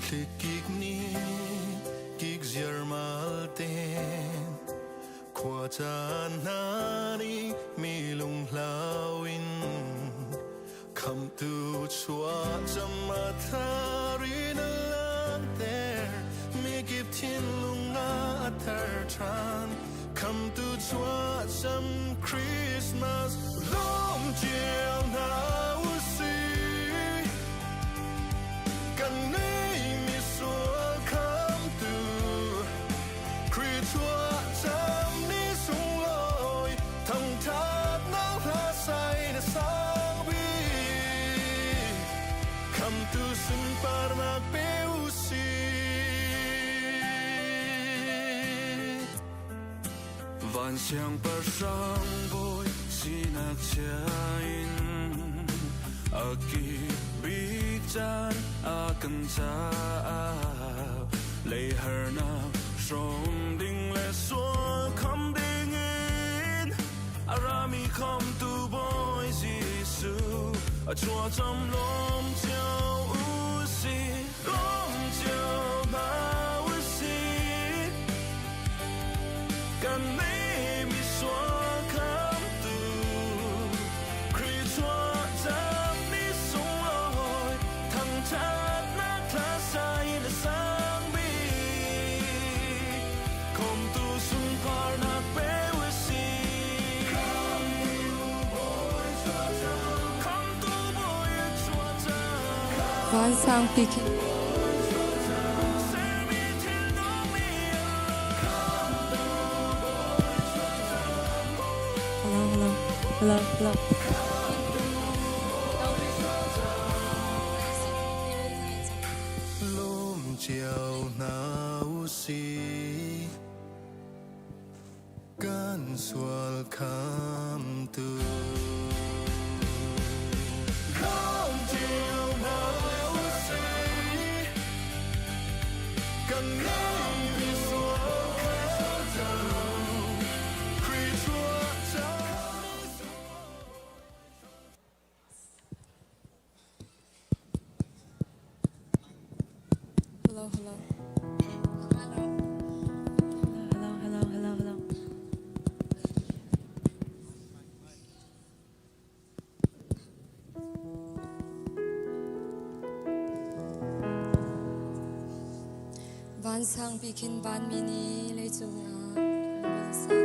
Thli kik nih kik ziarmal ten khua caan hna nih mi lunghlau in khamtu chuah cam a thar in a langhter mikip thinlung ah a thar ṭhan khamtu chuah cam Christmas lawm cio hna usih kan neimi sual khamtu Khrih chuah cam ni sunglawi thangṭhatnak hla sai na sang bik khamtu sunparnak pe usih. Van siangpahrang bawi sinak chia in a kik bik caan a kan caah lei harnak hrawm ding le sual kham ding in a rami khamtu Bawi Jesuh a chuahcam lawm cio u sih lawm cio hna u sih kan neimi sual khamtu Khrih chuahcam ni sunglawi thangṭhatnak hla sa in a sang bik Khomtu sunparnak pe u sih Khamtu Bawi chuahcam Vansang pikin Sermi thil nungmi Hello, hello, hello, hello. Lawm cio hna usih kan sual khamtu. Lawm cio hna usih kan neimi sual khamtu Khrih chuahcam Hello, hello. Hello. Hello, hello, hello, hello. Vansang bik in vanmi nih leicung ah an sak.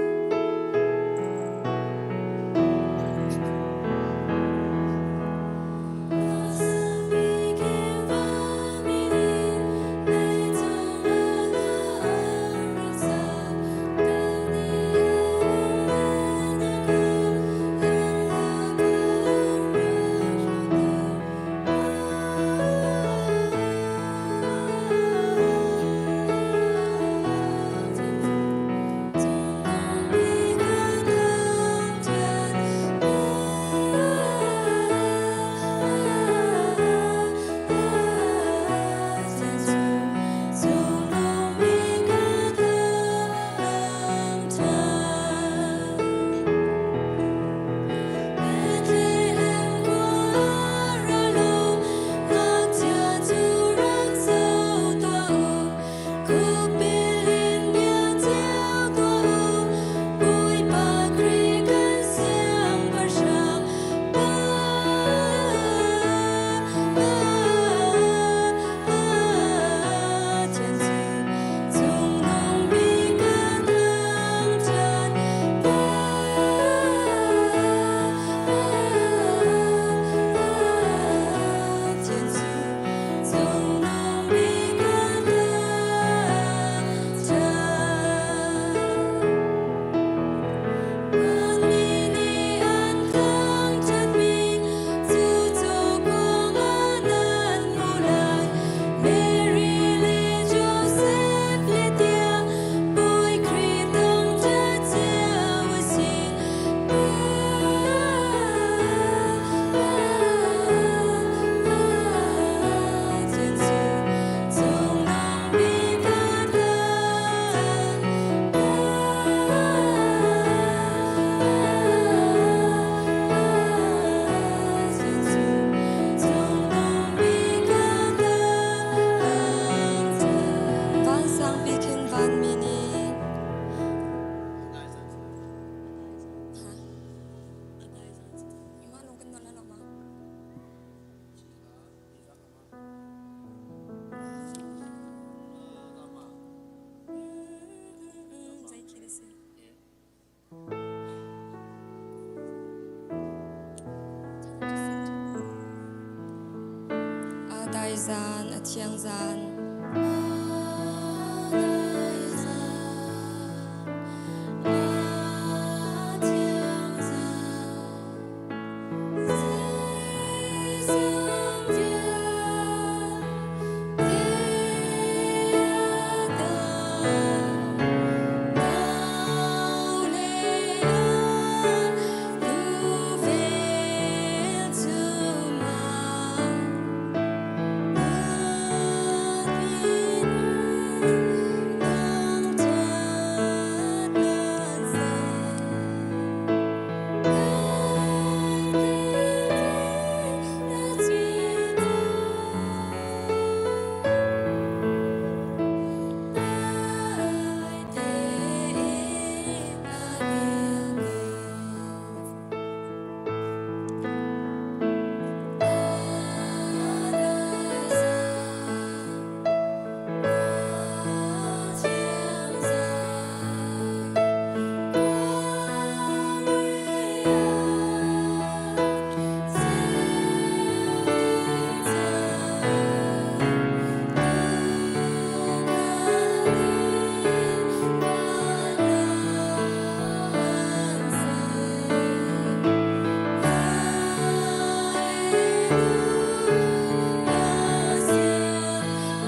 dai zan, a thiang zan.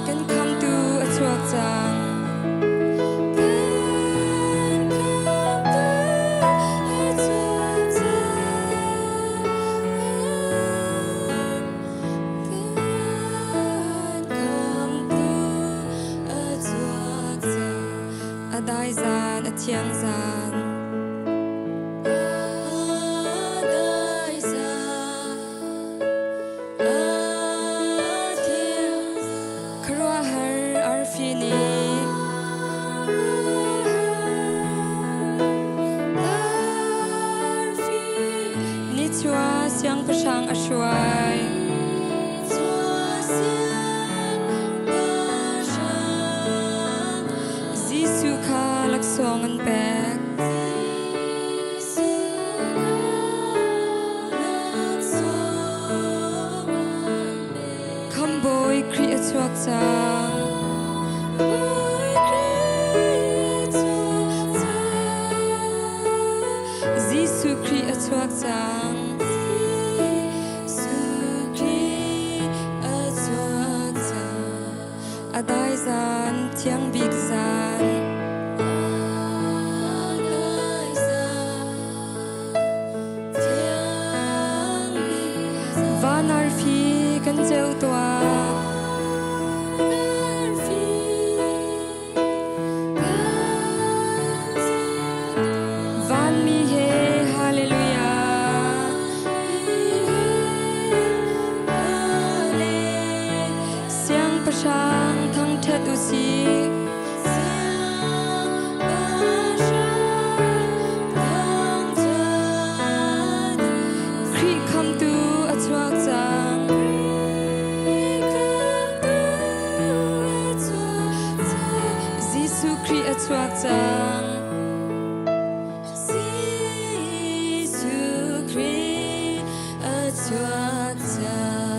Kan khamtu a chuak cang. Kan khamtu a chuak cang. Kan khamtu a chuak cang. A dai zan, a thiang zan. A dai zan. Khuaruahhar arfi nih nichuah siangpahrang a hruai. Jesuh kha laksawng an pek. Khambawi Khrih a chuak cang. Jesuh Khrih a chuak cang. Jesuh Khrih a chuak cang. A dai zan, thiang bik zan. A dai zan. Van arfi kan ceu tuah. Vanmi he hallelujah. Siangpahrang thangṭhat u sih. Khrih khamtu a chuak cang. Jesuh Khrih a chuak cang. Jesuh Khrih a chuak cang.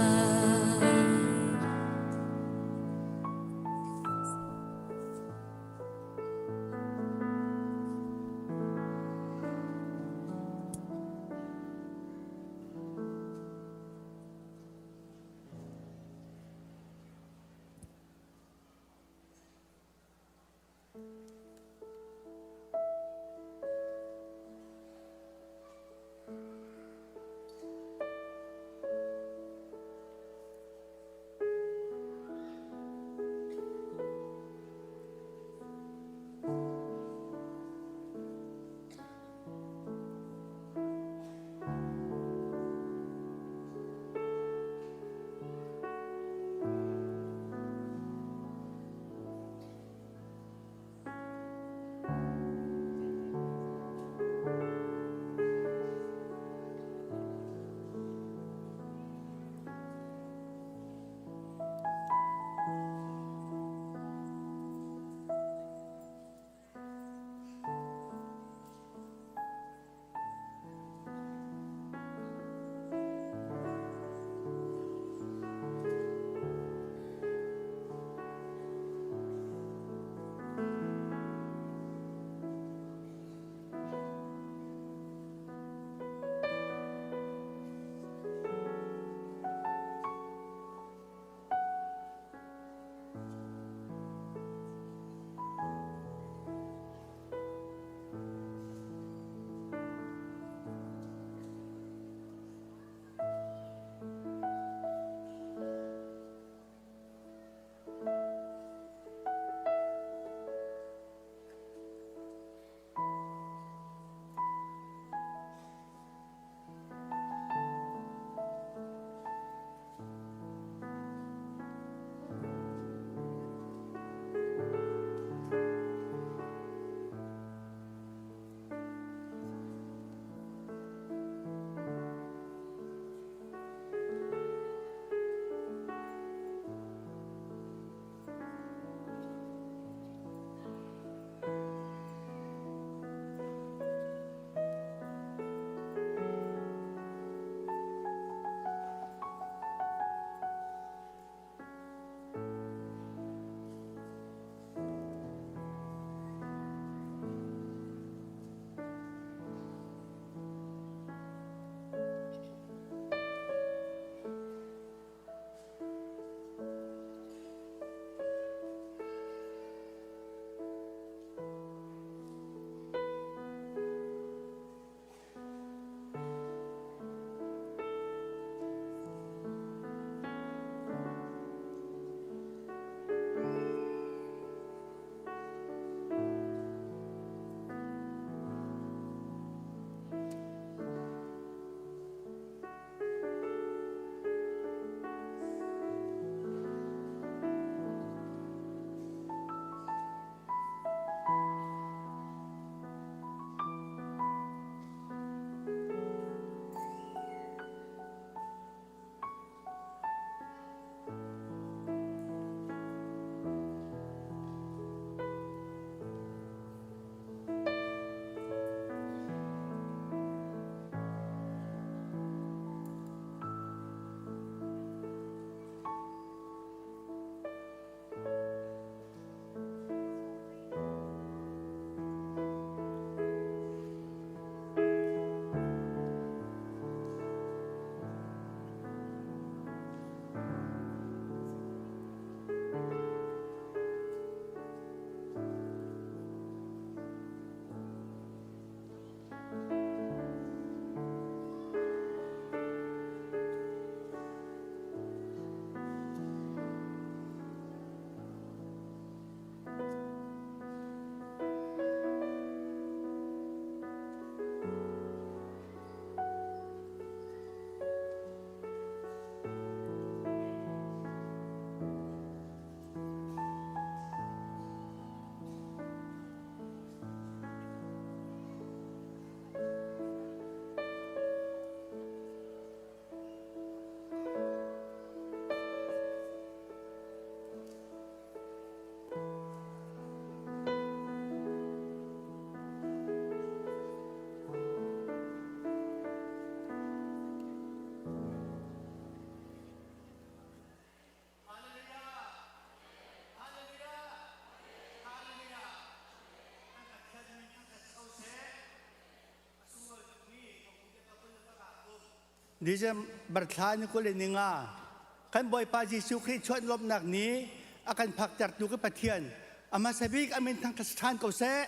December thla ni 25 kan Bawipa Jesuh Khrih chuah lawmhnak ni a kan phaktertu ka Pathian a hmasa bik a min thangṭhat ṭhan ko seh.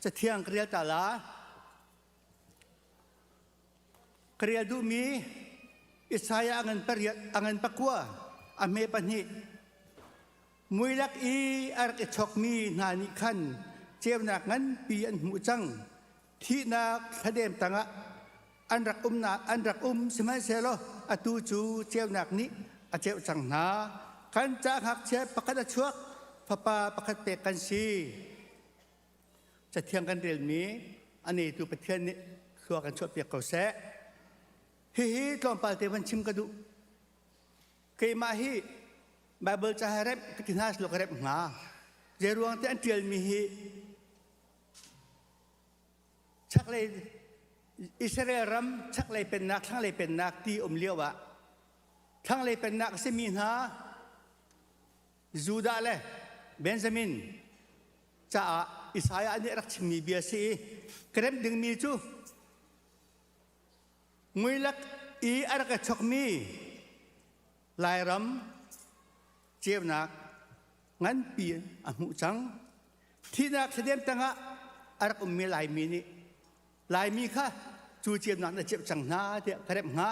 Cathiang ka rel ta la. Ka rel duhmi Isaiah a ngan pariat a ngan pakua a hme pahnih Muilak i a rak i chokmi hna nih khan ceunak nganpi an hmuh cang. Thihnak thladem tangah an rak umnak an rak um sihmanhsehlaw atu cu ceunak nih a ceuh cang hna. Kan ca ngakchia pakhat a chuak, fapa pakhat pek kan si. Cathiang kan relmi a neitu Pathian nih thlua kan chuahpiak ko seh. Hihi tlawmpal te van chim ka duh. Keimah hi Baibal ca he remh ka ti hna silo ka remh hnga. Zeiruang te an ṭialmi hi chaklei Israel ram chaklei pennak thlanglei pennak ti um lio ah thlanglei pennak a simi hna Judah le Benjamin caah Isaiah nih a rak chimmi bia si i ka remh dingmi cu Muilak i a rak i chokmi Lairam ceunak nganpi a hmuh cang. Thihnak thladem tangah a rak ummi Laimi nih Laimi kha cu ceunak na ceuh cang hna tiah ka remh hnga.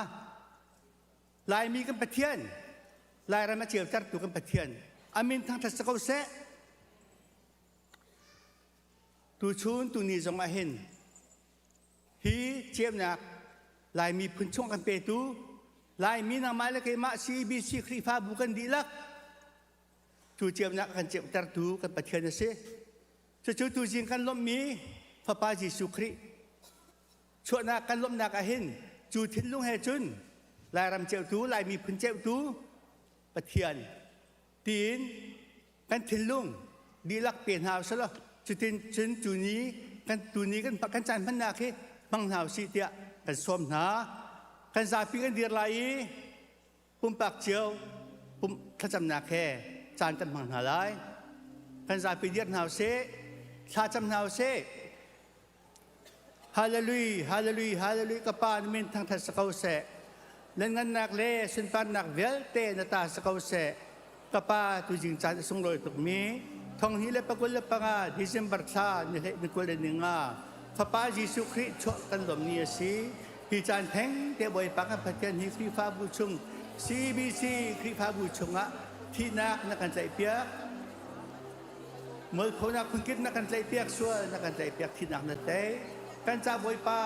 Laimi kan Pathian, Lairam a ceutertu kan Pathian, a min thangṭhat si ko seh. Tuchun tuni zong ah hin Hi ceunak Lai miphun chung kan petu Laimi nangmah le keimah CBC Khrihfabu kan dihlak cu ceunak kan ceutertu kan Pathian a si. Cucu tuzing kan lawmhmi Fapa Jesuh Khrih chuahnak kan lawmhnak ah hin cu thinlung he cun Lairam ceutu Lai miphun ceutu Pathian tiin kan thinlung dihlak pe hna usih cutin cun tuni kan tuni kan kan caan hmannak hi hmang hna usih tiah kan sawm hna. Kan zapi kan dir lai i pumpak cio pum thlacamnak he caan kan hmang hna lai. Kan zapi dir hna usih, thlacam hna usih. Hallelujah, hallelujah, hallelujah. Ka Pa na min thangthat si ko seh. Nan ngannak le sunparnak vialte na ta si ko seh. Ka Pa, tuzing caan a sunglawi tukmi 2025 December thla ni hlei ni 25 Fapa Jesuh Khrih chuah kan lawm ni a si. Hi caan theng te Bawipa kan Pathian hi Khrihfabu chung CBC Khrihfabu chungah thihnak na kan tlaihpiak. Mualphonak phunkip na kan tlaihpiak sual na kan tlaihpiak thihnak na tei. Kan ca Bawipa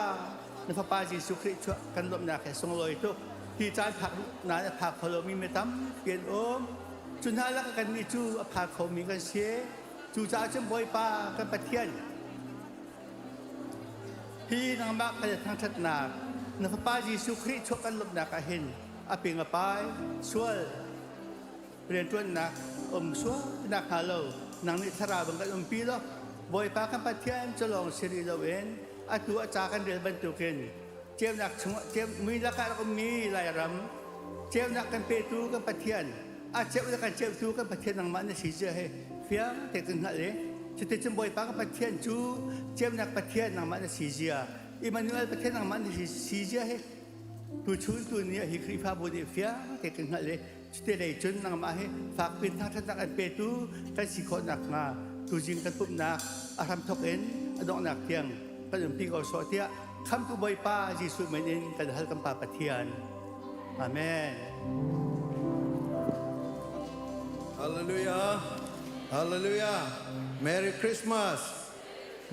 na Fapa Jesuh Khrih chuah kan lawmhnak he sunglawi tuk. Hi caan phak na a phak kho lomi mi tampi an um. Cu hna lakah kannih cu a phak khomi kan si. Cucaah cun Bawipa kan Pathian hi nangmah kan i thangṭhatnak na Fapa Jesuh Khrih chuah kan lawmhnak ah hin a ping a pai sual rianṭuannak um sualnak hnga lo nang nih thlarau bang kan umpi law Bawipa kan Pathian cu lawng si rih loin atu a ca kan rel bantukin ceunak chungah mui lakah rak ummi Lairam ceunak kan petu kan Pathian a ceuh le kan ceuhtu kan Pathian nangmah na si zia he fiang te kan hngalh i cuticun Bawipa kan Pathian cu ceunak Pathian nangmah na si zia Emmanuel Pathian nangmah na si zia he tuchun tu ni ah hi Khrihfabu nih fiang te kan hngalh i Cuti lei cun nangmah hi fakpin thangṭhatnak an petu kan si khawh nakhnga tuzing kan pumhnak a hramthawk in a donghnak tiang kan umpi ko sawh tiah Khamhtu Bawipa Jesuh min in kan hal kan Pa Pathian. Amen. Hallelujah. Hallelujah. Merry Christmas.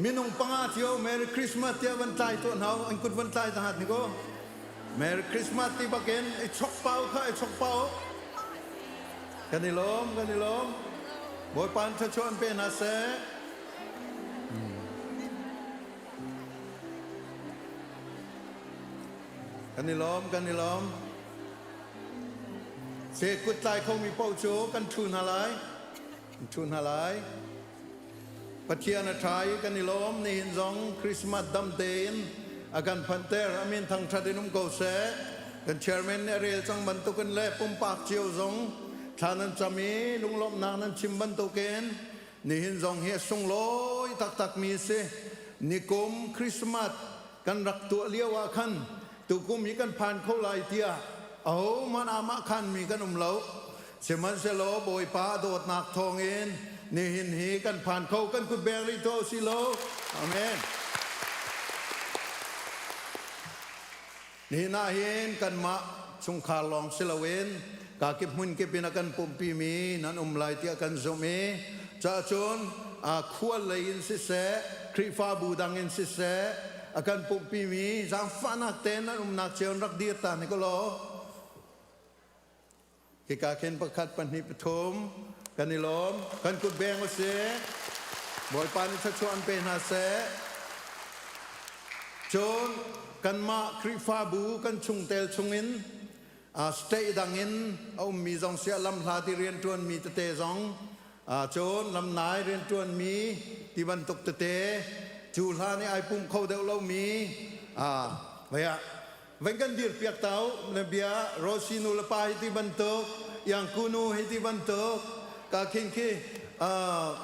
Minung panga cio Merry Christmas tiah van tlai tuah hna an kut van tlai tahat ni ko. Merry Christmas ti bakin i chok pau kha i chok pau. Kan i lawm, kan i lawm. Bawipa an thluachuah an pe hna seh. Kan i lawm, kan i lawm. Se kut tlai khomi paoh cu kan ṭhu hna lai. Kan ṭhu hna lai. Pathian a ṭha i kan i lawm. Nihin zong Christmas dam tein a kan phanhter. A min thangṭhat in um ko seh. Kan chairman nih a rel cang bantukin le pumpak cio zong thla nan cam i lunglawmhnak nan chim bantukin nihin zong hi a sunglawi taktakmi a si. Nikum Christmas kan rak tuah lio ah khan Tukum hi kan phan kho lai tiah ahohmanh amah khanmi kan um lo. Sihmanhsehlaw Bawipa dawtnak thawngin nihin hi kan phan kho kan kut beng rih tuah usih law. Amen. Nihin ah hin kanmah chungkhar lawng si loin kakip hmun kip in a kan pumhpimi nan um lai tiah kan zumh i cahcun khual lei in siseh Khrihfabu dang in siseh a kan pumhpimi zaangfahnak tein nan umnak cio in rak dir ta hnik law Hika khin pakhat, pahnih, pathum kan i lawm. Kan kut beng u sih. Bawipa nih thluachuah an pe hna seh. Cun kanmah Khrihfabu kan chungtel chungin state dang in a ummi zong siah lamhla ti rianṭuanmi tete zong cun lamnai rianṭuanmi ti bantuk tete cu hlan i ai pum kho deuh lomi vei ah Van kan dir piak ta u na bia Rosi nu le pa hi ti bantuk Yangku nu hi ti bantuk ka khin khi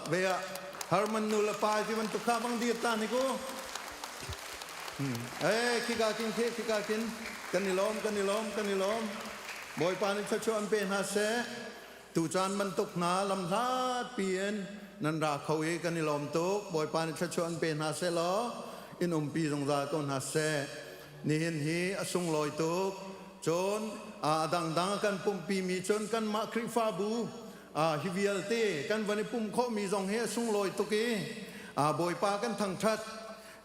ve ah Harman nu le pa hi ti bantuk kha bang dir ta ni ku eh khi ka kin khi khi ka kin kan i lawm kan i lawm kan i lawm Bawipa nih thluachuah an pe hna seh tu caan bantuk hna lam hlat piin nan ra kho i kan i lawm tuk Bawipa nih thluachuah an pe hna seh law in umpi zungzal ko hna seh Nihin hi a sunglawi tuk. Cun a dangdang a kan pumhpimi cun kanmah Khrihfabu hi vialte kan van i pumh khawhmi zong hi a sunglawi tuk i Bawipa kan thangṭhat.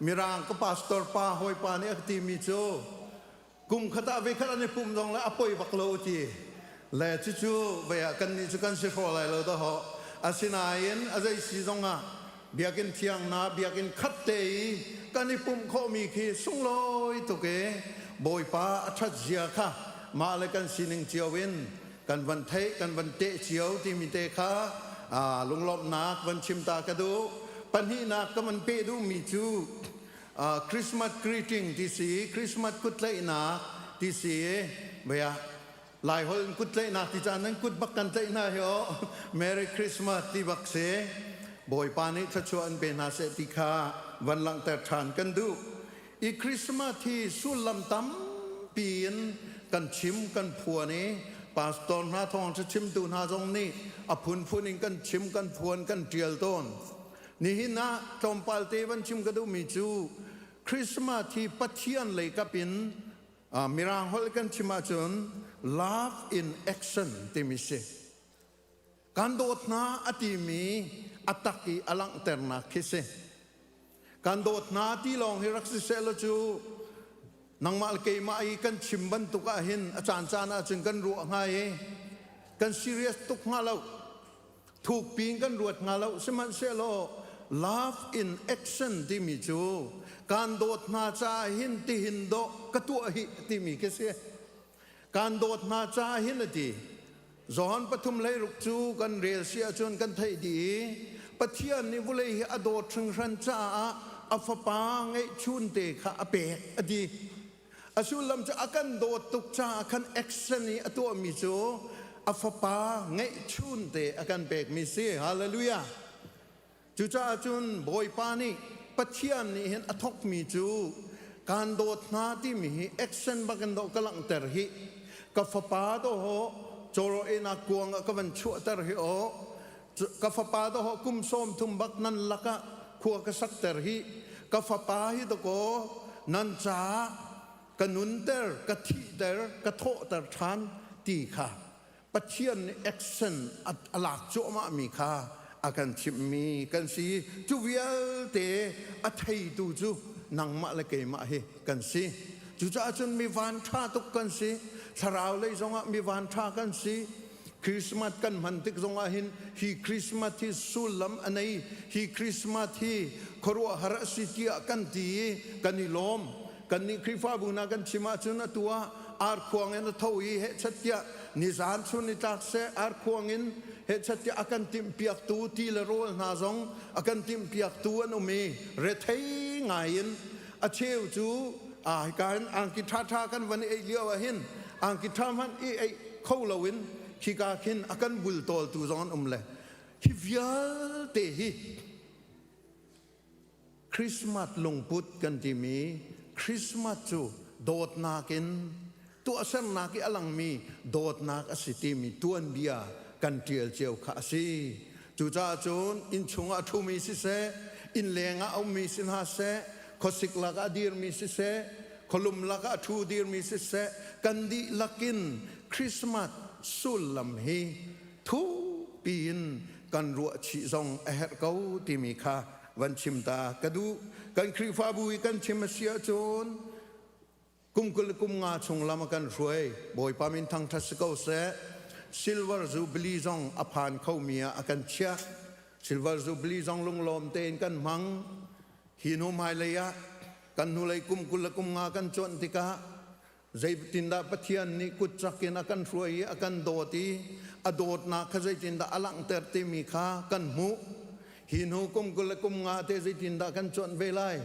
Mirang ka pastor pa hawipa nih a ka timi cu kum khat ah voikhat an i pumh zong le a poi bak lo ti. Le cucu vei ah kannih cu kan si hraw lai lo dahawh. Asinain a zei si zong ah Biakinn thiang hna biakinn khat te i kan i pumh khawhmi khi sunglawi tuk i Bawipa a ṭhat zia kha mah le kan sining cio in kan van theih kan van teh cio timi te kha lunglawmhnak van chim ta ka duh. Pahnihnak ka van peh duhmi cu Christmas greeting ti si Christmas kuttlaihnak ti si bia Laiholh in kut tlaihnak ti caan nan kut bak kan tlaih hna hi aw Merry Christmas ti bak si Bawipa nih thluachuah an pe hna seh ti kha van langhter ṭhan kan duh i Christmas hi sullam tampi in kan chim kan phuan i pastor hna thawngṭha chimtu hna zong nih a phunphun in kan chim kan phuan kan ṭial tawn nihin ah tlawmpal te van chim ka duhmi cu Christmas hi Pathian lei kap in Mirang holh kan chim ahcun love in action timi si. Kan dawt hna a timi a tak i a langhternak khi si. Kan dawt hna ti lawng hi rak si seh law cu nangmah le keimah i kan chim bantuk ah hin a caan caan ahcun kan ruah hnga i kan serious tuk hnga lo. Thukpi in kan ruat hnga lo. Sihmanhsehlaw love in action timi cu kan dawt hna caah hin tihin dawh ka tuah hi timi khi si. Kan dawt hna caah hin a ti. Johan 3:16 cu kan rel si ahcun kan theih dih i Pathian nih vawlei hi a dawt hringhran caah a fapa ngeihchun te kha a pek a ti. A sullam cu a kan dawt tuk caah khan action i a tuahmi cu a fapa ngeihchun te a kan pekmi si. Hallelujah. Cucaah cun Bawipa nih Pathian nih hin a thawkmi cu kan dawt hna timi hi action bak in dawh ka langhter hi ka fapa dawh cawraw enak kuang ah ka van chuahter hi aw ka fapa dawh kum sawm thum bak nan lakah khua ka sakter hi ka fapa hi dakaw nan caah ka nunter ka thihter ka thawhter ṭhan ti kha Pathian nih action a lak cuahmah mi kha a kan chimhmi kan si cu vialte a theitu cu nangmah le keimah hi kan si cucaah cun mi van ṭha tuk kan si thlarau lei zongah mi van ṭha kan si Christmas kan hman tik zongah hin hi Christmas hi sullam a nei hi Christmas hi khuaruahhar a si tiah kan ti i kan i lawm kannih Khrihfabu hna kan chim ahcun atu ah arkhuang in a tho i hehchat tiah nizan chun ni tlak seh arkhuang in hehchat tiah a kan timhpiaktu ti le rawl hna zong a kan timhpiaktu an um i rethei ngai in a cheu cu hika hin angki ṭhaṭha kan van i ei lio ah hin angki ṭha hmanh i ei kho loin khika khin a kan bultawltu zong an um le hi vialte hi Christmas lungput kan timi Christmas cu dawtnak in tuahsernak i a langmi dawtnak a si timi tuanbia kan ṭial cio kha a si. Cucaah cun innchung ah a ṭhumi siseh, innleng ah a ummi si hna seh, khuasik lakah a dirmi siseh, khualum lakah a ṭhu dirmi siseh, kan dihlak in Christmas sullam hi thukpi in kan ruah chih zong a herh ko timi kha van chim ta ka duh. Kan Khrihfabu i kan chim a si ahcun kum 20 le kum nga chung lam a kan hruai. Bawipa min thangṭhat si ko seh. Silver Jubilee zong a phan khomi ah a kan chiah. Silver Jubilee zong lunglawm tein kan hmang. Hi hnu hmailei ah kan hnulei kum 20 le kum nga kan cuanh tikah zeitindah Pathian nih kutcak in a kan hruai i a kan dawt i a dawtnak kha zeitindah a langhter timi kha kan hmuh. Hi hnu kum 20 le kum nga te zeitindah kan cuanh ve lai,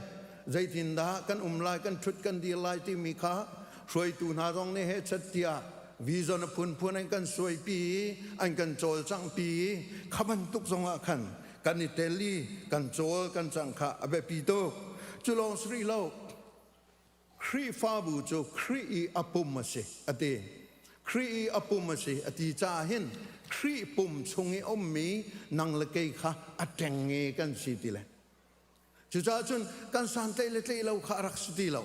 zeitindah kan um lai, kan ṭhut kan dir lai timi kha hruaitu hna zong nih hechet tiah vision a phunphun an kan suaipi i an kan cawlcanghpi i kha bantuk zongah khan kan i tel i kan cawl kan cangh kha a biapi tuk. Cu lawng si rih lo, Khrihfabu cu Khrih i a pum a si a ti. Khrih i a pum a si a ti caah hin Khrih pum chung i ummi nang le kei kha a ṭengnge kan si ti le. Cucaah cun kan santlaih le tlaih lo kha a rak si ti lo.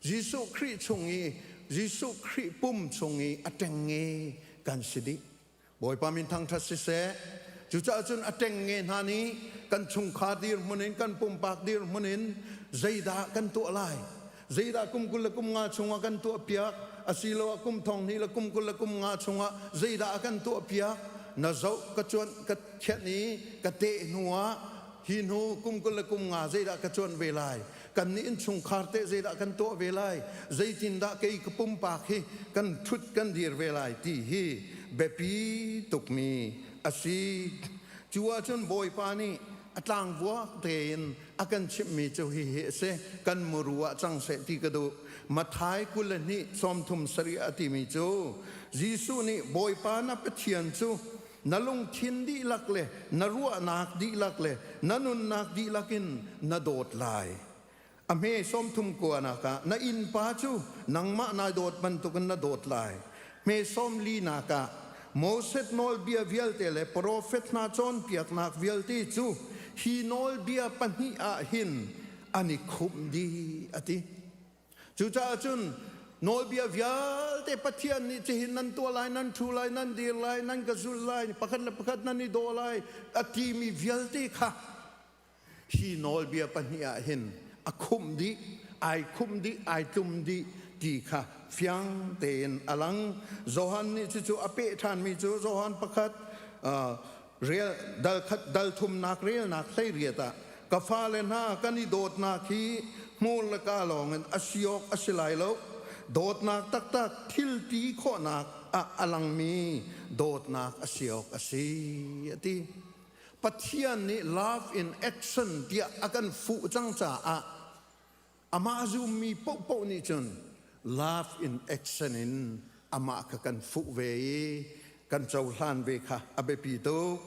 Jesuh Khrih chung i Jesuh Khrih pum chung i a ṭengnge kan si dih. Bawipa min thangṭhat siseh. Cucaah cun a ṭengnge hna nih kan chungkhar dirhmun in kan pumpak dirhmun in zeidah kan tuah lai? Zeidah kum 20 le kum nga chungah kan tuahpiak? Asiloah kum thong hnih le kum 20 le kum nga chungah zeidah a kan tuahpiak? Na zoh ka cuanh ka khianh i ka teh hnuah hi hnu kum 20 le kum nga zeidah ka cuanh ve lai? Kannih innchungkhar teh zeidah kan tuah ve lai? Zeitindah kei ka pumpak hi kan ṭhut kan dir ve lai ti hi biapi tukmi a si. Cu ahcun Bawipa nih a tlangvuak tein a kan chimhmi cu hihi a si. Kan muru ah cang seh ti ka duh. Matthai 22 37 a timi cu Jesuh nih Bawipa na Pathian cu na lungthin dihlak le na ruahnak dihlak le na nunnak dihlak in na dawt lai. A hme 30 kuanak ah na innpa cu nangmah nai dawt bantukin na dawt lai. Hme 40 nak ah Moses nawlbia vialte le profet hna cawnpiaknak vialte cu hi nawlbia pahnih ah hin an i khumh dih a ti. Cucaah cun nawlbia vialte Pathian nih cihin nan tuah lai, nan ṭhu lai, nan dir lai, nan ka zul lai, pakhat le pakhat nan i daw lai a timi vialte kha hi nawlbia pahnih ah hin a khumh dih, ai khumh dih, ai tlum dih ti kha fiang tein a lang. Johan nih cucu a peh ṭhanmi cu Johan pakhat rel dal khat dal thumnak relnak 18 ah ka fale hna kan i dawtnak hi hmur le ka lawngin a si awk a si lai lo dawtnak taktak thil ti khawhnak ah a langmi dawtnak a si awk a si a ti. Pathian nih love in action tiah a kan fuh cang caah amah zummi paohpaoh nih cun love in action in amah kha kan fuh ve i kan cohlan ve kha a biapi tuk.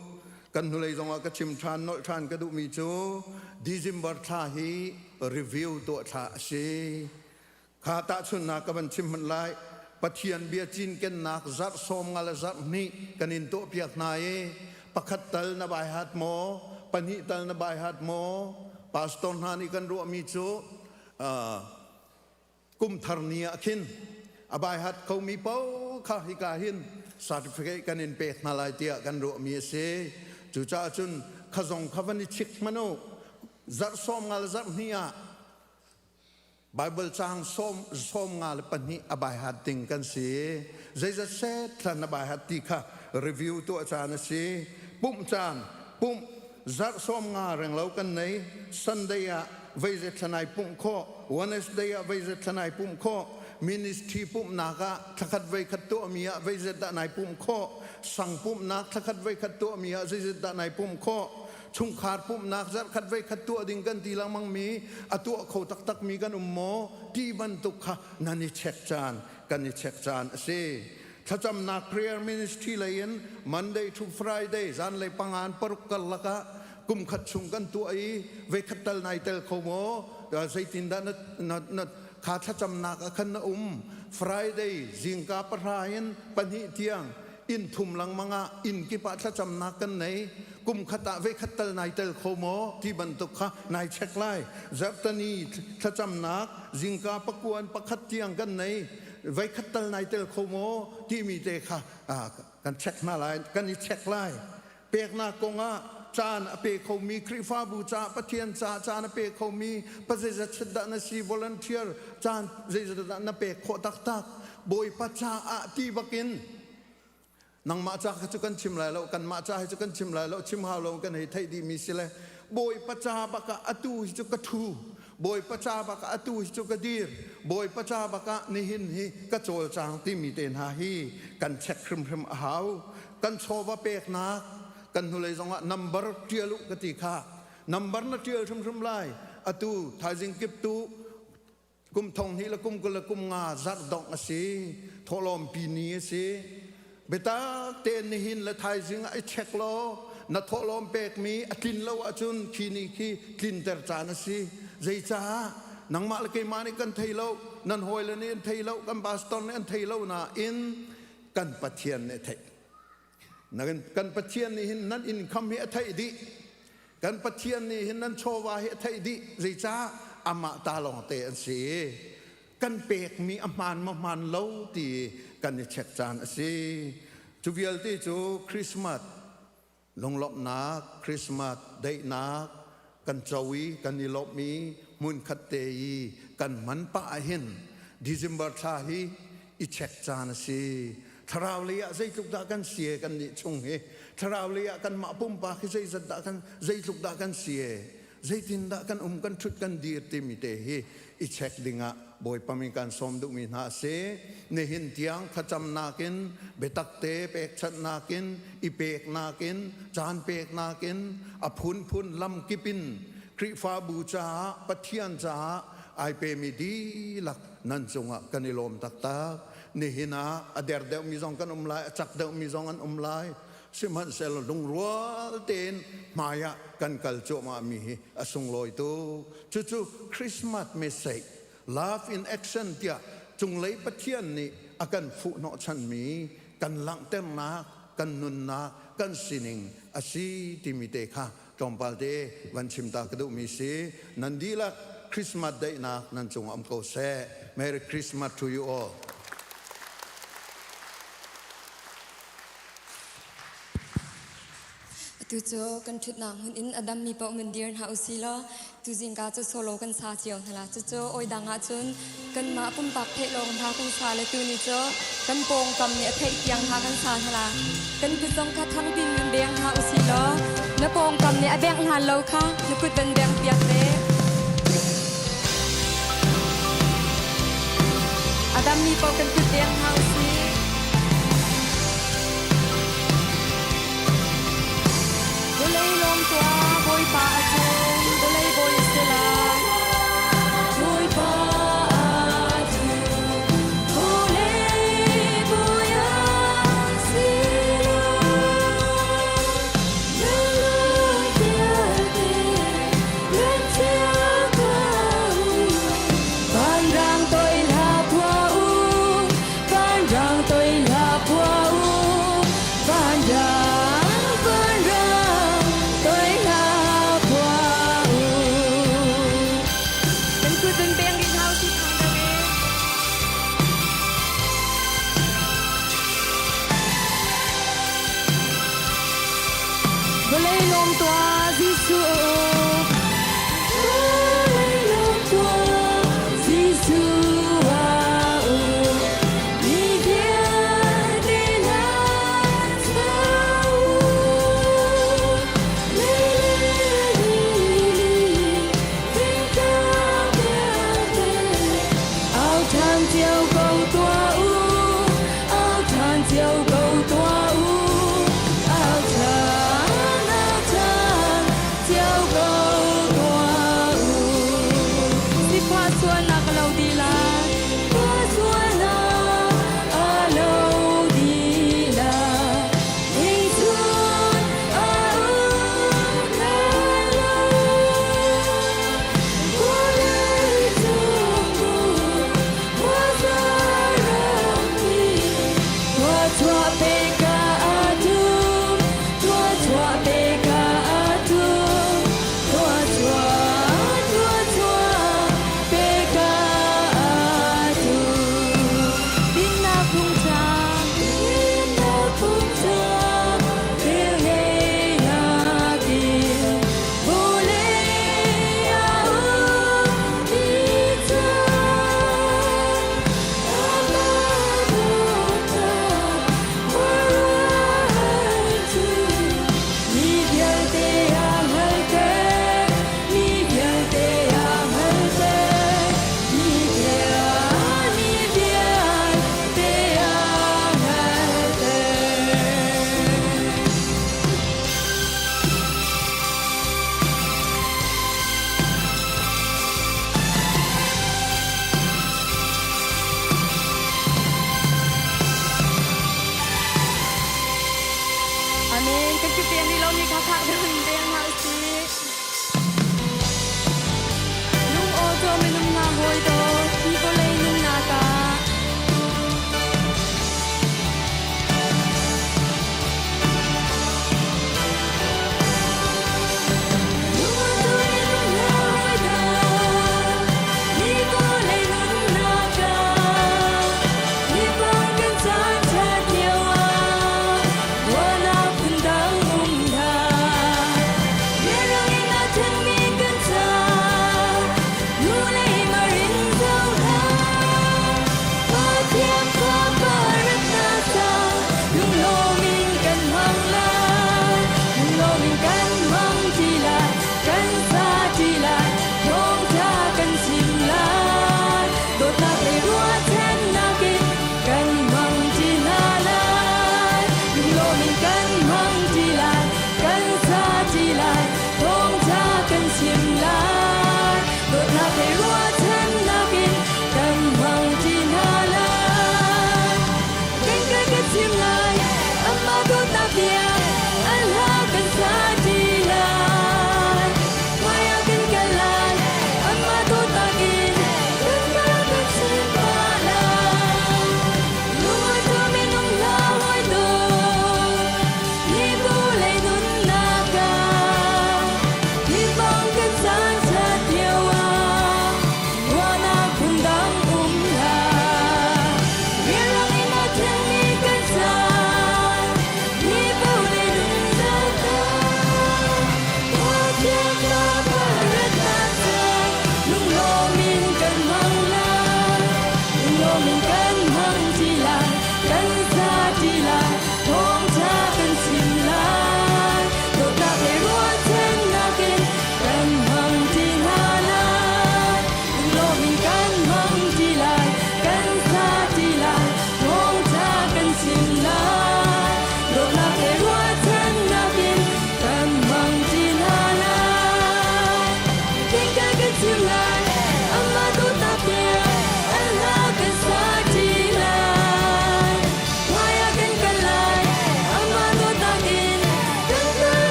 Kan hnulei zongah ka chim ṭhan nolh ṭhan ka duhmi cu December thla hi review tuah thla a si. Kha tahchunhnak ka van chim hmanh lai. Pathian bia cinkennak zarh sawm nga le zarh hnih kan in tuahpiak hna i pakhat tal na bai hat maw, pahnih tal na bai hat maw? Pastor hna nih kan ruahmi cu kum thar ni ah khin a bai hat khomi paoh kha hika hin certificate kan in pek hna lai tiah kan ruahmi a si. Cucaah cun kha zong kha van i chik hmanh u. Zarh sawm nga le zarh hnih ah Baibal caang sawm nga le pahnih a baihat ding kan si. Zeizat set hlan a baihat ti kha review tuah caan a si. Pumh caan, pumh zarh sawm nga reng lo kan nei. Sunday ah veizet thlan ai pumh khawh, Wednesday ah veizet thlan ai pumh khawh, ministry pumhnak ah thlakhat veikhat tuahmi ah veizet dah nai pumh khawh, sang pumhnak thlakhat veikhat tuahmi ah zeizet dah nai pumh khawh, chungkhar pumhnak zarhkhat voikhat tuah ding kan ti lengmang mi a tuah kho taktak mi kan um maw ti bantuk kha nan i check caan kan i check caan a si. Thlacamnak prayer ministry lei in Monday to Friday zanlei pangan paruk karlak ah kum khat chung kan tuah i voikhat tal nai tel kho maw? Zeitindah na na na? Kha thlacamnak ah khan na um. Friday zingka pahra in pahnih tiang inn thum lengmang ah inn kip ah thlacamnak kan nei. Kum khat ah veikhat tal nai tel kho maw ti bantuk kha nai check lai. Zarhtani thlacamnak zingka pakuan pakhat tiang kan nei. Veikhat tal nai tel kho maw timi te kha kan check hna lai, kan i check lai. Peknak kongah caan a pe khomi Khrihfabu caah Pathian caah caan a pe khomi pa zeizat set dah na si volunteer caan zeizat dah na pek khawh taktak Bawipa caah ti bakin nangmah ca kha cu kan chim lai lo kanmah ca hi cu kan chim lai lo chim hau lo kan hei theih dihmi si le Bawipa ca bakah atu hi cu ka ṭhu Bawipa ca bakah atu hi cu ka dir Bawipa ca bakah nihin hi ka cawlcang timi te hna hi kan check hrimhrim a hau kan chawva peknak kan hnulei zongah number ṭial u ka ti kha number na ṭial hrimhrim lai atu thaizing kip tu kum thong hnih le kum kul le kum nga zarh dongh a si thawhlawm pi ni a si biatak tein nihin le thaizing ah i check law na thawhlawm pekmi a tlin lo ahcun khi ni khi tlinter caan a si zeicaah nangmah le keimah nih kan thei lo nan hawile nih an thei lo kan pastor nih an thei lo nain kan Pathian nih a theih. Kan Pathian nih hin nan income hi a theih dih. Kan Pathian nih hin nan chawva hi a theih dih. Zeicah amah ta lawng te an si. Kan pekmi a hmaan maw hmaan lo ti kan i check caan a si. Cu vialte cu Christmas lunglawmhnak, Christmas daihnak kan co i kan i lawmh i hmunkhat te i kan hman pah ahhin December thla hi i check caan a si. Thlarau lei ah zeitluk dah kan si e kan nih chung hi thlarau lei ah kanmah pumpak hi zeizat dah kan zeitluk dah kan si e zeitindah kan um kan ṭhut kan dir timi te hi i check dingah Bawipa min kan sawm duhmi hna a si. Nihin tiang thlacamnak in biatak te pekchanhnak in i peknak in caan peknak in a phunphun lamkip in Khrihfabu caah Pathian caah ai pemi dihlak nan cungah kan i lawm taktak. Nihin ah a der deuhmi zong kan um lai, a cak deuhmi zong an um lai. Sihmanhsehlaw lungrual tein hmai ah kan kal cuahmahmi hi a sunglawi tuk. Cucu Christmas message, love in action tiah cunglei Pathian nih a kan fuhhnawhchanmi kan langhternak, kan nunnak, kan sining a si timi te kha tlawmpal te van chim ta ka duhmi si. Nan dihlak Christmas daihnak nan cungah um ko seh. Merry Christmas to you all. Atu cu kan ṭhutnak hmun in a dammi paoh min dir hna usih law tuzingka cu solo kan sa cio hna la. Cucu oi dang ahcun kanmah pumpak theih lawng hna kan sa le tuni cu kan pawngkam nih a theih tiang hna kan sa hna la. Kan kut zong kha thang pin in beng hna usih law na pawngkam nih a bengh hlan lo kha na kut van beng piak ve. A dammi paoh kan kut beng hna usih. Vawlei lawng tuah Bawipa a cung, vawlei bawi a si lai. Bawipa a cung, vawlei bawi a si lai. Lung vialte let cia ko u. Vanrang toi hla phua u, vanrang toi hla phua u, vanrang, vanrang toi hla phua u. Kan kut in peng rin hau si thang deuh e. Vawlei lawm tuah Jesuh. Vawlei lawm tuah Jesuh a um. Mi vialte hna sa u. Lei le rili, thingtlang vialte, au ṭhan cio ko tuah u. Au ṭhan cio ko tuah u. Au ṭhan, au ṭhan cio Ki peng rih lomi kha fak deuh in peng hna usih. Lung aw caw minung hna hawi daw, hi vawlei nunnak ah.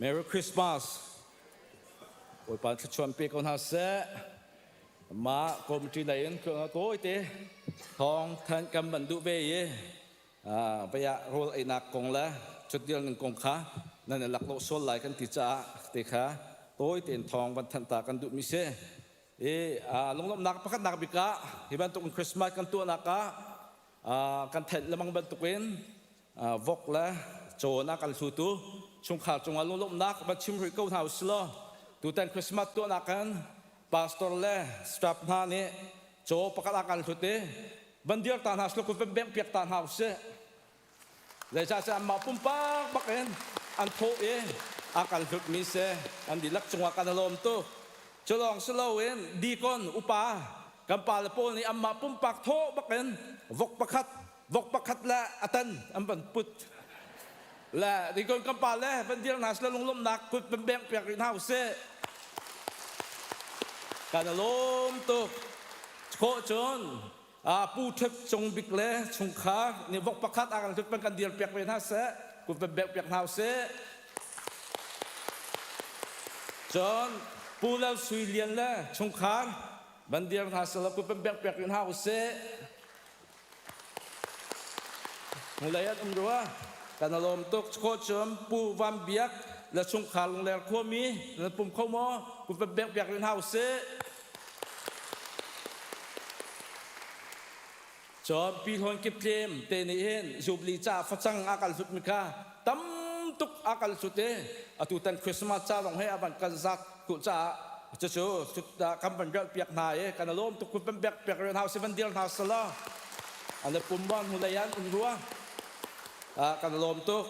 Merry Christmas. Bawipa thluachuan pe ko hna seh. Mah committee lei in tawi te thawng thanh kan van duh ve i vaya rawl einak kong le cutdial ning kong kha nan i lak lo sual lai kan ti caah te kha tawi tein thawng van thanh ta kan duh mi si. I lunglawmhnak pakhatnak bik ah hi bantuk in Christmas kan tuahnak ah kan theih lemang bantukin vok le cawn a kan hlutu chungkhar cungah lunglawmhnak va chim rih ko hna usih law tutan Christmas tuahnak kan pastor le staff hna nih caw pakhat a kan hlut i van dir ta hna sila kut van bengh piak ta hna usih. Zeicahtiah anmah pumpak bak in an thawh i a kan hlutmi si an dihlak cungah kan i lawm tuk. Cu lawng si loin deacon upa kan pale pawl nih anmah pumpak thawh bak in vok pakhat vok pakhat le a tan an van put. Le deacon kan pale van dir hna sila lunglawmhnak kut van bengh piak rih hna usih. Kan i lawm tuk. Khawh cun Pu Ṭhep Cung Bik le chungkhar nih vok pakhat a kan hlut kan dir piak ve hna seh, kut van beuh piak hna usih. Cun Pu Lal Sui Lian le chungkhar van dir hna seh law kut van beuh piak rih hna usih. Mulei an um rua. Kan alawm tuk. Khawh cun Pu Van Biak le chungkhar Lungler khuami nan pum kho maw? Kut van beuh piak rih hna usih. Cun Pi Hlawn Kip Tlem te nih hin Jubilee ca facang a kal hlut mi kha tam tuk a kal hlut i atu tan Christmas ca zong he a van kan zat ku caah cucu kan van relh piak hna i kan lawm tuk kun van bek piak rian hau si van dir hna sala an pum wan hnu lei an um rua kan lawm tuk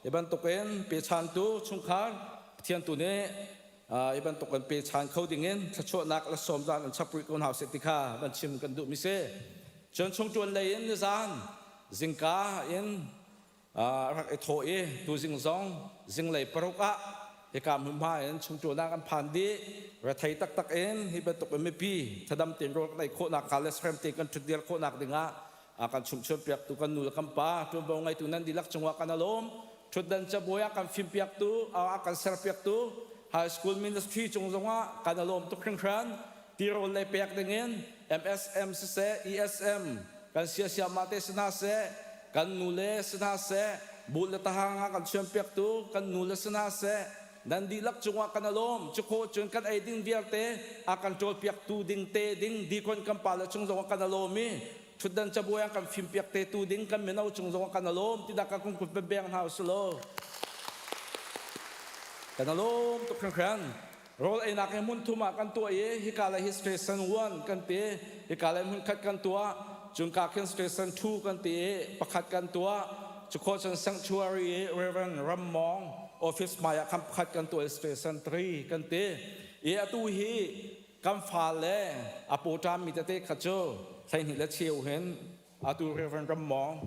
hi bantukin pechantu chungkhar Pathian tu nih hi bantuk kan pechan kho dingin thluachuahnak le sawmzan an chap rih ko hna seh ti kha van chim kan duhmi si. Cun chungṭuan lei in nizan zingka in rak i thawh i tuzing zong zinglei paruk ah hika hmunhma in chungṭuan ah kan phan dih. Rethei taktak in hi bantuk in mipi thadam tein rawl kan ei khawhnak hnga le serem tein kan ṭhutdir khawhnak dingah kan chumhchuan piaktu kan nu le kan pa ṭuanvo ngeitu nan dihlak cungah kan alawm. Ṭhutdan cabuai ah kan fimpiaktu, a kan serpiaktu high school ministry cung zongah kan i lawm tuk hringhran. Tirawl lei pek dingin MSM siseh, ESM kan siasiamah te si hna seh, kan nule si hna seh, bu le tahang ah kan chuanpiaktu kan nule si hna seh, nan dihlak cungah kan i lawm. Cukhawh cun kan ei ding vialte a kan ṭawlpiaktu ding te ding deacon kan pale cung zongah kan i lawm i Ṭhutdan cabuai ah kan fimpiak te tu ding kan mino cung zong ah kan alawm ti dah ka kung kut beng hna usih law. Kan alawm tuk hringhran. Rawl einak hi hmun thum ah kan tuah i hika le hi station 1 kan ti, hika le hmun khat kan tuah, cun ka khin station 2 kan ti i pakhat kan tuah. Cukhawh cun sanctuary i Reverend Ram Mawng office hmai ah khan pakhat kan tuah i station 3 kan ti. I atu hi Kan fale a pawṭammi tete kha cu 12 le cheu hin atu Reverend Ram Mawng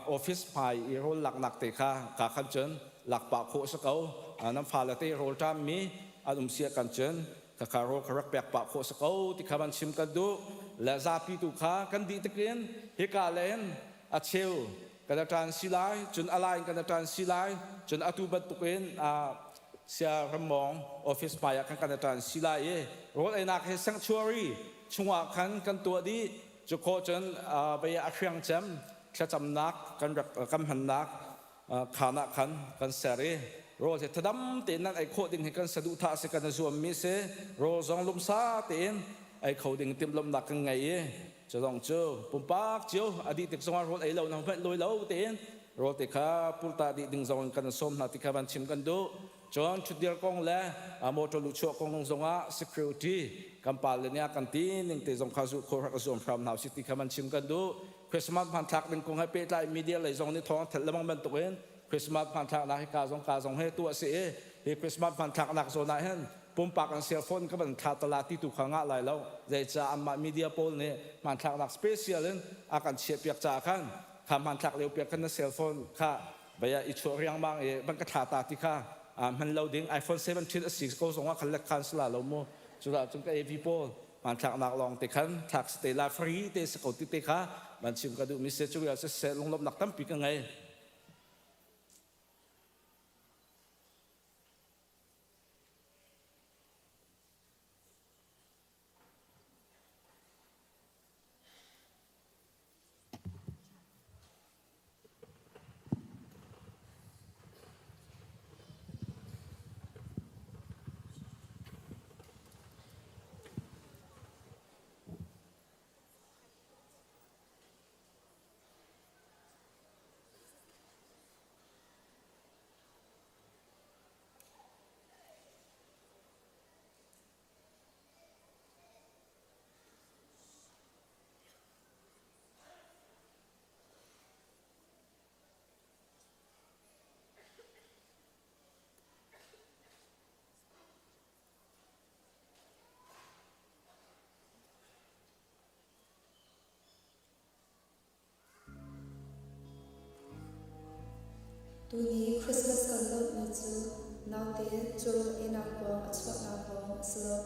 office hmai i rawl laknak te kha ka khan cun lak pah khawh si ko. Nan fale te rawl ṭammi an um sia kan cun khakha rawl kha rak pek pah khawh si ko ti kha van chim kan duh. Le zapi tu kha kan dih tikin hika len a cheu kan ṭan si lai, cun a lai in kan ṭan si lai, cun atu bantukin Sia Rammawng office hmai ah khan kan ṭan si lai i rawl einak hi sanctuary chungah khan kan tuah dih. Cu khawh cun vei a hriang cem thlacamnak kan rak kan hmannak khaan ah khan kan ser i rawl hi thadam tein nan ei khawh ding hi kan saduhthah si kan i zuammi si. Rawl zong lumsa tein ei kho ding timhlamhnak kan ngei i cu zong cu pumpak cio a dih tik zongah rawl ei lo na hmenh lawi lo tein rawl te kha purta dih ding zong in kan sawm hna ti kha van chim kan duh. Cun ṭhutdir kong le motor luhchuah kong zongah security kan pa le nih kan ti ning te zong kha zulh khawh rak zuam hram hna usih ti kha van chim kan duh. Christmas hmanthlak ding kong he pehtlai media lei zong nih thawng thelh lengmang bantukin Christmas hmanthlaknak hi ka zong ka zong he tuah si i hi Christmas hmanthlaknak zawn ah hin pumpak an cell phone ka van thla tala ti tu kha ngah lai lo. Zeicah anmah media pawl nih hmanthlaknak special in a kan chiah piak caah khan kha hmanthlak lio piak khan na cell phone kha baya i chuah riangmang i van ka thla ta ti kha hman lo ding iPhone 17 a si ko zong ah khan let khan sila lo mu cudah cun ka AV pawl hmanthlaknak lawng te khan thlak si te la free te si ko ti te kha van chim ka duh mi se cu se se lunglawmhnak tampi ka ngei. Tuni Christmas kan lawmhmi cu naute curawl einak ruang a chuahnak lawng a si lo.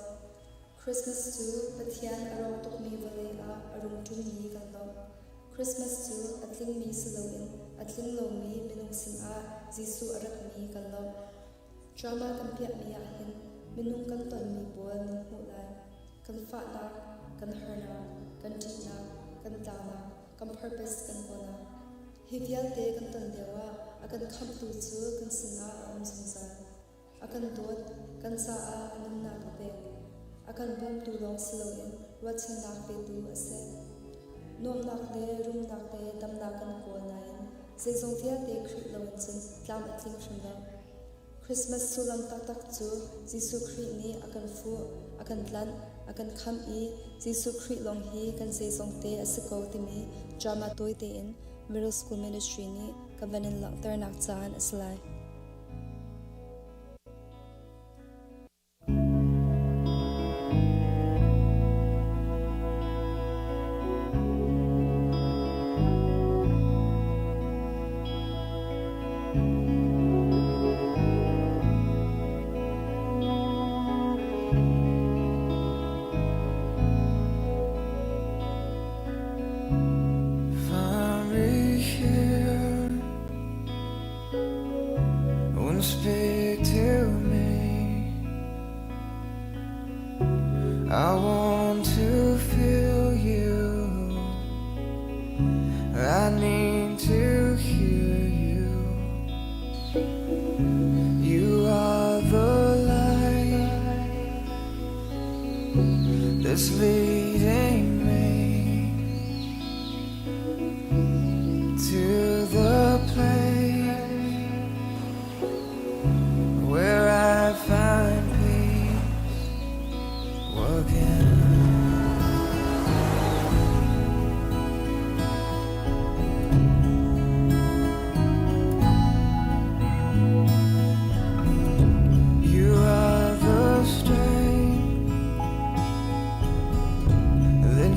Christmas cu Pathian a rawk tukmi vawlei ah a rung ṭummi kan lawmh. Christmas cu a tlingmi si loin a tling lomi minung sinah Jesuh a ratmi kan lawmh. Drama kan piahmi ahhin minung kan tonmi pawl nan hmuh lai. Kan fahnak, kan harnak, kan ṭihnak, kan tlaunak, kan purpose kan kawlnak. Hi vialte kan ton lioah a kan khamhtu cu kan sinah a um zungzal. A kan dawt, kan caah a nunnak a pek. A kan bawmtu lawng si loin ruahchannak petu a si. Nuamhnak le rumnak le damnak kan kawl nain zeizong vialte Khrih loin cun tlam a tling hrim lo. Christmas sullam taktak cu Jesuh Khrih nih a kan fuh, a kan tlanh, a kan khamh i Jesuh Khrih lawng hi kan zeizong te a si ko timi drama tawi tein Middle School Ministry nih kan van in langhternak caan a si lai. Find me here. Won't speak to me. I want to feel you. I need to hear you. You are the light that's leading me to the place where I find peace again. You are the strength that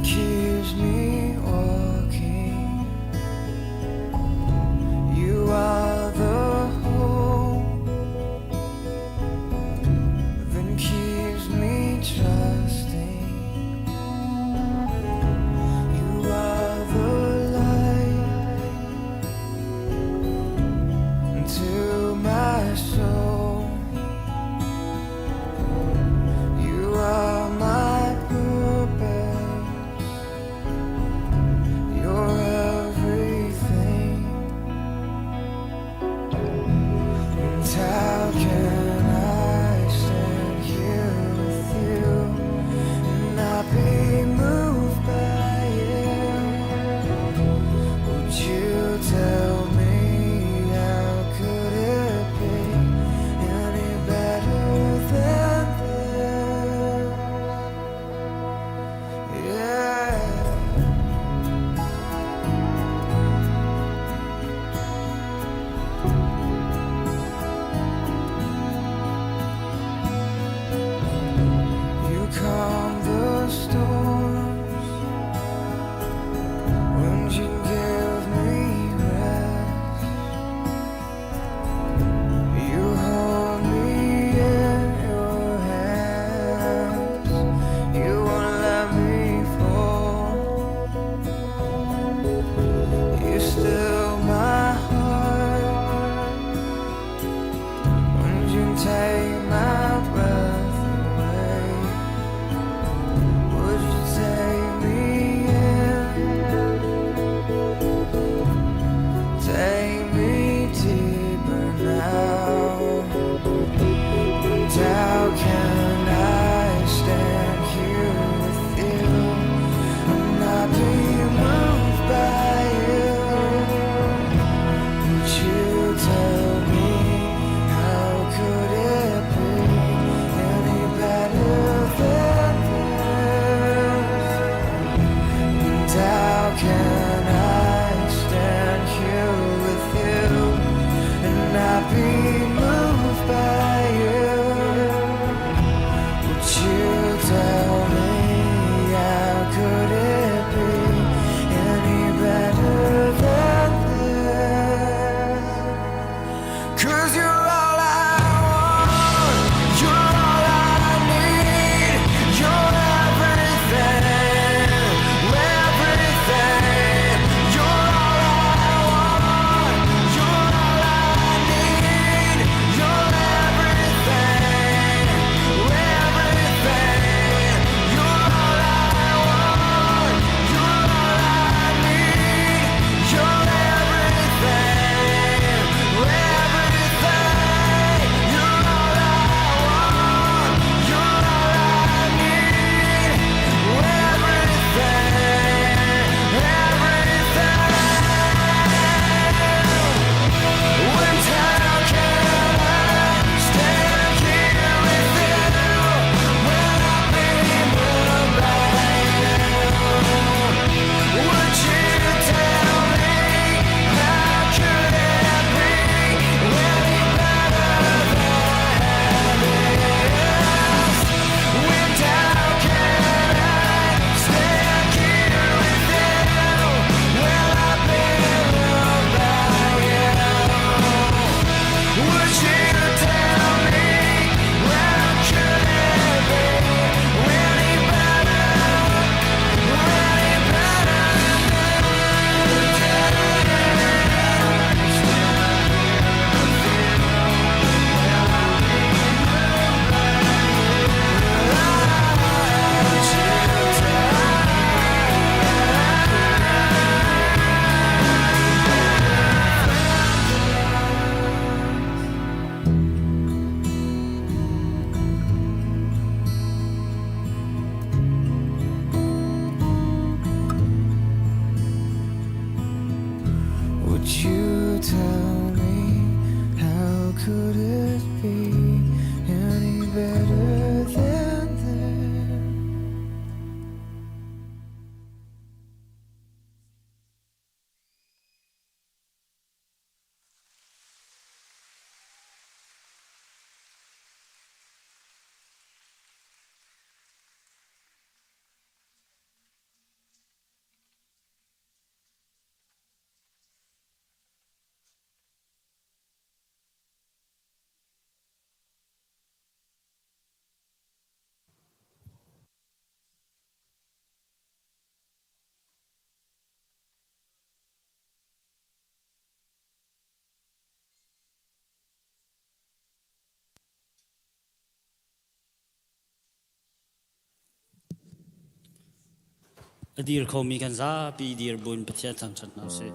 A dir khomi kan zapi dir buin Pathian thangṭhat hna usih.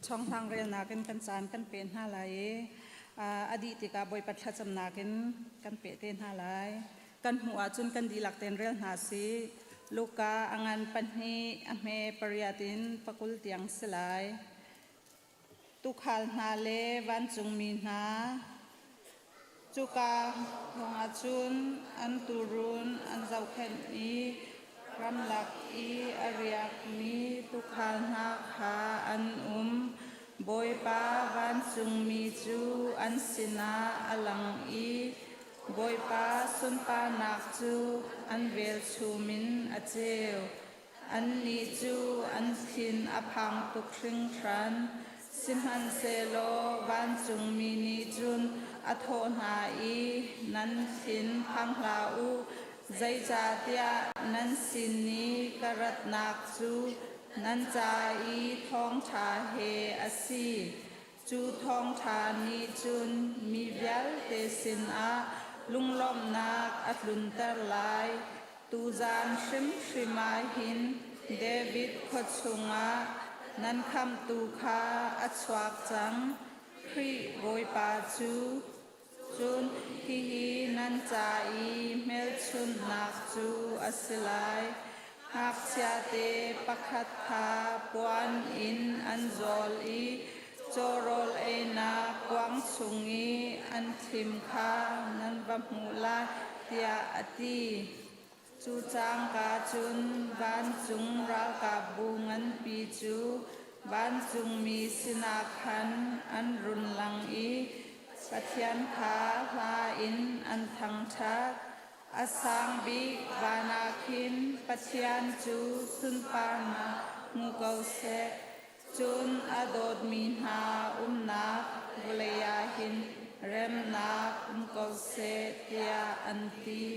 Chonghlang relnak in kan caan kan pe hna lai i a dih tikah Bawipa thlacamnak in kan peh te hna lai. Kan hmuh ahcun kan dihlak tein rel hna sih. Luka a ngan pahnih, a hme pariat in pakul tiang si lai. Tuukhal hna le vancungmi hna cuka hngah cun an tuurun an zohkhenh i ramlak i a riakmi tuukhal hna kha an um. Bawipa vancungmi cu an sinah a lang i Bawipa sunparnak cu an velchum in a ceu. Annih cu an thin a phang tuk hringhran. Sihmanhsehlaw vancungmi nih cun a thawh hna i, Nan thin phang hlah u, zeicahtiah nan sin i ka ratnak cu nan ca i thawngṭha he a si. Cu thawngṭha nih cun mi vialte sinah lunglawmhnak a tlunter lai. Tuzaan hrimhrim ah hin David khua chungah nan khamhtu kha a chuak cang, Khrih Bawipa cu. Cun hihi nan ca i hmelchunhnak cu a si lai: Ngakchiate pakhat kha puan in an zawl i cawrawl einak kuang chung i an thlim kha nan va hmuh lai, tiah a ti. Cu cangka cun vancung ralkapbu nganpi cu vancungmi sinah khan an run lang i Pathian kha hla in an thangṭhat. A sang bik van ah khin Pathian cu sunparnak hmu ko seh. Cun a dawtmi hna umnak vawlei ah hin remnak um ko seh, tiah an ti.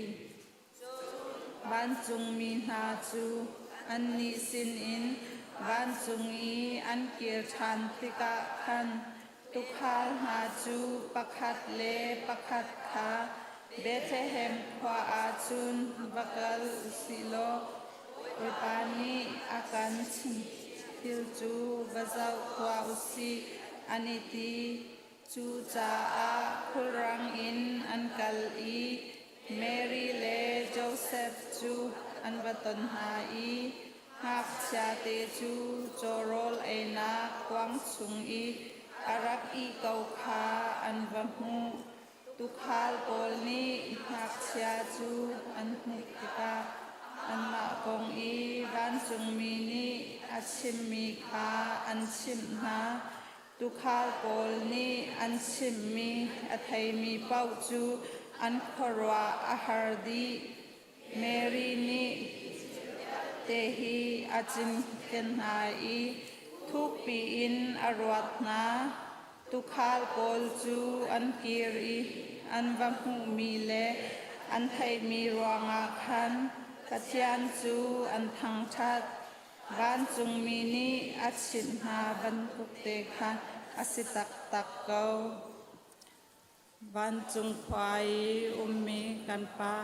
Vancungmi hna cu annih sinin vancung i an kir ṭhan tikah khan tuukhal hna cu pakhat le pakhat kha. Bethlehem khua ah cun va kal u sih law Bawipa nih a kan chimh thil cu va zoh tuah u sih, an i ti. Cucaah khulrang in an kal i Mary le Josef cu an va ton hna i ngakchiate cu cawrawl einak kuang chung i a rak ih ko kha an va hmuh. Tuukhal pawl nih ngakchia cu an hmuh tikah anmah kong i vancungmi nih a chimmi kha an chimh hna. Tuukhal pawl nih an chimhmi a theimi paoh cu an khuaruah a har dih. Mary nih te hi a cinken hna i thukpi in a ruat hna. Tuukhal pawl cu an kir i an va hmuhmi le an theihmi ruangah khan Pathian cu an thangṭhat. Vancungmi nih a chimh hna bantuk te kha a si taktak ko. Vancung khua i ummi kan Pa,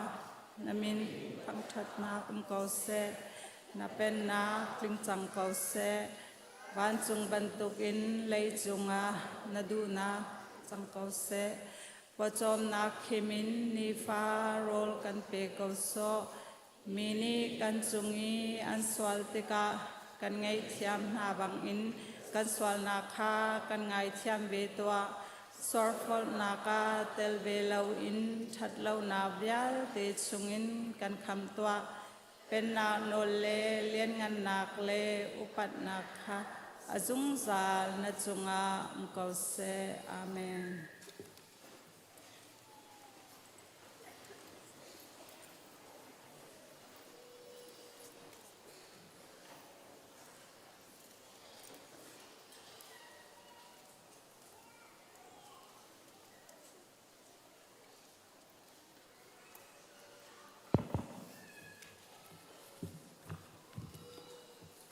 na min thangṭhatnak um ko seh. Na pennak tling cang ko seh. Vancung bantukin leicung ah na duhnak cang ko seh. Pawcawmnak khim in nifa rawl kan pe ko sawh. Mi nih kan cung i an sual tikah kan ngaihthiam hna bangin kan sualnak kha kan ngaithiam ve tuah. Suarfolhnak ah tel ve loin ṭhatlonak vialte chungin kan khamh tuah. Pennak nawl le lianngannak le upatnak kha a zungzal na cungah um ko seh. Amen.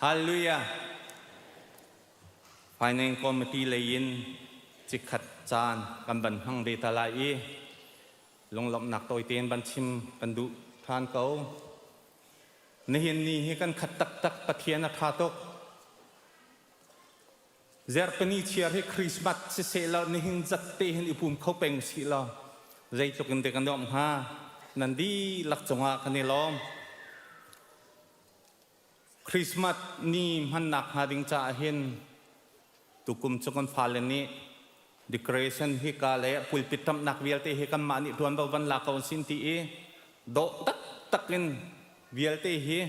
Hallelujah. Finance Committee lei in cikhat caan kan van hmang ve ta lai i lunglawmhnak tawite in van chim kan duh ṭhan ko. Nihin ni hi kan khat taktak Pathian a ṭha tuk. Zerpani chiar hi Christmas siseh law nihin zat te hin i pum kho peng sih law zeitluk in dek kan nuamh hnga. Nan dihlak cungah kan i lawm. Christmas ni hmannak hnga ding caah hin tukum cu kan fale nih decoration hika le pulpit ṭamhnak vialte hi kanmah nih ṭuanvo van la ko sin ti i dawh taktak in vialte hi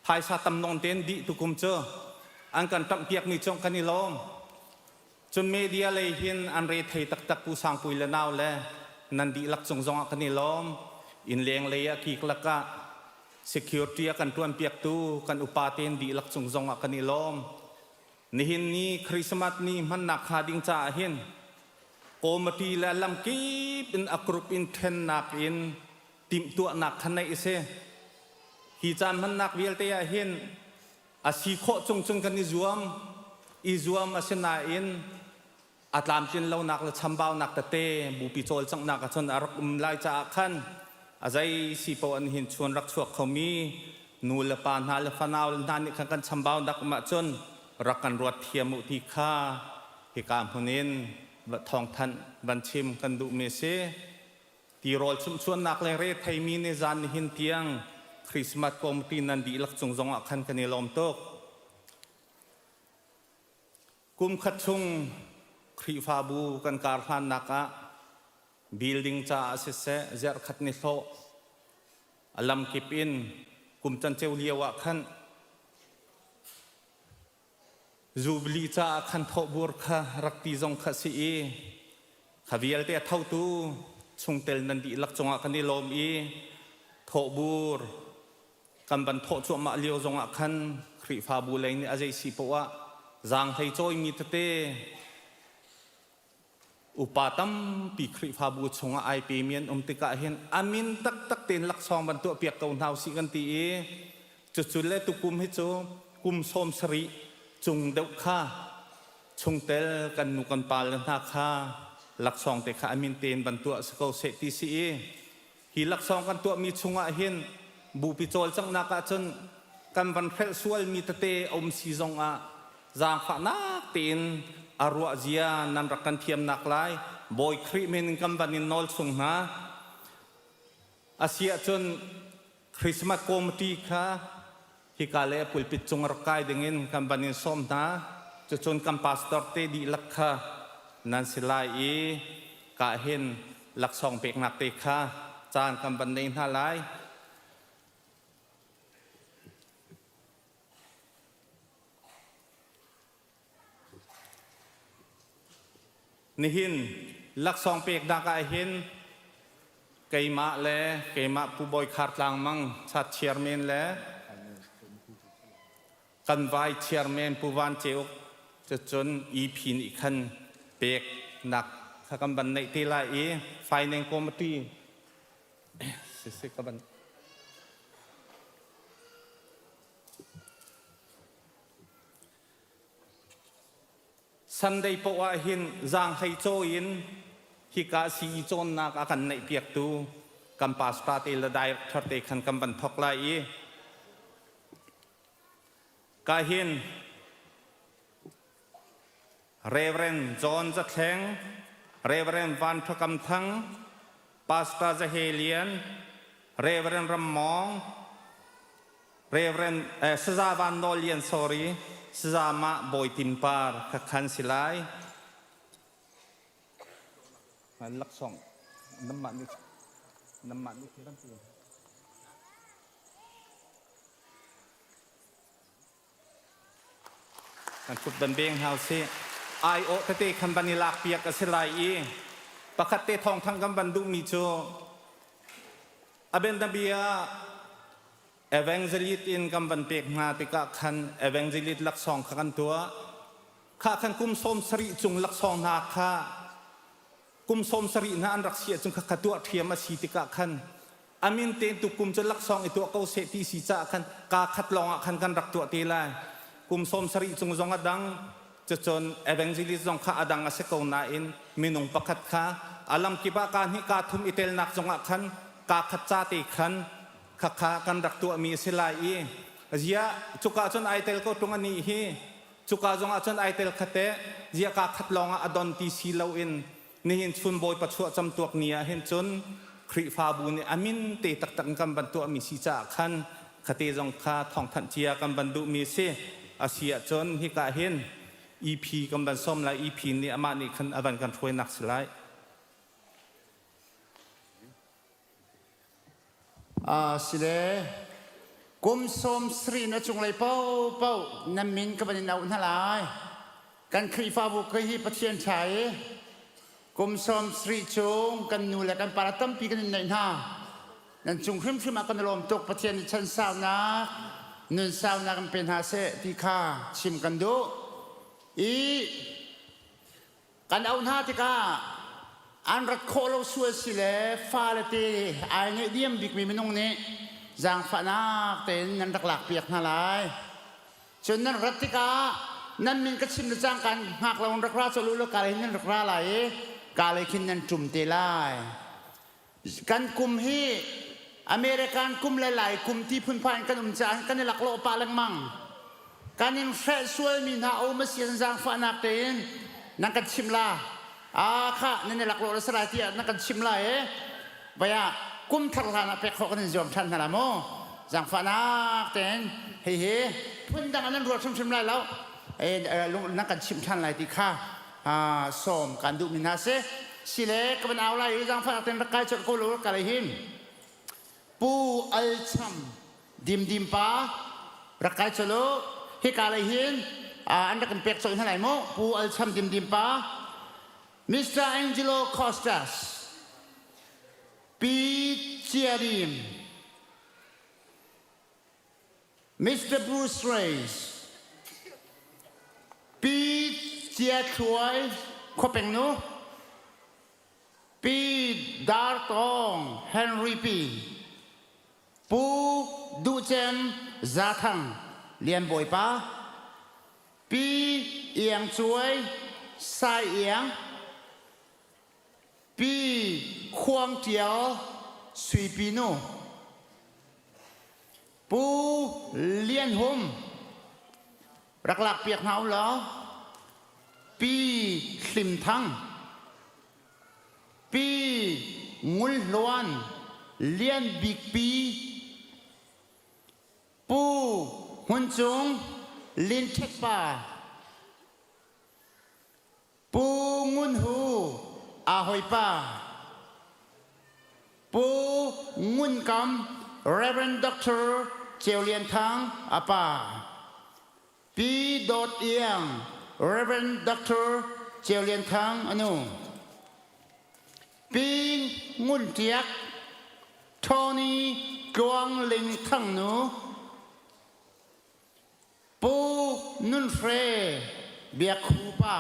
phaisa tam nawn tein dih tukum cu an kan ṭamhpiakmi cung kan i lawm. Cun media lei hin an re thei taktak Pu Sangpui le nau le nan dihlak cung zongah kan i lawm. Innleng lei ah kiklak ah security a kan ṭuanpiaktu kan upa tein dihlak cung zongah kan i lawm. Nihin ni Christmas ni hmannak hnga ding caah hin committee le lamkip in a group in ṭhennak in timhtuahnak kha neih a si. Hi caan hmannak vialte ah hin A si khawh chung cun kan i zuam. I zuam a si nain a tlamtlin lonak le chambaunak tete bupi cawlcanghnak ahcun a rak um lai caah khan a zei si paoh an hin chuan rak chuak khomi nu le pa hna le fanau le hna nih khan kan chambaunak um ahcun rak kan ruat thiam u ti kha hika hmun in thawngthanh van chim kan duhmi a si. Tirawl chumhchuannak le retheimi nih zan nihin tiang Christmas committee nan dihlak cung zongah khan kan i lawm tuk. Kum khat chung Khrihfabu kan kar hlannak ah building caah siseh zerhkhat ni hlawh a lamkip in kum canceu lio ah khan Zubili caah khan thawhbur kha rak ti zong kha si i kha vialte a thotu chungtel nan dihlak cungah kan i lawm i thawhbur kan van thawh cuahmah lio zongah khan Khrihfabu lei nih a zei si poah ah zaanghlei cawimi tete upa tampi Khrihfabu chungah ai pemi an um tikah hin a min taktak tein laksawng van tuahpiak ko hna usih kan ti i cucu le tukum hi cu kum 70 cung deuh kha chungtel kan nu kan pa le hna kha laksawng te kha a min tein van tuah si ko seh ti si i. Hi laksawng kan tuahmi chungah hin bupi cawlcanghnak ahcun kan van hrelh sualmi tete a um si zongah zaangfahnak tein a ruah zia nan rak kan thiamnak lai Bawi Khrih min in kan van in nawl chung hna. Asi ahcun Christmas committee kha hika le pulpit cung rak kai dingin kan van in sawm hna. Cucun kan pastor te dihlak kha nan si lai i ka hin laksawng peknak te kha caan kan van nei hna lai. Nihin laksawng peknak ah hin keimah le keimah Pu Bawi Khar Tlang Mang chat chairman le kan vai chairman Pu Van Ceuk cucun EP nih khan peknak kha kan van neih te lai i finance committee sisi ka van Sunday poah ah hin zaanghlei caw in hika sii cawnnak a kan neihpiaktu kan pastor te le director te khan kan van thok lai i ka hin Reverend John Zathleng, Reverend Van Thakam Thang, Pastor Zahe Lian, Reverend Ram Mawng, Reverend eh, Saza Van Nawl Lian sorry, Saza Mah Bawi Tin Par kha khan si lai. Laksawng namah nih namah nih kan tu. Kan kut ban beng hau si. Ai o tete khan ban i lak piak a si lai i pakhat te thawng thang kan ban duhmi cu Abianabia evangelist in kan van pek hna tikah khan evangelist laksawng kha kan tuah. Kha khan kum 70 cung laksawng hna kha kum 70 hna an rak si ahcun kha tuah ṭhiam a si tikah khan amin tein tukum cu laksawng i tuah ko seh ti si caah khan kaa khat lawng ah khan kan rak tuah te lai. Kum 70 cung zong a dang cucun evangelist zong kha a dang a si ko nain minung pakhat kha a lamkip ah kaa hnih kaa thum i telnak zongah khan kaa khat ca te khan khakha kan rak tuahmi a si lai i ziah cuka cun ai tel ko ṭung anih hi cuka zongah cun ai tel khate ziah kaa khat lawngah a don ti si loin nihin chun Bawipa chuah camtuak ni ah hin cun Khrihfabu nih a min te taktak in kan van tuahmi si caah khan khate zong kha thawngthanh cia kan van duhmi a si. A si ahcun hika hin EP kan van sawm lai EP nih amah nih khan a van kan hruainak si lai. Sile kum 70 na cunglei paohpaoh nan min ka van in auh hna lai. Kan Khrihfabu ka hi Pathian ṭha i kum 70 chung kan nu le kan pa tampi kan in neih hna. Nan cung hrimhrim ah kan i lawm tuk. Pathian nih chan saunak, nun saunak in pe hna seh ti kha chim kan duh. I Kan auh hna tikah an rat khawh lo sual si le fale te ai ngeih diam bikmi minung nih zaangfahnak tein nan rak lakpiak hna lai. Cun nan rat tikah nan min ka chim le cangka hngak lo in rak ra colh u law ka lei hin nan rak ra lai i ka lei khin nan ṭum te lai. Kan kum hi American kum le Lai kum ti phunphai in kan um caah kan i laklawh pah lengmang. Kan in hrelh sualmi hna a um a si ahcun zaangfahnak tein nan kan chimh la. Aa kha nan i laklawh le sarai tiah nan kan chimh lai i vai ah kum thar hlan ah pek khawh kan in zuam ṭhan hna la mu. Zaangfahnak tein hihi phundang ah nan ruat hrimhrim lai lo. Nan kan chimh ṭhan lai ti kha sawm kan duhmi hna si. Sile ka van au lai i zaangfahnak tein rak kai colh ko lo ka lei hin. Pu Al Cham Dimdim pa rak kai colh u. Hika lei hin an rak in pek colh hna lai mu. Pu Al Cham Dimdim pa Mr. Angelo Costas Pi Ciarim Mr. Bruce Reyes, Pi Cia Thluai Khuapeng nu, Pi Dar Tawng Henry Pi, Pu Duh Cem Za Thang Lian Bawipa, Pi Iang Cuai Sai Iang, Pi Khuang Ṭial. Suipi nu. Pu Lian Hum rak lak piak hna u law Pi Hlim Thang Pi Ngul Hluan Lian Bik Pi Pu Hmun Cung Lin Ṭhet Pa Pu Ngun Hu aa hawipa Pu Ngun Kam Rev. Dr. Ceu Lian Thang a pa Pi Dawt Iang Rev. Dr. Ceu Lian Thang a nu Pi Ngun Ṭiak Tony Tluang Ling Thang nu Pu Nun Hre Biak Hu pa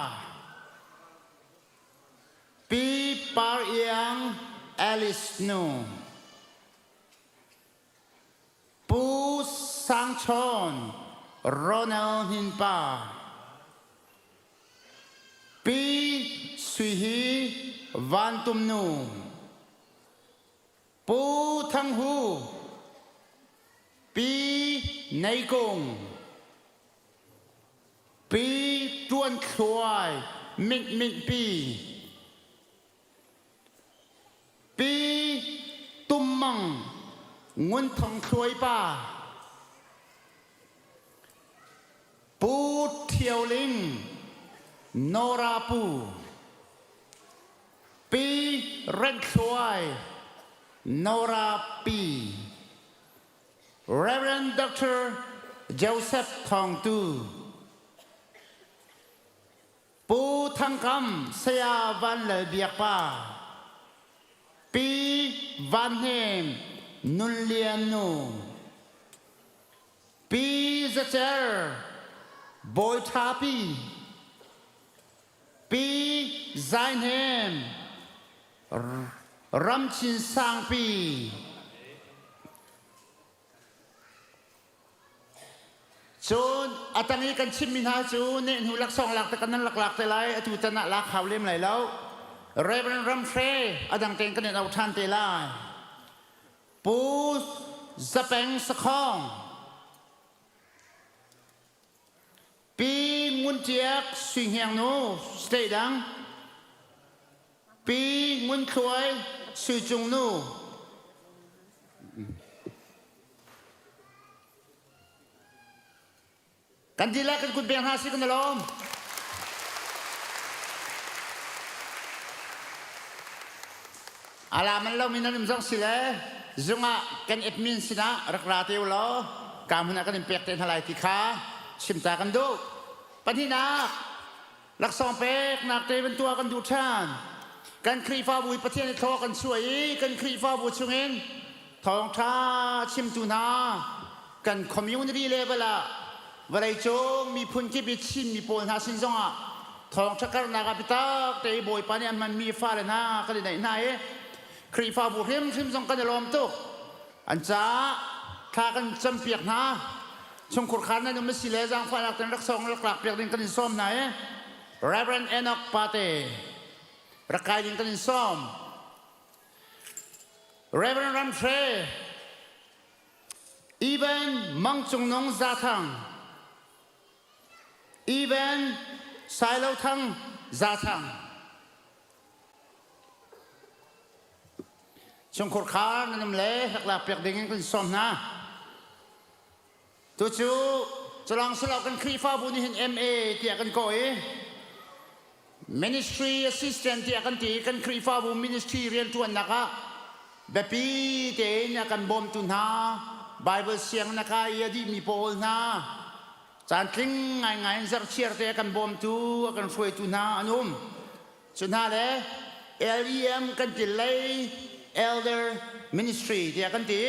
Pi Par Iang Alice nu Pu Sang Chawn Ronald Hnin pa Pi Sui Hi Van Tum nu Pu Thang Hu, Pi Nei Kung, Pi Tuan Thluai Mint Mint Pi, Pi Tum Mang Ngun Thong Thluai Pa, Pu Thio Ling Nora Pu. Pi Renthluai Nora Pi Reverend Dr. Joseph Thawng Tu Pu Thang Kam Saya Van Lal Biak Pa Pi Van Hnem Nun Lian Nu Pi Za Cer Bawi Tha Pi Pi Zai Hnem Ramchin Sangpi Cun a tang i kan chimmi hna cu nehhnu laksawng lak te kan nan lak lak te lai atu tan ah lak hau lem lai lo Reverend Ram Hre a dang tein kan in auh ṭhan te lai Pu Zapeng Sakhong Pi Ngun Ṭiak Sui Hniang nu state dang Pi Ngun Thluai Sui Cung nu Kan dihlak kan kut beng hna si kan i lawm. Ala man lo mi nan um zong si le zung ah kan admin sinah rak ra te u law ka hmun ah kan in pek te hna lai ti kha chimta kan duh. Pahnihnak laksawng peknak te van tuah kan duh ṭhan. Kan Khrihfabu i Pathian i thlaw kan chuah i kan Khrihfabu chungin thawngṭha chimtu hna kan community level ah vawleicung miphun kip i Chinmi pawl hna sin zongah thawngṭha karhnak ah biatak te i Bawipa nih an hmanmi fale hna kan i neih hna i Khrihfabu hrimhrim zong kan i lawm tuk. An caah thla kan campiak hna. Chungkhur khaan nan um a si le zaangfahnak ten laksawng rak lakpiak ding kan in sawm hna i Reverend Enoch Pate rak kai ding kan in sawm. Reverend Ram Hre Even Mang Cung Nung Za Thang Even Sailo Thang Za Thang Chungkhur khar nan um le rak lak piak ding in kan sawm hna. Tucu culawng silo kan Khrihfabu nih hin MA tiah kan kawh i Ministry assistant tiah kan ti i kan Khrihfabu ministry rianṭuannak ah biapi tein a kan bawmtu hna Bible sianginn a kai i a dihmi pawl hna caantling ngaingai in zarhchiar te a kan bawmtu a kan hruaitu hna an um. Cu hna le LEM kan ti lei Elder Ministry tiah kan ti.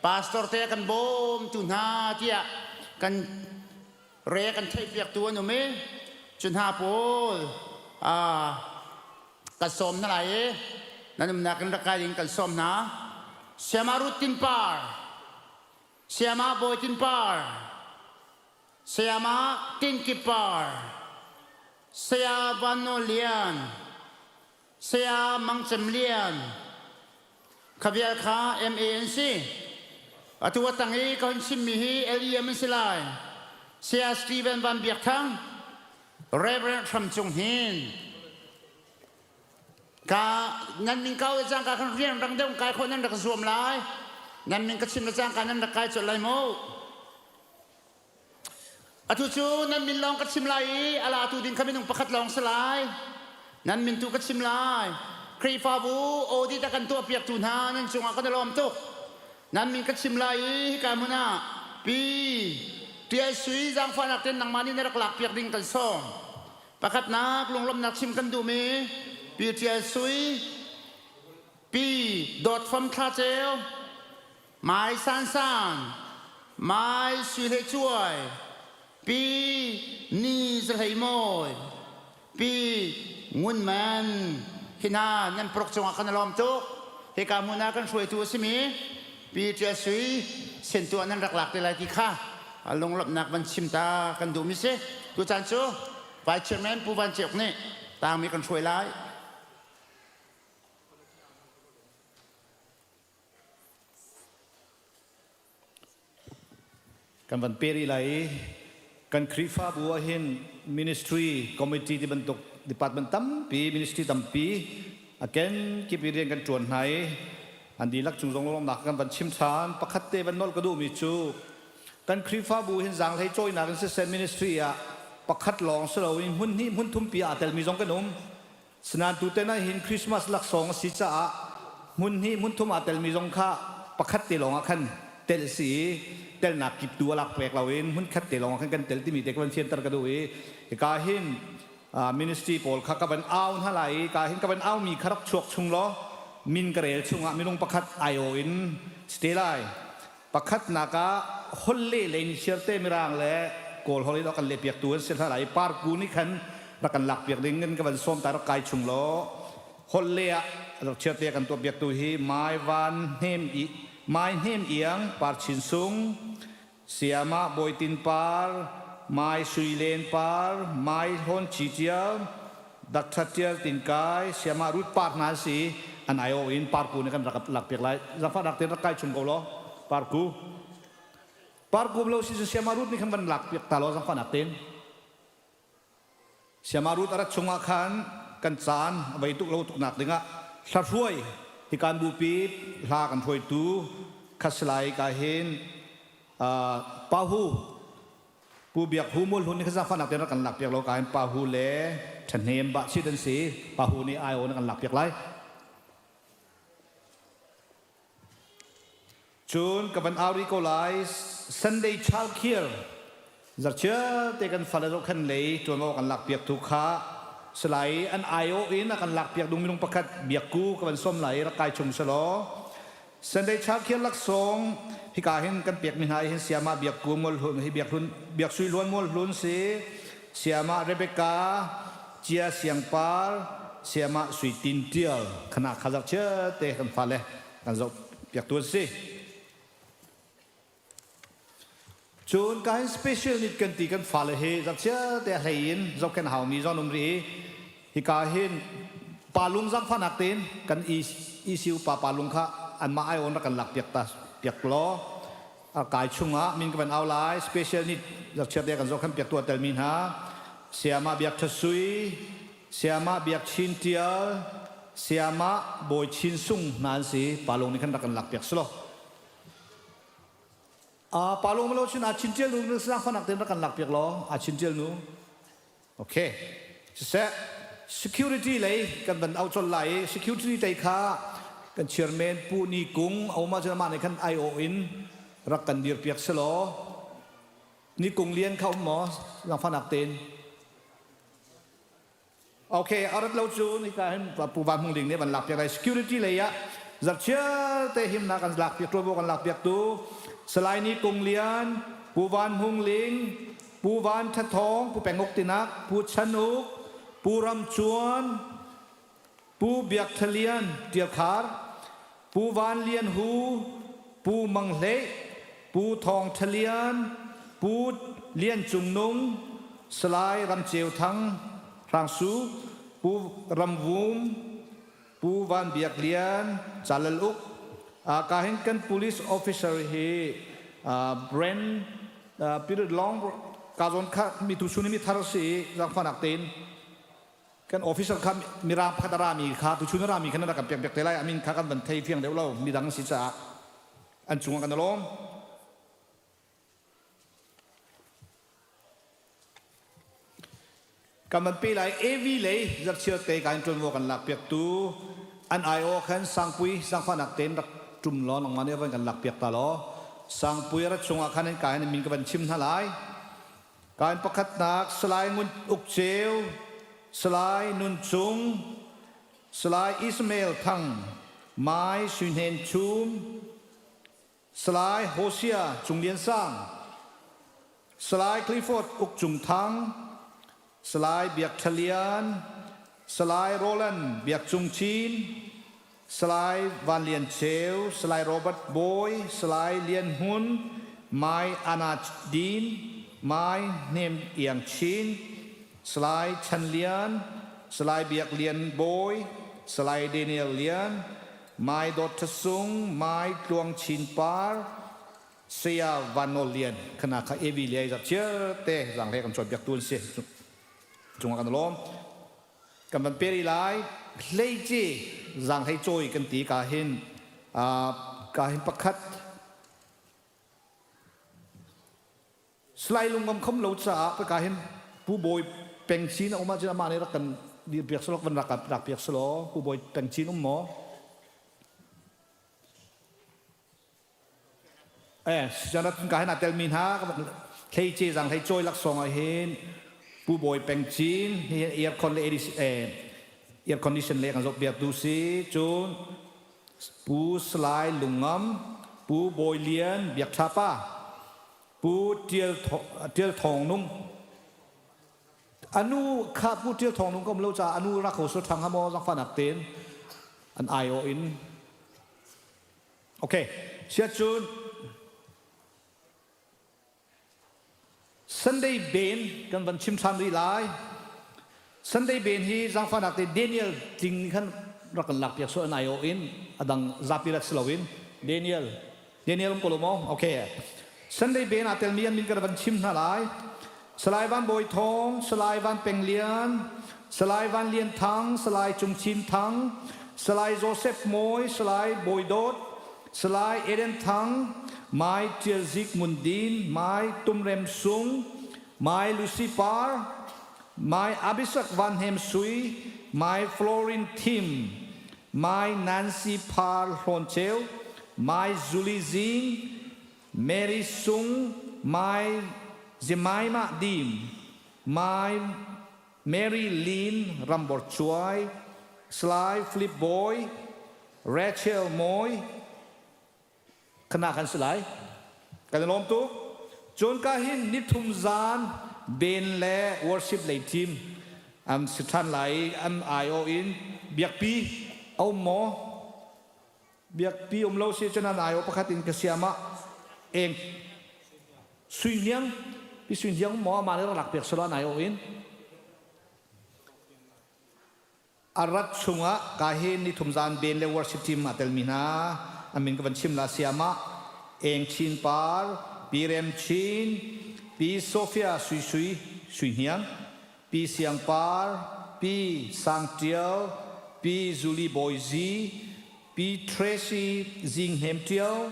Pastor te kan bawmtu hna tiah kan re kan theihpiaktu an um i cu hna pawl kan sawm hna lai i nan umnak in rak kai ding kan sawm hna. Siama Ruth Tin Par, Siama Bawi Tin Par, Sayama Tin Kip Par, Saya Van Nawl Lian, Saya Mang Cem Lian, Kha vial kha MA an si. Atu a tang i ka hun chimmi hi LEM an si lai. Saya Stephen Van Biak Thang, Reverend Hram Cung Hin. Ka nan min kau le cangka khan rian rang deuh kai khawh nan rak zuam lai. Nan min ka chim le cangka nan rak kai colh lai mu. Atu cu nan min lawng ka chim lai i a latu ding kha minung pakhat lawng si lai. Nan min tu ka chim lai. Khrihfabu audit a kan tuahpiaktu hna nan cungah kan i lawm tuk. Nan min ka chim lai i hika hmun ah Pi Tial Sui zaangfahnak ten nangmah nih na rak lakpiak ding kan sawm. Pakhatnak lunglawmhnak chim kan duhmi Pi Tial Sui, Pi Dawt Fam Thla Ceu, Mai San San, Mai Sui Hlei Cuai, Pi Ni Za Hlei Mawi, Pi Ngun Man, hi hna nan paruk cungah kan i lawm tuk. Hika hmun ah kan hruaitu a simi Pi Ṭial Sui sentuah nan rak lak te lai ti kha lunglawmhnak van chim ta kan duhmi si. Tucaan cu Vice Chairman Pu Van Ceuk nih tangmi kan hruai lai. Kan van pe rih lai i kan Khrihfabu ah hin ministry committee ti bantuk department tampi ministry tampi a kenkip i rian kan ṭuan hna i an dihlak cung zong lawmnak kan van chim ṭhan. Pakhat te van nolh ka duhmi cu kan Khrihfabu hin zaanghlei cawinak in siseh ministry ah pakhat lawng si loin hmun hnih hmun thumpi aa telmi zong kan um. Sinain tuten ah hin Christmas laksawng a si caah hmun hnih hmun thum aa telmi zong kha pakhat te lawng ah khan tel si i telnak kip tu a lak pek loin hmun khat te lawng ah khan kan tel timi te ka van fianter ka duh i hika hin ministry pawl kha ka van au hna lai i ka hin ka van au mi kha rak chuak chung law min ka rel chungah minung pakhat aiawh in si te lai. Pakhatnak ah holh le lei siarte Mirang le Kawl holh in kan lehpiaktu an si hna lai. Parku nih khan rak kan lakpiak ding in ka van sawm ta rak kai chung law holh le ah rak chiarte kan tuahpiaktu hi Mai Van Hnem i Mai Hnem Iang Par Chin Sung Siama Bawi Tin Par Mai Sui Len Par Mai Hlawn Chi Tial Dr. Tial Tin Kai Siama Ruth Par hna an si an aiawh in Parku nih kan rak lakpiak lai. Zaangfah rak tein rak kai chung ko law Parku. Parku lo si cu Siama Ruth nih khan van lakpiak ta law zaangfah nak tein. Siama Ruth a rat chungah khan kan caan a vei tuk lo tuk nak dingah hlahruai hikan bupi hla kan hruaitu khasilai ka hin Pahu Pu Biak Hu Mual Hlun nih khan zaangfahnak tein rak kan lakpiak law ka in Pa Hu le ṭhahnem bah chit an si. Pa Hu nih aiaw na kan lakpiak lai. Cun ka van au rih ko lai Sunday Child Care zarhchiar te kan fale zohkhen lei ṭuanvo kan lakpiak tu kha salai an aiawh in a kan lakpiak dung minung pakhat biakku ka van sawm lai rak kai chung selaw Sunday childcare laksawng hika hin kan pekmi hna hin Siamah Biakku Mualhlun hi Biakhlun Biaksui Luan Mualhlun si Siamah Rebecca Cia Siangpar Siamah Sui Tin Tial khana khazar chia te kan fale kan zoh piak tu an si. Cun ka hin special need kan ti kan fale hi zarchia te a hlei in zohkhenh haumi zon um rih i hika hin palung zangfahnak tein kan ECU pa palung kha anmah ai on rak kan lak piak ta piak law a kai chungah min ka van au lai special need zarchia te kan zohkhenh piak tu a telmi hna Sayamah Biak Tha Sui Sayamah Biak Chin Tial Sayamah Bawi Chin Sung hna an si palung nih khan rak kan lak piak selaw Pa lung lo cun a chin tial nu na fanak ten rak kan lak piak law a chin tial nu. Okay. Siseh security lei kan van au chol lai i security lei kha kan chairman Pu Ni Kung oma cun amah nih khan aiawh in rak kan dir piak selaw Ni Kung Lian kha um maw langfanak ten Okay, a rat lo cu nika hin Pu Van Hmung Ding nih van lak piak lai. Security lei ah zarhchiar te himnak kan lak piak, ṭuanvo kan lak piak tu Salai Ni Kung Lian, Pu Van Hmung Ling, Pu Van Tha Thawng, Pu Peng Uk Tinak, Pu Chan Uk, Pu Ram Cuan, Pu Biak Tha Lian Tial Khar, Pu Van Lian Hu, Pu Mang Hlei, Pu Thawng Tha Lian, Pu Lian Cung Nung, Salai Ram Ceu Thang, Hrang Su, Pu Ram Vum, Pu Van Biak Lian, Calal Uk. Ka hin kan police officer hi brand period long ka zawn kha mi tu chun mi thar si zangfanak tein kan officer kha mirang pakhat a rami kha tu chun a rami khan rak kan pek pek te lai amin kha kan van thei fiang deuh lo midang si caah an cungah kan lawm. Kan van pe lai AV lei zarchiar te ka in ṭuanvo kan lak piak tu an IO khan Sangpui sangfanak tein rak ṭum law nangmah nih van kan lak piak ta law Sangpui rat chungah khan in ka in min ka van chim hna lai. Ka in pakhatnak Salai Ngun Uk Ceu, Salai Nun Cung, Salai Ismail Thang, Mai Sui Hnen Chum, Salai Hosea Cung Lian Sang, Salai Clifford Uk Cung Thang, Salai Biak Ṭha Lian, Salai Roland Biak Cung Chin, Salai Van Lian Ceu, Salai Robert Bawi, Salai Lian Hmun, Mai Anna Din, Mai Hnem Iang Chin, Salai Chan Lian, Salai Biak Lian Bawi, Salai Daniel Lian, Mai Dawt Ṭha Sung, Mai Tluang Chin Par, Saya Van Nawl Lian khana kha AV le zar chiar te zang le kan cawn piak tu an si. Cungah kan lawm. Kan van peri lai hleici zang hlei cawi kan ti ka hin ka hin pakhat Salai lungngam khom lo caah ka hin Pu Bawi Peng Cin a um ahcun amah nih rak kan dir piak selaw van rak rak piak selaw Pu Bawi Peng Cin um maw? Eh, sianat ka hin a telmi hna hlei ce zang hlei cawi laksawng ah hin Pu Bawi Peng Cin hi aircon le air condition le kan zoh piak tu si cun Pu Salai Lungngam, Pu Bawi Lian Biak Ṭha Pa, Pu Ṭial Thawng Nung. Anu kha Pu Ṭial Thawng Nung ka um lo caah anu rak ho sul ṭhang ha maw zangfahnak tein an aiawh in. Okay, siat cun Sunday Ben kan van chim ṭhan rih lai. Sunday Ben hi zaangfahnak te Daniel tling nih khan rak kan lakpiak sual an aiawh in a dang zapi rat si loin Daniel Daniel um ko lo maw? Okay. Sunday Ben aa telmi an min kan van chim hna lai. Salai Van Bawi Thawng, Salai Van Peng Lian, Salai Van Lian Thang, Salai Cung Chin Thang, Salai Joseph Mawi, Salai Bawi Dawt, Salai Eden Thang, Mai Tial Zik Ngun Din, Mai Tum Rem Sung, Mai Lucy Par, Mai Abisak Van Hem Sui, Mai Florin Thim, Mai Nancy Par Hlawn Ceu, Mai Julie Zing, Mary Sung, Mai Jemima Dim, Mai Mary Lynn Rambor Chuai, Salai Flip Boy, Rachel Mawi khana kan si lai. Kan i lawm tuk. Cun ka hin nithum zan ben le worship lei team an si ṭhan lai an aiawh in biakpi a um maw? Biakpi um lo si cun an aiawh pakhat in ka siam ah eng sui hniang pi sui hniang um maw amah nih rak lak piak selaw an aiawh in A rat chungah ka hi nithum zan Ben le worship team aa telmi hna an min ka van chim la siamah Eng Chin Par, Pi Rem Chin, Pi Sophia Sui Sui Sui Hniang, Pi Siang Par, Pi Sang Tial, Pi Julie Bawi Zi, Pi Tracy Zing Hnem Tial,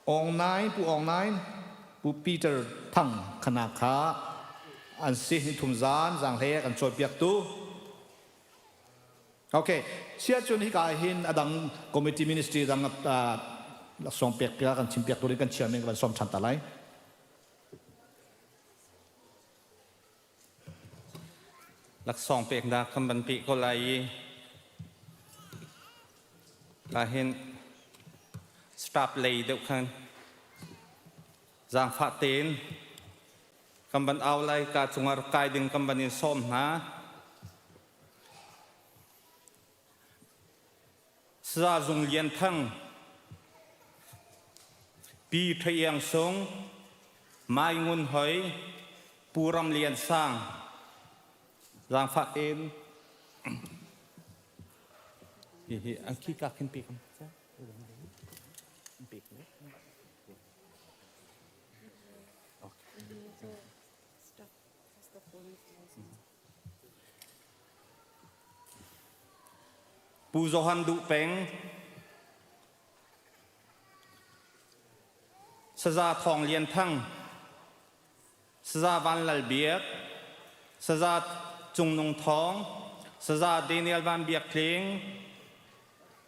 Aung Naing Pu Aung Naing, Pu Peter Thang khana kha an si nithum zan zanghle kan cawipiaktu. Okay, sia cun hika hin adang committee ministry dang laksawng pek pia kan chim piak turin kan chairman kan som than ta lai. Laksawng peknak kan van pe ko lai i ahhin staff lei deuh khan zaangfah tein kan van au lai ka cungah rak kai ding kan van in sawm hna. Saya Zung Lian Thang, Pi Ṭha Iang Sung, Mai Ngun Hoi, Pu Ram Lian Sang, zaangfah tein hihi an khi ka khin pe kam. Pu Johan Duh Peng, Saza Thawng Lian Thang, Saza Van Lal Biak, Saza Cung Nung Thawng, Saza Daniel Van Biak Tling,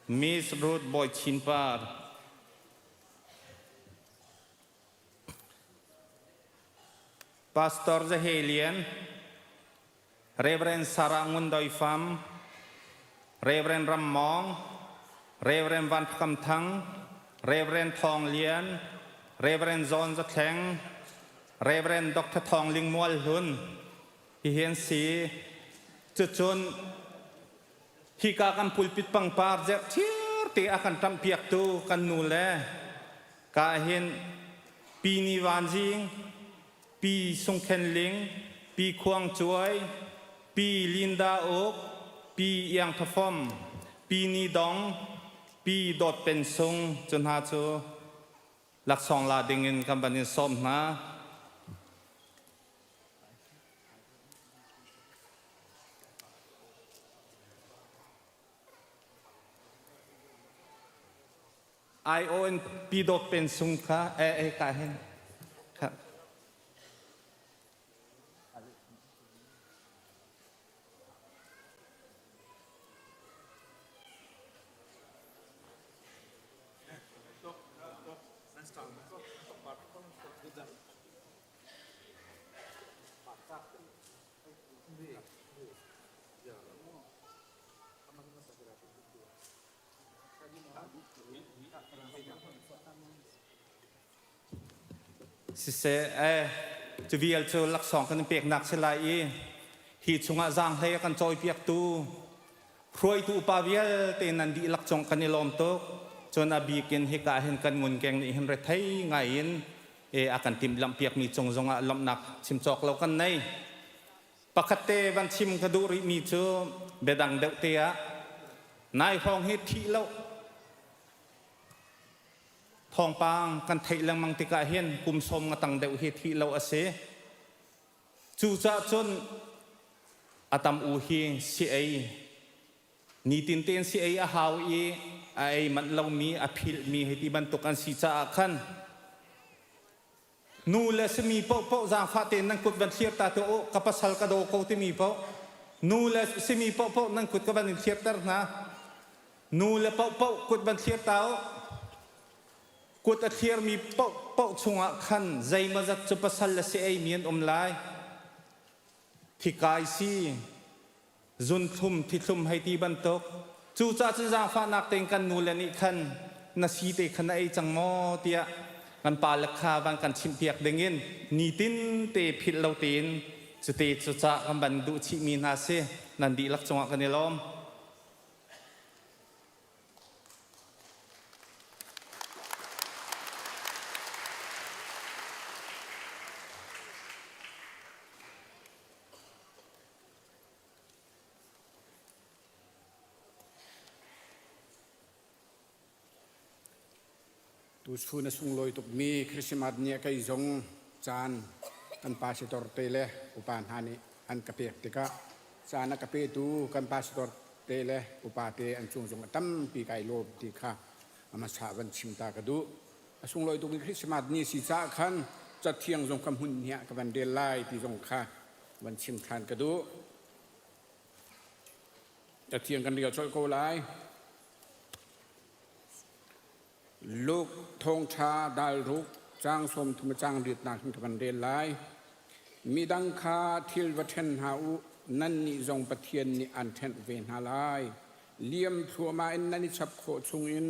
Miss Ruth Bawi Chin Par. Pastor Zahe Lian, Reverend Sarah Ngun Doi Fam, Reverend Ram Mawng, Reverend Van Phakam Thang, Reverend Thawng Lian, Reverend John Zathleng, Reverend Dr. Thawng Ling Mual Hlun, hi hi an si. Cucun hika kan pulpit pangpar zerh thir te a kan ṭamh piaktu kan nu le ka hin Pi Ni Van Zing, Pi Sung Khen Ling, Pi Khuang Cuai, Pi Linda Uk, Pi Iang Tha Fom, Pi Ni Dong, Pi Dawt Pen Sung cu hna cu laksawng la dingin kan van in sawm hna. ION Pi Dawt Pen Sung kha eh eh ka hin kha Siseh, eh, cu vial cu laksawng kan in peknak si lai i hi chungah zaanghlei a kan cawipiaktu hruaitu upa vialte nan dihlak cung kan i lawm tuk. Cun a bik in hika hin kan ngunkeng nih hin rethei ngai in e a kan timhlamhpiakmi cung zongah lawmhnak chim cawk lo kan nei. Pakhat te van chim ka duh rihmi cu biadang deuh te ah nai hrawng hi thih lo thawngpang kan theih lengmang tikah hin kum sawm nga tang deuh hi thih lo a si. Cucaah cun a tam u hi si ei nitin tein si ei a hau i a ei manh lomi a philhmi hei ti bantuk an si caah khan Nu le simi paohpaoh zaangfah tein nan kut van thlir ta tuah u, ka pasal ka daw ko timi paoh. Nu le simi paohpaoh nan kut ka van in thlirter hna. Nu le paohpaoh kut van thlir ta u. Kut a thlirmi paohpaoh chungah khan zeimawzat cu pasal le si eimi an um lai. Thikai si, zunthlum, thithlum hei ti bantuk. Cucaah cun zaangfahnak tein kan nule nih khan na si te kha na ei cang maw tiah kan pale kha van kan chimhpiak dingin nitin te philh lo tein cute cucah kan van duh chihmi hna si nan dihlak cungah kan i lawm. Tuchun a sunglawi tukmi Christmas ni ah kei zong caan kan pastor te le upa hna nih an ka pek tikah caan a ka petu kan pastor te le upa te an cung zong a tampi kai lawm ti kha a hmasa van chim ta ka duh. A sunglawi tukmi Christmas ni si caah khan cathiang zong ka hmun ni ah ka van rel lai ti zong kha van chim ṭhan ka duh. Cathiang kan rel colh ko lai. Luke thawngṭha dal ruk caang 30 caang riatnak hin ka van rel lai. Midang kha thil va ṭhen hna u, nannih zong Pathian nih an ṭhenh ve hna lai. Liam thluahmah in nan i chap khawh chungin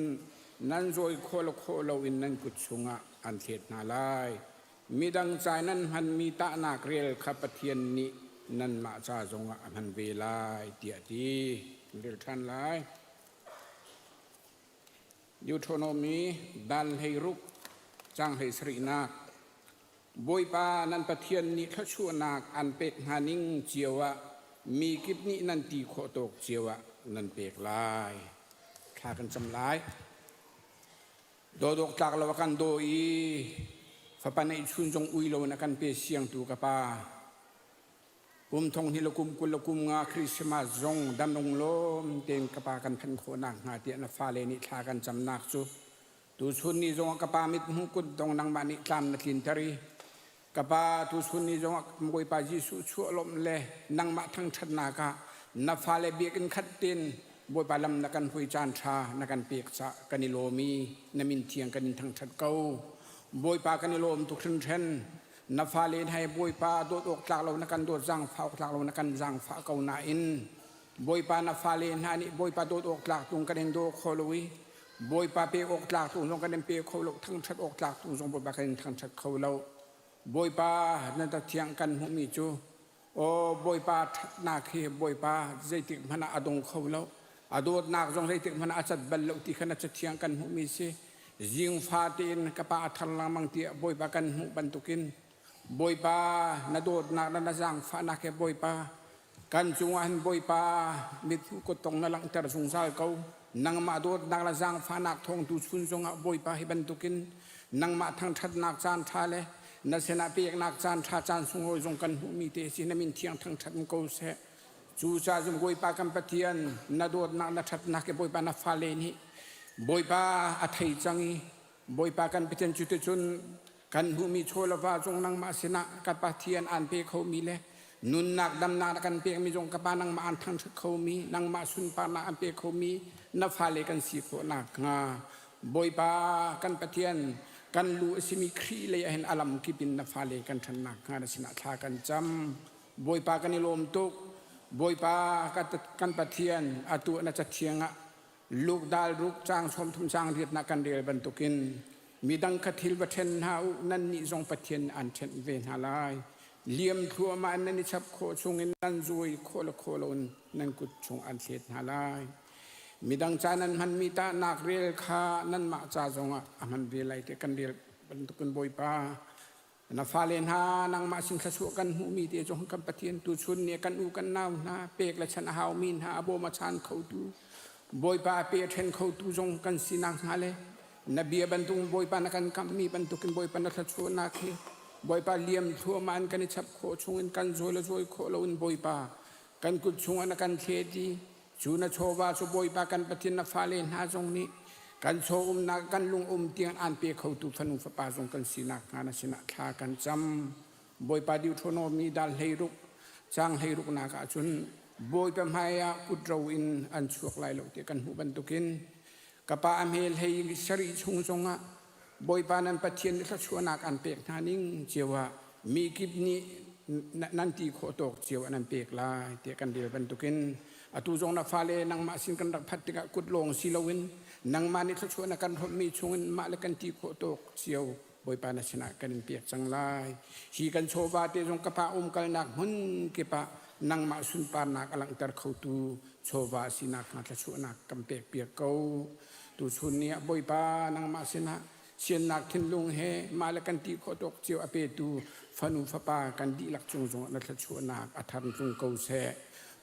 nan zawi khawh le khawh loin nan kut chungah an thlet hna lai. Midang ca nan hmanmi tahnak rel kha Pathian nih nanmah ca zongah a hman ve lai tiah a ti. Kan rel ṭhan lai. Deuteronomy dal 16 caang 17nak Bawipa nan Pathian nih thluachuahnak an pek hna ning cio ah mi kip nih nan ti khawh tawk cio ah nan pek lai. Thla kan cam lai. Dawdawk tlak lo a kan daw i fapa neihchun zong ui loin a kan pe siangtu ka pa. Kum thong hnih le kum 20 le kum nga Christmas zong dam lawm tein ka pa kan phanh khawh nakhnga tiah na fale nih thla kan camnak cu tuchun ni zongah ka pa mithmuh kut dong nangmah nih tlam na tlinter i ka pa tuchun ni zongah Bawipa Jesuh chuah lawmh le nangmah thangṭhatnak ah na fale biakinn khat tein Bawipa lam na kan hui caan ṭha na kan pek cah kan i lawm i na min thiang kan in thangṭhat ko. Bawipa kan i lawm tuk hringhran. Na fale hna hi Bawipa dawt awk tlak lo na kan dawt zaangfah awk tlak lo na kan zaangfah ko nain Bawipa na fale hna nih Bawipa dawt awk tlak tung kan in daw kho lo i Bawipa pe awk tlak tung zong kan in pe kho lo thangṭhat awk tlak tung zong Bawipa kan in thangṭhat kho lo. Bawipa na thiang kan hmuhmi cu Aw Bawipa ṭhatnak hi Bawipa zeitik hmanh ah a dong kho lo. A dawtnak zong zeitik hmanh ah a cat bal lo ti kha na cathiang kan hmuhmi si. Zingfa tein ka pa a thar lengmang tiah Bawipa kan hmuh bantukin Bawipa na dawtnak le na zaangfahnak he Bawipa kan cungah hin Bawipa mithmuh kuttong na langhter zungzal ko. Nangmah dawtnak le zaangfahnak thawng tu chun zongah Bawipa hi bantukin nangmah thangṭhatnak caan ṭha le na sinah peknak caan ṭha caan sunglawi zong kan hmuhmi te si na min thiang thangṭhat in ko seh. Cucaah cun Bawipa kan Pathian na dawtnak na ṭhatnak hi Bawipa na fale nih Bawipa a thei cang i Bawipa kan Pathian cuticun kan hmuhmi chaw le va zong nangmah sinah ka Pathian aan pe khomi le nunnak damnak na kan pekmi zong ka Pa nangmah aan thangṭhat khomi nangmah sunparnak an pe khomi na fale kan si khawh nakhnga Bawipa kan Pathian kan lu a simi Khrih lei ah hin a lam kip in na fale kan ṭhan nakhnga na sinah thla kan cam. Bawipa kan i lawm tuk. Bawipa kan Pathian atu na cathiang ah Luke dal ruk caang 30 caang riatnak kan rel bantukin midang kha thil va ṭhen hna u nannih zong Pathian an ṭhenh ve hna lai. Liam thluahmah in nan i chap khawh chungin nan zuai khawh le khawh loin nan kut chung an thlet hna lai. Midang ca nan hmanmi tahnak rel kha nanmah ca zongah a hman ve lai ti kan rel bantukin Bawipa Na fale hna nangmah sin thluachuah kan hmuhmi te cu kan Pathian tuchun ni kan u kan nau hna pek le chan a haumi hna a bawm a chan khotu Bawipa a pe ṭhen khotu zong kan sinak hnga le na bia bantuk Bawipa na kan kamhmi bantukin Bawipa na thluachuahnak hi Bawipa liam thluahmah in kan i chap khawh chungin kan zawi le zawi khawh loin Bawipa kan kut chungah na kan thlet i Cu na chawva cu Bawipa kan Pathian na fale hna zong nih kan chaw umnak kan lung um tiang aan pe khotu fanu fapa zong kan sinak hnga na sinah thla kan cam. Bawipa Deuteronomy dal 16 caang 16 nak ah cun Bawipa hmai ah kutro in an chuak lai lo ti kan hmuh bantukin ka pa a hme hlei sarih chung zongah Bawipa nan Pathian nih thluachuahnak an pek hna ning cio ah mi kip nih nan ti khawh tawk cio ah nan pek lai tiah kan rel bantukin atu zong na fale nangmah sin kan rak phat tikah kut lawng si loin nangmah nih thluachuah na kan hrawmhmi chungin mah le kan ti khawh tawk cio Bawipa na sinah kan in pek cang lai. Hi kan chawva te zong ka pa umkalnak hmun kip ah nangmah sunparnak a langhter khotu chawva sinak hnga thluachuahnak kan pek piak ko. Tuchun ni ah Bawipa nangmah sinah siannak thinlung he mah le kan ti khawh tawk cio a petu fanu fapa kan dihlak cung zongah na thluachuahnak a thar tlung ko seh.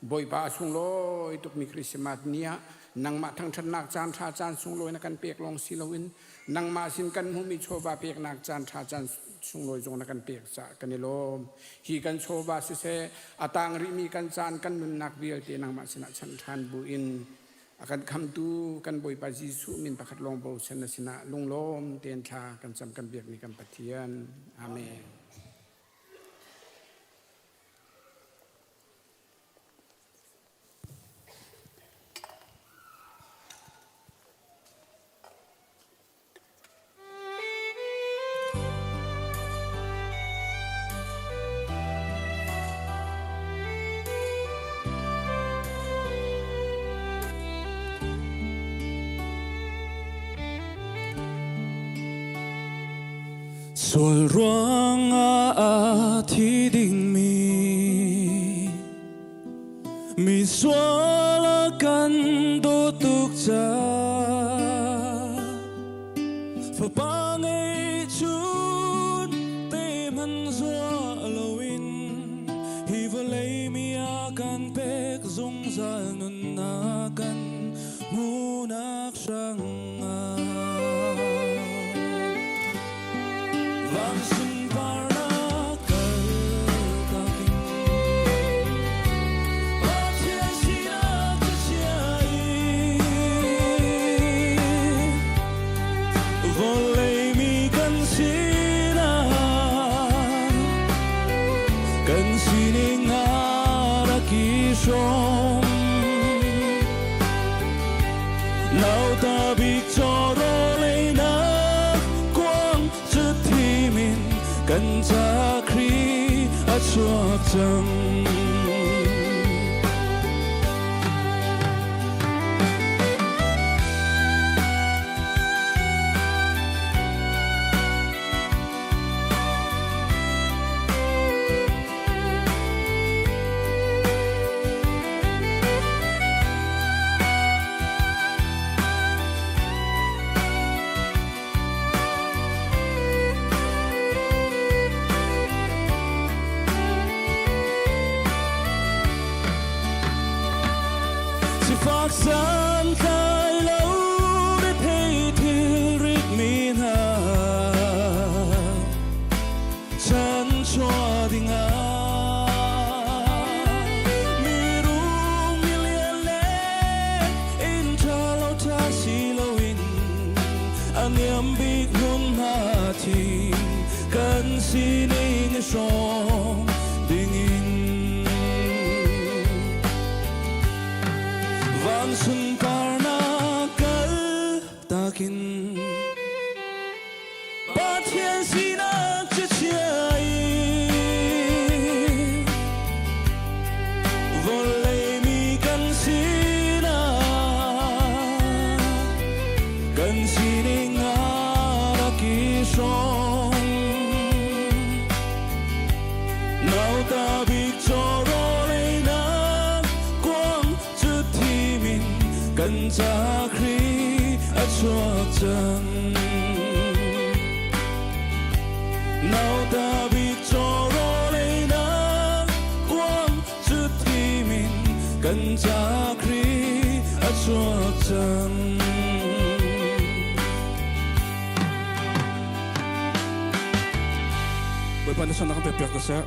Bawipa a sunglawi tukmi Christmas ni ah nangmah thangṭhatnak caan ṭha caan sunglawi na kan pek lawng si loin nangmah sin kan hmuhmi chawva peknak caan ṭha caan sunglawi zong na kan pek caah kan i lawm. Hi kan chawva siseh a tang rihmi kan caan kan nunnak vialte nangmah sinah chanh ṭhan buin A kan khamtu kan Bawipa Jesuh min pakhat lawng bochan na sinah lunglawm tein thla kan cam kan biakmi kan Pathian. Amen. Sual ruangah a thi dingmi mi sual a kan dawt tuk caah Fapa ngeihchun te hmanh zuah loin hi vawlei mi a kan pek zungzal nunnak kan hmuhnak hrangah van sunparnak kaltak in. chuak cang. Sifak santlai lo rethei thilrit mi hna chanchuah dingah mirum milian le inn ṭha lo ṭha si loin a niam bik hmun hna thim kan sining i hrawm dingin van sunparnak kal takin Pathian sinak chia i vawlei mi kan sinak kan sining a rak i hrawm. Nauta bik chawhrawleinak kuang cu thim in kan ca Khrih a chuak cang. Nauta bik chawhrawleinak kuang cu thim in kan ca Khrih a chuak cang. Bawipa na sualnak kan pekpiak ko seh.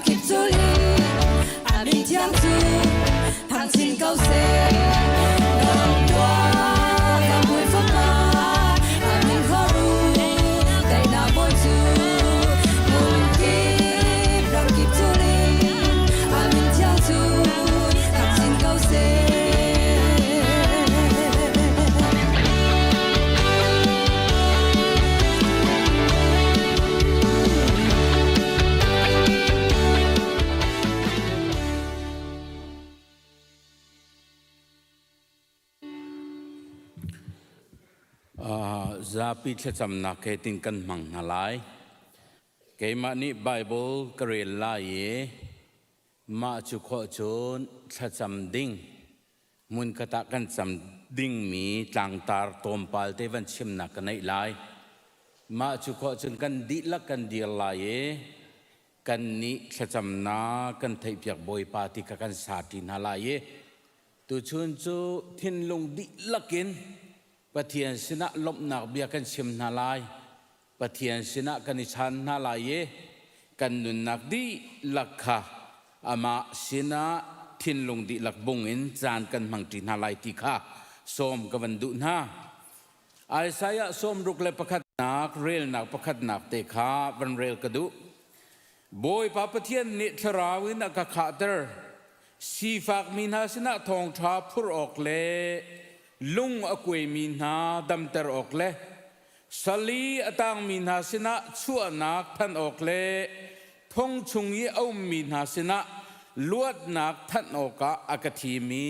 Ramkip cul in a min thiang cu thang chin ko seh. Dong tuah ka mui fapa a min khuaru daihnak bawi cu hmun kip ramkip cul in a min thiang cu thang chin ko seh. Zapi thlacamnak he tin kan hmang hna lai. Keimah nih Bible ka rel lai i mah cu khawh cun thlacam ding hmunkhat ah kan cam dingmi tlangtar tlawmpal te van chimnak ka neih lai. Mah cu khawh cun kan dihlak kan dir lai i kan nih thlacamnak kan theihpiak Bawipa ti kha kan sa ṭi hna lai i tuchun cu thinlung dihlak in Pathian sinah lawmhnak bia kan chim hna lai. Pathian sinah kan i chan hna lai i kan nunnak dihlak kha amah sinah thinlung dihlak bung in caan kan hmangṭi hna lai ti kha sawm ka van duh hna. Isaiah 61nak relnak pakhatnak te kha van rel ka duh. Bawipa Pathian nih thlarau in a ka khahter. Sifakmi hna sinah thawngṭha phurh awk le lung a kuaimi hna damter awk le Sal i a tangmi hna sinah chuahnak thanh awk le thong chung i a ummi hna sinah luatnak thanh awkah a ka thim i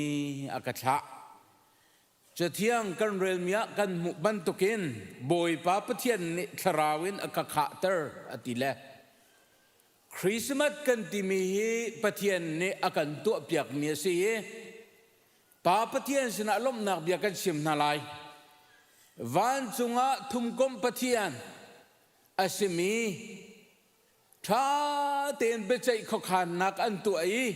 a ka thlah. Cathiang kan relmi ah kan hmuh bantukin Bawipa Pathian nih thlarau in a ka khahter a ti le Christmas kan timi hi Pathian nih a kan tuahpiakmi a si i Pa Pathian sinah lawmhnak bia kan chim hna lai. Vancung ah thumkomh Pathian a simi ṭha tein biaceih khuakhannak an tuah i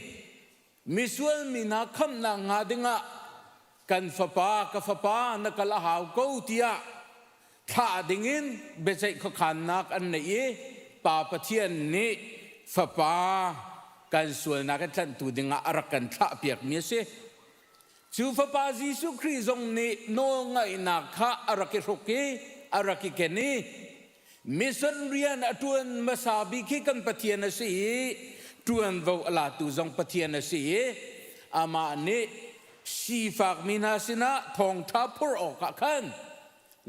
misual mi hna khamhnak hnga dingah kan fapa ka fapa na kal a hau ko tiah thlah dingin biaceih khuakhannak an neih i Pa Pathian nih fapa kan sualnak in tlanhtu dingah a rak kan thlahpiakmi a si. Cu fapa Jesuh Khrih zong nih nawlngaihnak kha a rak i hruk i a rak i ken i mission rian a ṭuan hmasa bik hi kan Pathian a si i ṭuanvo a latu zong Pathian a si i amah nih sifakmi hna sinah thawngṭha phurh awkah khan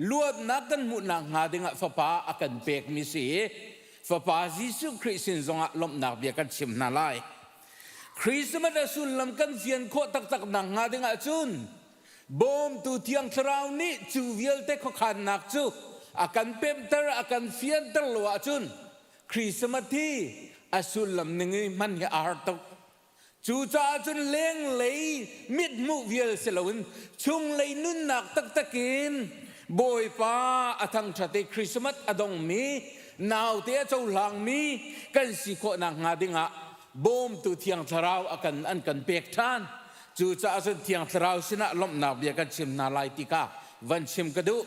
luatnak kan hmuhnak hnga dingah fapa a kan pekmi si i fapa Jesuh Khrih sin zongah lawmhnak bia kan chim hna lai. Christmas a sullam kan fian khawh taktak nak hnga dingah cun bawmtu Thiang Thlarau nih cu vialte khuakhannak cu a kan pemhter a kan fianter lo ahcun Christmas hi a sullam ning i hman hi a har tuk. Cucaah cun lenglei mithmuh vial si loin chunglei nunnak taktak in Bawipa a thangṭhat i Christmas a dongmi naute a cohlangmi kan si khawhnak hnga dingah bawmtu Thiang Thlarau a kan an kan pek ṭhan. Cucaah cun Thiang Thlarau sinah lawmhnak bia kan chim hna lai ti kha van chim ka duh.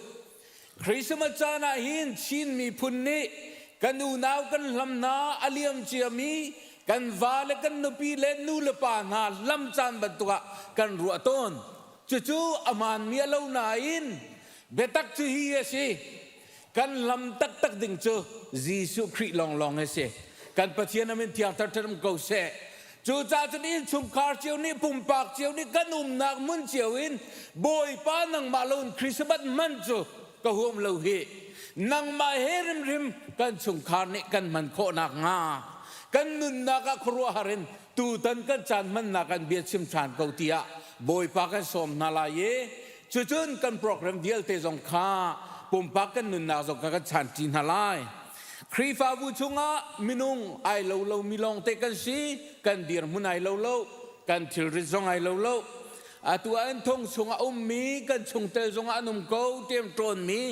Christmas caan ah hin Chin miphun nih kan unau kan hlam hna a liam ciami kan va le kan nupi le nu le pa hna hlam caan bantuk ah kan ruah tawn. Cucu a hmaanmi a lo nain biatak cu hi a si. Kan hlam taktak ding cu Jesuh Khrih lawnglawng hi a si. Kan Pathian a min thiang thar um ko seh. Cucaah cun innchungkhar cio nih pumpak cio nih kan umnak hmun cio in Bawipa nangmah loin Christmas hman cu ka huam lo hi. Nangmah he rimrim kan chungkhar nih kan hman khawh nakhnga kan nunnak ah khuaruahhar in tutan kan caan hmannak kan bia chim ṭhan ko tiah Bawipa kan sawm hna lai i cucun kan program vialte zong kha pumpak kan nunnak zong kha kan chanṭi hna lai. Khrihfabu chungah minung ai lo lomi lawngte kan si, kan dirhmun ai lo lo, kan thilrit zong ai lo lo. Atu ah in thong chungah ummi kan chungtel zongah an um ko ṭemṭawnmi.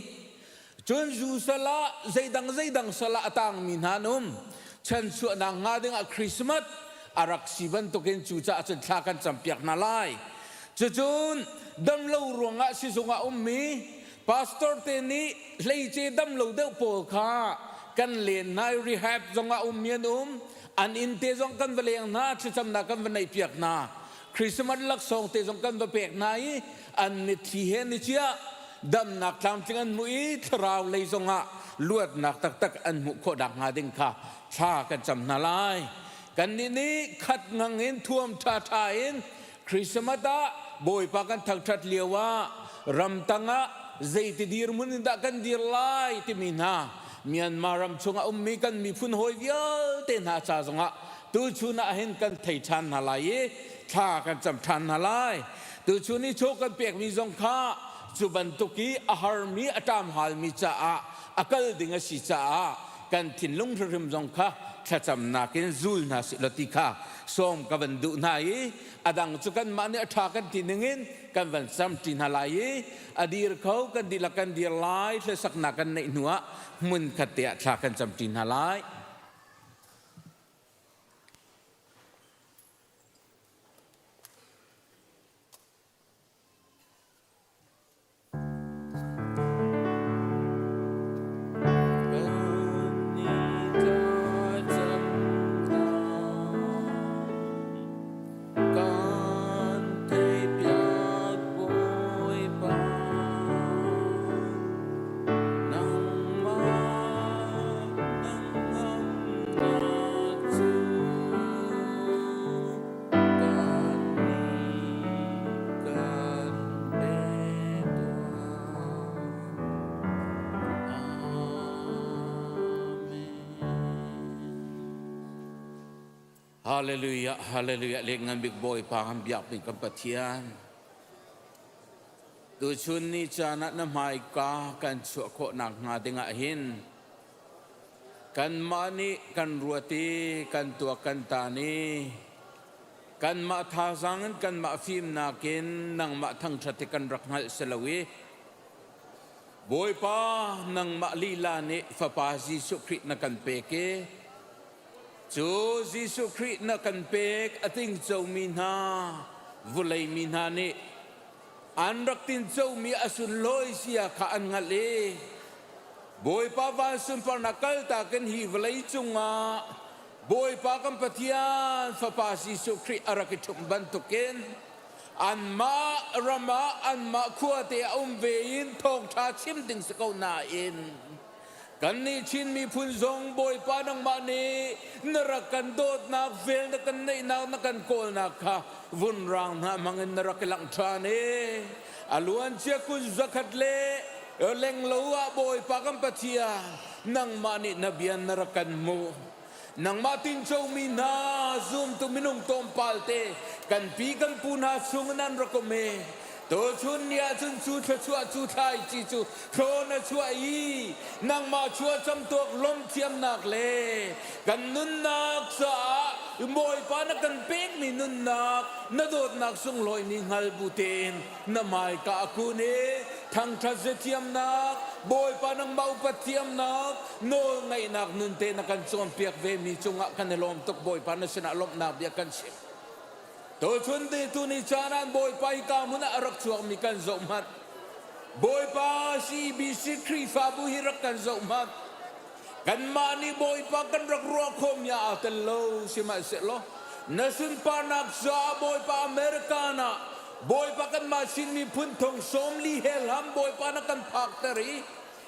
Cun zu sal ah zeidang zeidang sal ah a tangmi hna an um. Chanchuahnak hnga dingah Christmas a rak si bantukin cucaah cun thla kan campiak hna lai. Cucun damlo ruangah sizung ah ummi pastor te nih hleice damlo deuh pawl kha Kan len hna i rehab zong ah ummi an um. An inn te zong kan va leng hna, thlacamnak kan va neihpiak hna. Christmas laksawng te zong kan va pek hna i an mitthli he ni cia damnak tlamtling an hmuh i thlarau lei zongah luatnak taktak an hmuh khawh nakhnga ding kha thla kan cam hna lai. Kannih nih khat ngang in thuam ṭhaṭha in Christmas ah Bawipa kan thangṭhat lio ah ramtang ah zeiti dirhmun in dah kan dir lai timi hna Myanmar ram chungah ummi kan miphun hawi vialte hna ca zongah tuchun ah hin kan thei ṭhan hna lai i thla kan cam ṭhan hna lai. Tuchun i chaw kan pekmi zong kha cu bantuk i a harmi a ṭamhalmi caah a kal ding a si caah kan thinlung hrimhrim zong kha thlacamnak in zul hna sih law ti kha sawm ka van duh hna i a dang cu kanmah nih a ṭha kan ti ningin kan van camṭi hna lai i a dir kho kan dihlak kan dir lai hlasaknak kan neih hnuah hmun khat te ah thla kan camṭi hna lai. Kan theihpiak Bawipa, nangmah nangmah cu kan kan pe tuah. Amen. Hallelujah, hallelujah. Leng ngan bik Bawipa kan biak mi kan Pathian. Tuchun ni caan ah na hmaika kan chuah khawh nak hnga ding ah hin kanmah nih kan ruat i kan tuak kan tan i kanmah thazaang in kanmah fimnak in nangmah thangṭhat hi kan rak hngalh si lo i Bawipa nangmah lila nih Fapa Jesuh Khrih na kan pek i cu Jesuh Khrih na kan pek a tingcomi hna vulei mi hna nih an rak tincomi a sunlawi sia kha an hngalh i Bawipa van sunparnak kaltak in hi vawlei cungah Bawipa kan Pathian Fapa Jesuh Khrih a rak i ṭhumh bantukin anmah ram ah anmah khuate a um ve in thawngṭha chim ding si ko nain kannih Chin miphun zong Bawipa nangmah nih na rak kan dawtnak vel na kan neihnak na kan kawlnak kha vunrang hna hmangin na rak i langh ṭhan i a luancia kun zakhat le lenglo ah Bawipa kan Pathian nangmah nih na bia na rak kan hmuh nangmah tincomi hna zumtu minung tlawmpal te kan pi kan pu hna chung in an rak um i tuchun ni ah cun cu thluachuah cu thlaici cu thlawn a chuah i nangmah chuah camtuak lawmthiamnak le kan nunnak caah Bawipa na kan pekmi nunnak na dawtnak sunglawi ni hngal bu tein na hmaika a kun i thangṭhat zathiamnak Bawipa nangmah upat thiamnak nawl ngaihnak nun te na kan cawnpiak ve mi cungah kan i lawm tuk Bawipa na sinah lawmhnak bia kan chim tuchun te tu ni caan ah Bawipa hi ka hmun ah a rak chuakmi kan zoh hmanh Bawipa CBC Khrihfabu hi rak kan zoh hmanh Kanmah nih Bawipa kan rak ruah khawhmi ah aa tel lo sihmanhsehlaw na sunparnak caah Bawipa America ah Bawipa kanmah Chin miphun thong 40 he hlam Bawipa na kan phakter i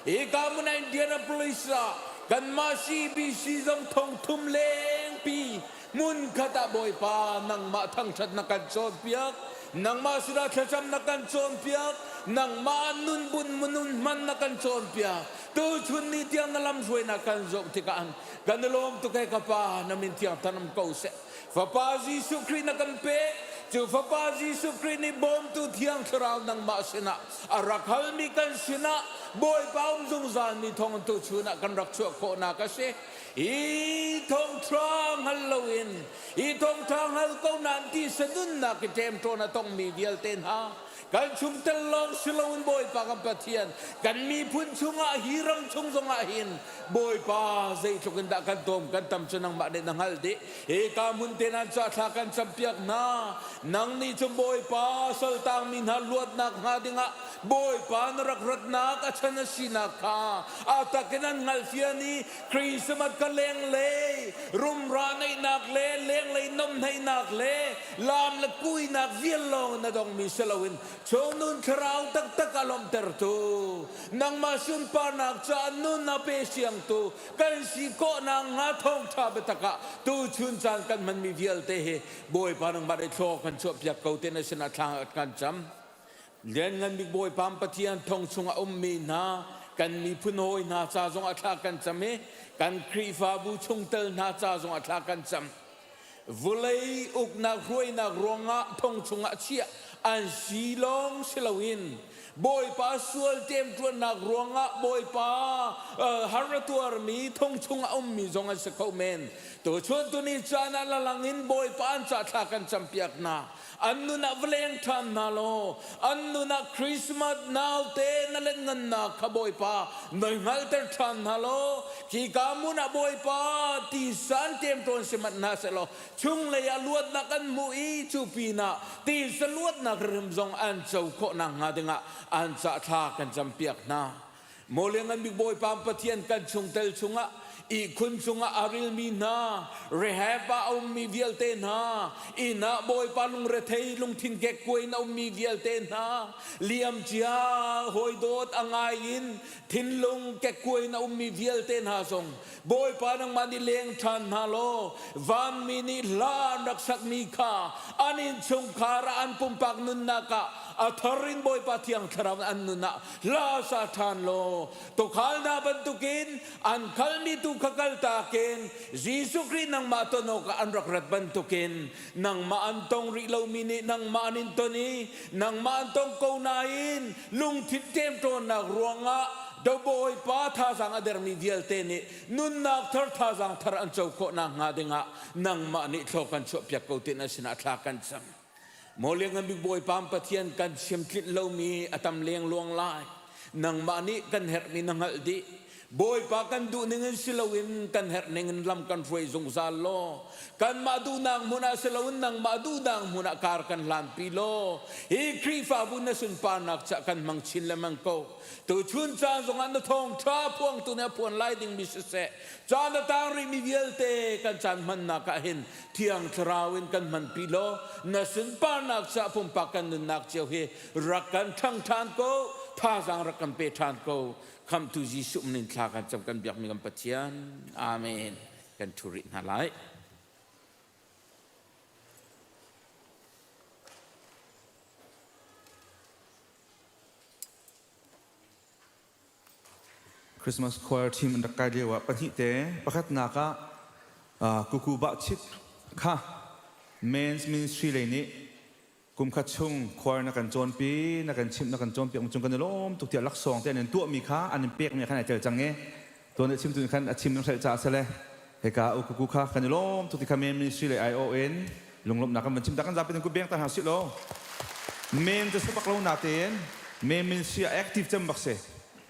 hika hmun ah Indianapolis ah kanmah CBC zong thong thum lengpi hmunkhat ah Bawipa nangmah thangṭhat na kan cawnpiak nangmah sinah thlacam na kan cawnpiak nangmah nun bun munun hman na kan cawnpiak tuchun ni tiang na lamhruainak kan zoh tikah kan i lawm tuk he ka pa na min thiang thanam ko seh Fapa Jesuh Khrih na kan pek cu Fapa Jesuh Khrih nih bawmtu thiang thlarau nangmah sinah a rak halmi kan sinah Bawipa um zungzal mi thawng tuchun ah kan rak chuah khawhnak a si Hi thawngṭha hngal loin hi thawngṭha hngal ko nain ti sanunnak i ṭemṭawn a tongmi vialte hna. Kan chungtel lawng si loin Bawipa kan Pathian, kan miphun chungah hi ram chung zongah hin Bawipa zeitluk in dah kan tawm kan tam cu nangmah nih na hngalh dih. Hika hmun te nan ca thla kan campiak hna. Nang nih cun Bawipa saltangmi hna luatnak hnga dingah Bawipa na rak ratnak a chan a sinak kha a tak in an hngalhfian i Christmas ka lenglei rumra neihnak le lenglei nomhneihnak le laam le kuinak vial lawng in a dongmi si loin chungnun thlarau taktak a lawmhtertu nangmah sunparnak caah nun a pe siangtu kan si kawhnak hnga thawngṭha biatak ah tuchun caan kan hmanmi vialte hi Bawipa nangmah nih thlaw kan chuahpiak ko te na sinah thla kan cam. Lianngan bik Bawipa Pathian thong chungah ummi hna kan miphun hawi hna ca zongah thla kan cam i kan Khrihfabu chungtel hna ca zongah thla kan cam. Vulei uknak hruainak ruangah thong chungah chiah an si lawng si loin Bawipa sual ṭemṭuannak ruangah Bawipa har a tuarmi thong chungah ummi zong an si kho men. Tuchun tuni caan ah lalang in Bawipa an ca thla kan campiak hna. An nun ah va leng ṭhan hna law an nun ah Christmas naute na lengngannak kha Bawipa noi hngalhter ṭhan hna law khika hmun ah Bawipa tisa an ṭemṭawn si hmanh hna sehlaw chunglei ah luatnak an hmuh i cu pinah tisa luatnak hrimhrim zong an co khawh nakhnga dingah an cah thla kan campiak hna. Maw Lianngan Bik Bawipa Pathian kan chungtel chungah ihkhun cungah a rilmi hna, rehab ah a ummi vialte hna, inn ah Bawipa lungrethei lungthin kekkuai in a ummi vialte hna, liamcia hawidawt a ngai in thinlung kekkuai in a ummi vialte hna zong Bawipa nangmah nih leng ṭhan hna law vanmi nih hla an rak sakmi kha an innchungkhar ah an pumpak nunnak ah a thar in Bawipa Thiang Thlarau an nun ah hla sa ṭhan law tuukhal hna bantukin an khalmi tu kha kaltak in Jesuh Khrih nangmah ton awkah an rak rat bantukin nangmah an tong rih lomi nih nangmah an in ton i nangmah an tong ko nain lungthin ṭemṭawnnak ruangah do Bawipa thazaang a dermi vialte nih nunnak thar thazaang thar an co khawh nakhnga dingah nangmah nih thlaw kan chuahpiak ko tin a sinah thla kan cam. Maw Lianngan Bik Bawipa Pathian kan chim tlinh lomi a tam lengluang lai. Nangmah nih kan herhmi na hngalh dih. Bawipa kan duh ning in si loin kan herh ning in lam kan hruai zungzal law kanmah duhnak hmun ah si loin nangmah duhnak hmun ah kar kan hlanpi law hi Khrihfabu na sunparnak cah kan hmang chin lengmang ko. Tuchun caan zongah na thawngṭha phuangtu nih a phuan lai dingmi siseh caan a tang rihmi vialte kan caan hmannak ah hin Thiang Thlarau in kan hmanpi law na sunparnak caah pumpak kan nunnak cio hi rak kan ṭhang ṭhan ko thazaang rak kan pe ṭhan ko khamhtu Jesuh min in thla kan cam kan biakmi kan Pathian amen kan ṭhu rih hna lai. Christmas choir team an rak kai lio ah pahnih te pakhatnak ah kuku bah chit kha men's ministry lei nih kum khat chung choir na kan cawnpi na kan chimh na kan cawnpiak cung kan i lawm tuk tiah laksawng te an in tuahmi kha an in pekmi khan ai tel cang i tuan le chimtu khan a chim hrelh caah sele hika u kuku kha kan i lawm tuk ti kha men ministry lei ai in lunglawmhnak kan van chim ta kan zapi ku beng ta hna sih law men cu sabak lo na tein men ministry ah active cem bak si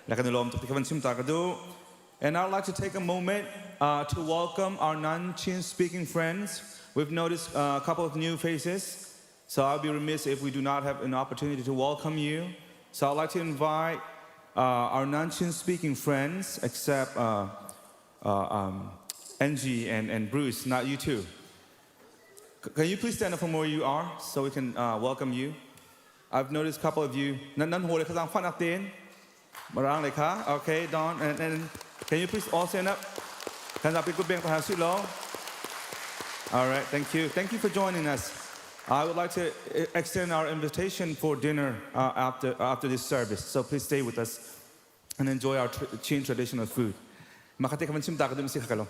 la kan i lawm tuk ti kha van chim ta ka duh And I'd like to take a moment to welcome our non-Chin speaking friends. We've noticed a couple of new faces, so I'll be remiss if we do not have an opportunity to welcome you. So I'd like to invite our non-Chin speaking friends, except Angie and Bruce, not you two. Can you please stand up from where you are so we can welcome you? I've noticed a couple of you. Nan nan hole kha fan ak Marang le kha. Okay, Don. And can you please all stand up? Kan zapi ku beng pa si lo. All right, thank you. Thank you for joining us. I would like to extend our invitation for dinner after this service. So please stay with us and enjoy our Chin traditional food. Makate ka man chim ta ka dum si khakalo.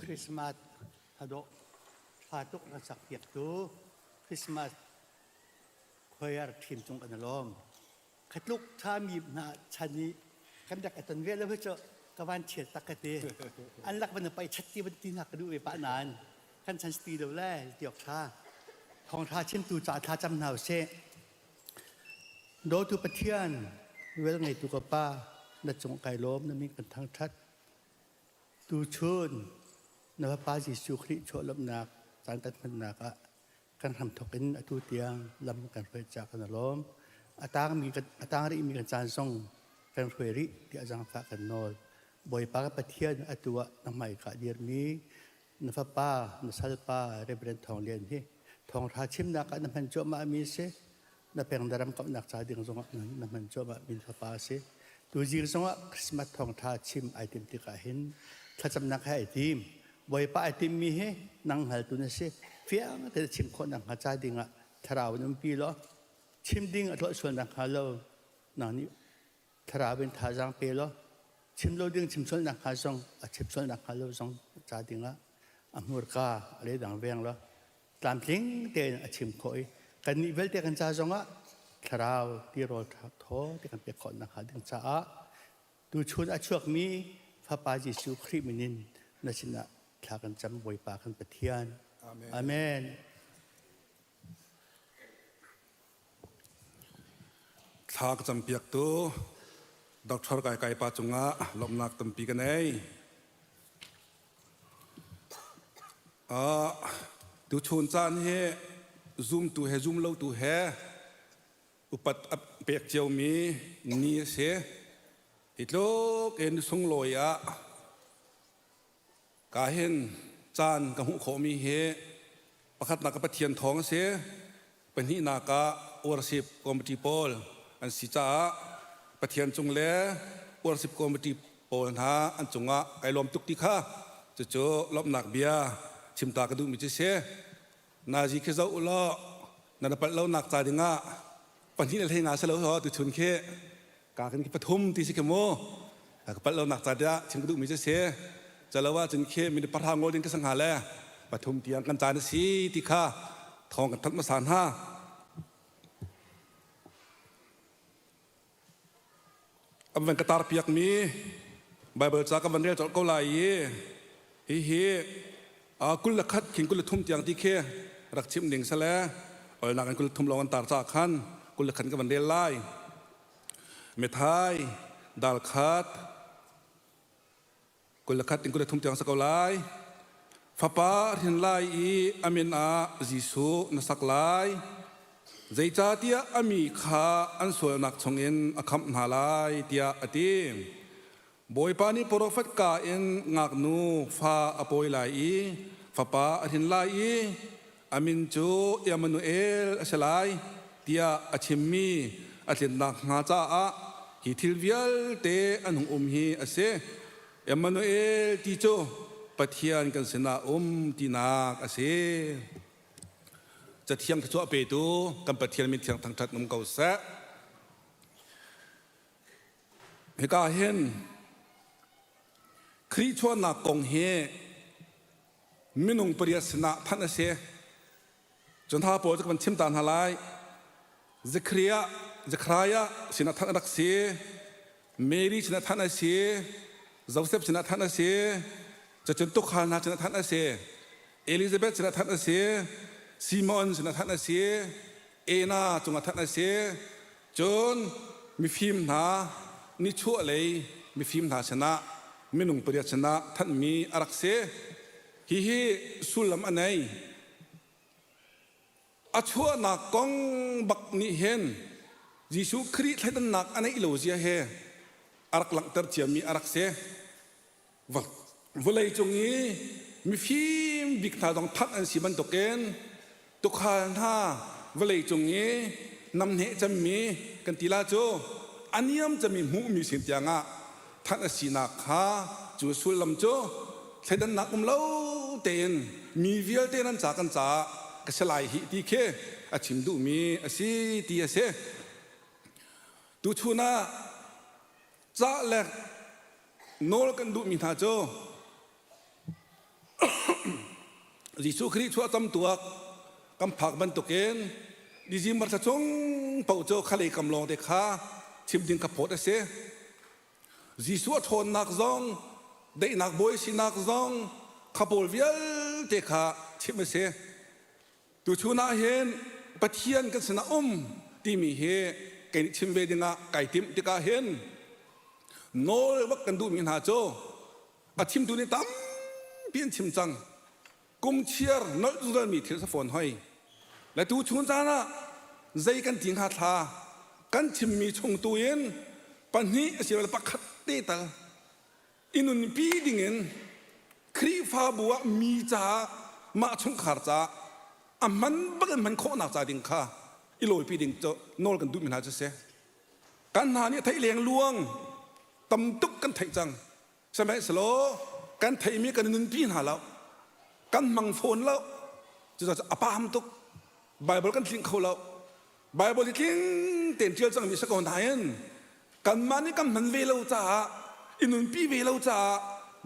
Christmas hadawh ṭha tuk na sak piaktu Christmas choir team cung kan i lawm. Khatluk ṭhami hna chan i kan rak i ton ve lo hi cu ka van chiat tak ka ti. An lak van pai chat ti van ti hna ka duh ve pah nain kan chan si ti lo le ti awk ṭha. Thawngṭha chimtu ca thla cam hna usih. Dawtu Pathian, vel ngeitu ka Pa, na cung kai lawm na min kan thangṭhat. Tuchun na Fapa Jesuh Khrih chuahlawmhnak caan kan hmannak ah kan hramthawk in atu tiang lam kan hruai caah kan i lawm. A tangmi kan a tang rihmi kan caan zong kan hruai rih tiah zaangfah kan nawl. Bawipa ka Pathian atu ah na hmaika dirmi na fapa na salpa Reverend Thawng Lian hi thawngṭha chimnak ah na hman cuahmahmi a si. Na peng na ram kamhnak ca ding zongah na hman cuahmahmi fapa a si. Tuzing zongah Christmas thawngṭha chim ai tim tikah hin thlacamnak he ai tim. Bawipa ai timmi hi nang hngaltu na si. Fiang tein chim khawh nakhnga ca dingah thlarau in umpi law chim ding a tuah sual nakhnga lo nang nih thlarau in thazaang pe law chim lo ding chim sual nakhnga zong a chim sual nakhnga lo zong ca dingah a hmurka a leidang veng law tlamtling tein a chim khawh i kannih vialte kan ca zongah thlarau tirawl thaw te kan pek khawh nakhnga ding caah tuchun a chuakmi Fapa Jesuh Khrih min in na sinah thla kan cam Bawipa kan Pathian. Amen. Amen. Thla ka campiaktu Dr. Kai Kai pa cungah lawmhnak tampi ka nei. Tuchun caan hi zumtu he zumlotu he upat a pek ciomi ni a si. Hi tluk in sunglawi ah ka hin caan ka hmuh khawhmi hi pakhatnak ka Pathian thawng a si. Pahnihnak ah worship committee pawl an si caah Pathian cung le worship committee pawl hna an cungah kai lawm tuk ti kha cucu lawmhnak bia chimta ka duhmi cu si. Nazi khi zoh u law na palh lonak ca dingah pahnih le hlei nga si lo tuchun khi ka kan ki pathum ti si khi mu ka palh lonak ca tiah chim ka duhmi cu si. Calo ahcun khi minute pahra ngol ding ka si hnga le pathum tiang kan caan a si ti kha thawng kan thanh hmasa hna. An van ka tar piakmi Bible ca ka van rel colh ko lai i hihi 21 khin 23 tiang ti khi rak chimh ding sale olnak in 23 lawng an tar ca khan 21 ka van rel lai. Methai dal khat 21 in 23 tiang sa ko lai. Fapa hrin lai i a min ah Jesuh na sak lai. Zeicahtiah a mi kha an sualnak chungin a khamh hna lai tiah a ti. Bawipa nih profet ka in ngaknu fa a pawi lai i fapa a hrin lai i a min cu Emmanuel a si lai tiah a chimmi a tlinnak hnga caah hi thil vialte an hung um hi a si. Emmanuel ti cu Pathian kan sinah um tinak a si. Cathiang thluachuah petu kan Pathian min thiang thangṭhat um ko seh. Hika hin Khrih chuahnak kong hi minung pariat sinah thanh a si. Cun hna pawl cu ka van chim ta hna lai. Zekhariah, Zekhariah sinah thanh a rak si. Mary sinah thanh a si. Joseph sinah thanh a si. Cacun tukhal hna sinah thanh a si. Elizabeth sinah thanh a si. Simon sinah thanh a si. Ena cungah thanh a si. Cun mifim hna nichuahlei mifim hna sinah minung pariat sinah thanhmi a rak si. Hihi sullam a nei. A chuahnak kong bak nih hin Jesuh Khrih thleidannak a neih lo zia he a rak langhter ciami a rak si. Vawlei cung i mifim bik hna zong that an si bantukin tukhal hna vawlei cung i namneh cemmi kan ti la cu a niam cemmi hmuhmi sin tiangah thanh a sinak kha cu sullam cu thleidannak um lo tein mi vialte nan ca kan caah ka si lai hih ti khi a chim duhmi a si ti a si. Tuchun ah cah le nawl kan duhmi hna cu. Jesuh Khrih chuah camtuak kan phak bantukin December thla chung paoh cu khalei kam lawng te kha chim ding kha phawt a si. Jesuh a ṭhawnnak zong, daihnak bawi sinak zong kha pawl vialte kha chim a si. Tuchun ah hin Pathian kan sinah um timi hi kei nih chim ve dingah kai timh tikah hin nawl bak kan duhmi hna cu a chimtu nih tampi an chim cang. Kum chiar nolh zungzalmi thil sa fawn hoi. Le tuchun caan ah zei kan ti hnga thla kan chimmi chung tu in pahnih asilole pakhat te tal i nunpi dingin Khrihfabu ah mi caah mah chungkhar caah a hman bak in hman khawhnak ca ding kha i lawipi ding cu nawl kan duhmi hna cu si. Kan hna nih theih leng luang tam tuk kan theih cang. Sihmanhsehlaw kan theihmi kan i nunpi hna lo. Kan hmang fawn lo. Cucaah a paam tuk. Bible kan tling kho lo. Bible hi tling tein ṭial cangmi si ko nain kanmah nih kan hman ve lo caah i nunpi ve lo caah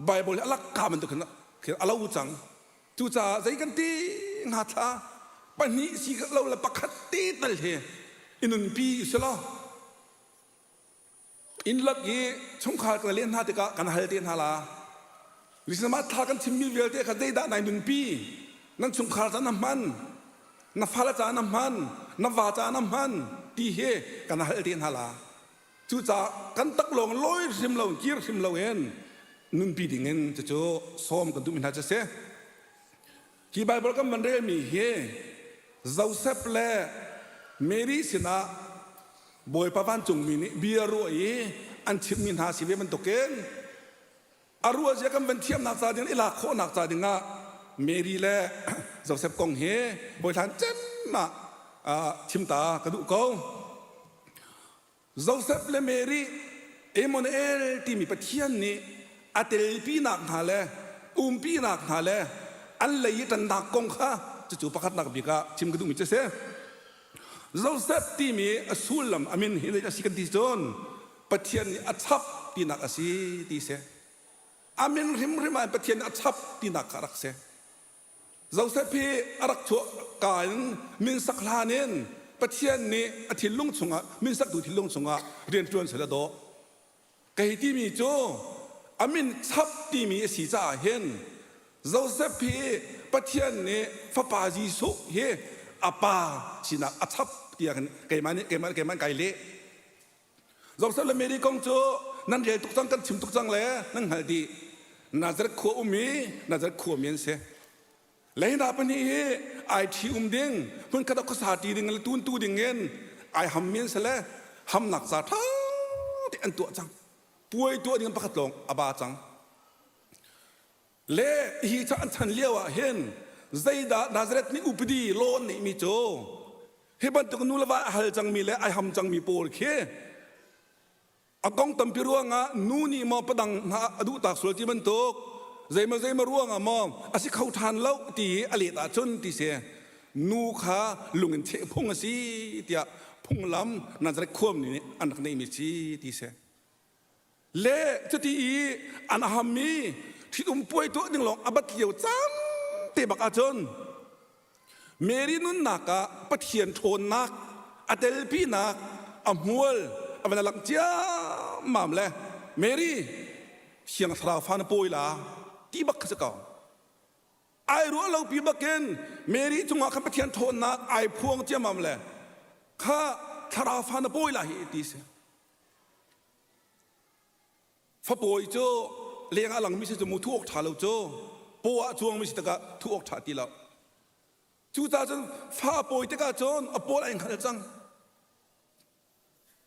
Bible hi a lakka bantuk khin a lo cang. Cucaah zei kan ti hnga thla pahnih si lo le pakhat te tal hi i nunpi si law Inn lak i chungkhar kan len hna tikah kan hal te hna la. Nisinamah thla kan chimmi vialte kha zeidah nai nunpi? Nan chungkhar ca na hman, na fale ca na hman, na va ca na hman ti hi kan hal te hna la. Cucaah kan taklawng lawi hrim lo, kir hrim lo in nunpi dingin cucu sawm kan duhmi hna cu a si. Hi Baibal kan van relmi hi Joseph le Mary sinah Bawipa vancungmi nih bia ruah i an chimhmi hna si ve bantukin a ruahzia kan van thiamnak ca ding i lak khawhnak ca dingah Mary le Joseph kong hi hawihlan cem ah chim ta ka duh ko. Joseph le Mary Emmanuel timi Pathian nih a telpinak hna le umpinak hna le an lei i ṭannak kong kha cucu pakhatnak bik ah chim ka duhmi cu a si. Joseph timi a sullam a min hi a si kan ti cun Pathian nih a chap tinak a si ti si. A min hrimhrim ah Pathian nih a chap tinak kha a rak si. Joseph hi a rak chuah ka in minsak hlan in Pathian nih a thinlung chungah minsaktu thinlung chungah rianṭuan seh la dawh. Kei timi cu a min chap timi a si caah hin Joseph hi Pathian nih fapa Jesuh hi a pa sinak a chap tiah keimah nih keimah keimah kai leh. Joseph le Mary kong cu nan rel tuk cang kan chim tuk cang le nan hngalh dih. Nazareth khua um i Nazareth khua mi an si. Leina pahnih hi ai ṭhi um ding hmunkhat ah khuasa ṭi ding le tuntu ding in ai ham mi an si le hamnak ca ṭha te an tuah cang. Puai tuah ding pakhat lawng a ba cang. Le hi ca an chan lio ah hin zeidah Nazareth nih upadi law an neihmi cu hi bantuk nu le va a hal cangmi le ai ham cangmi pawl khi a kong tampi ruangah nu nih maw padang hna a duh tak sual ti bantuk zeimaw zeimaw ruangah maw a si kho ṭhan lo ti i a let ahcun ti si nu kha lung in cheh phung a si tiah phunglam Nazareth khuami nih an rak neihmi si ti si. Le cuti i an hammi ṭhitum puai tuah ding lawng a bat lio caan te bak ahcun Mary nunnak ah Pathian ṭhawnnak a telpinak a hmual a van langh ciammam le Mary Thiang Thlarau fa na pawi la ti bak kha si ko. Ai ruah lo pi bakin Mary cungah khan Pathian ṭhawnnak ai phuang ciammam le kha Thlarau fa na pawi la hi ti si. Fapawi cu leng ah langmi si cu mu thu awk ṭha lo cu paw ah cuangmi si tikah thu awk ṭha ti lo. Cucaah cun fa a pawi tikah cun a pawl ai hngal cang.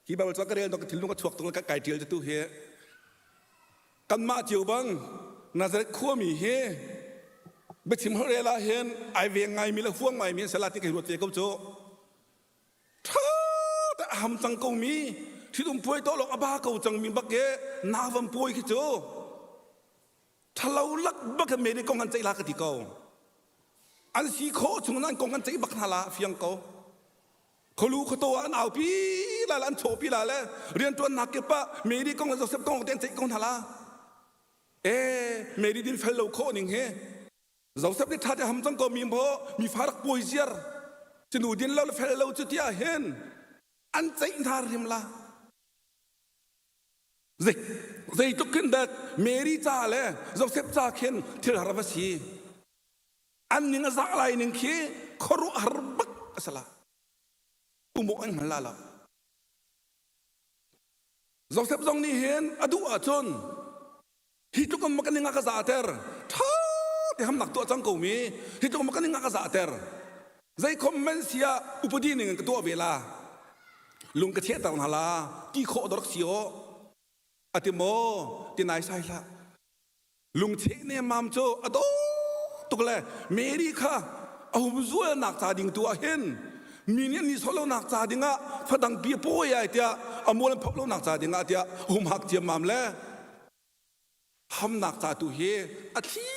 Hi Bible ca ka rel ka thinlung a chuak tuk kai ṭial tu hi kanmah cio bang Nazareth khuami hi biachim holh rel ah hin ai veng ngaimi le huang ngaimi an si la ti kai ruat ve ko cu. Ṭha te a ham cang komi ṭhitum puai to lawng a ba ko cangmi bak e navam puai khi cu ṭhalo lak bak in Mary kong an ceih la ka ti ko. An si khawh chung an kong an ceih bak hna la fiang ko. Kholu khuato ah an aupi la le an chawpi la le rianṭuannak kip ah Mary kong le Joseph kong te an ceih ko hna la. E Mary din fel lo khawh ning hi. Joseph nih ṭha te ham cang ko mi maw mi fa rak pawi ziar cunu din lo le fel lo cu tiah hin an ceih hna rim la zei zeitluk khin dak Mary ca le Joseph ca khin thil har va si an ning a zah lai ning khi khuaruahhar bak a si la umawh an hngal la lo Joseph zong nih hin a duh ahcun hi tluk in ka ning a ka zahter ṭha te hamnak tuah cang ko mi hi tluk in ka ning a ka zahter zei khom men si ah upadi ning in ka tuah ve la lung ka chehter hna la ti khawh dawr si aw ati maw ti nai sai hlah lungcheh nemmam cu a dawh tuk le Mary kha a humzualnak ca ding tu ah hin mi nih an ni sawh lonak ca ding ah fadang pi a pawi ai tiah a mual an phok lonak ca ding ah tiah humhak ciammam le hamnak ca tu hi a thli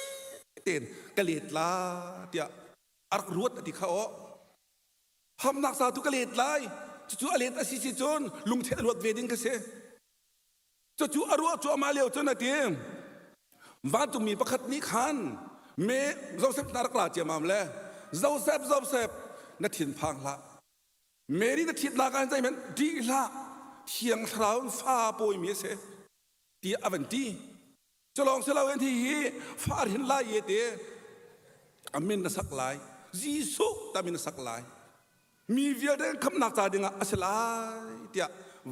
tein ka let la tiah a rak ruat a ti kha aw hamnak ca tu ka let lai cucu a let a si si cun lungcheh a luat ve ding ka si Cucu a ruah cuahmah lio cun a ti. Vancungmi pakhat nih khan me Joseph na rak la ciamam le Joseph Joseph na thinphang hlah. Mary na ṭhitnak ah zeihmanh ṭih hlah. Thiang Thlarau in fa pawimi a si tiah a van ti. Culawng si loin hihi fa hrin lai i ti a min na sak lai. Jesuh ta min na sak lai. Mi vialte kan khamhnak ca dingah a si lai tiah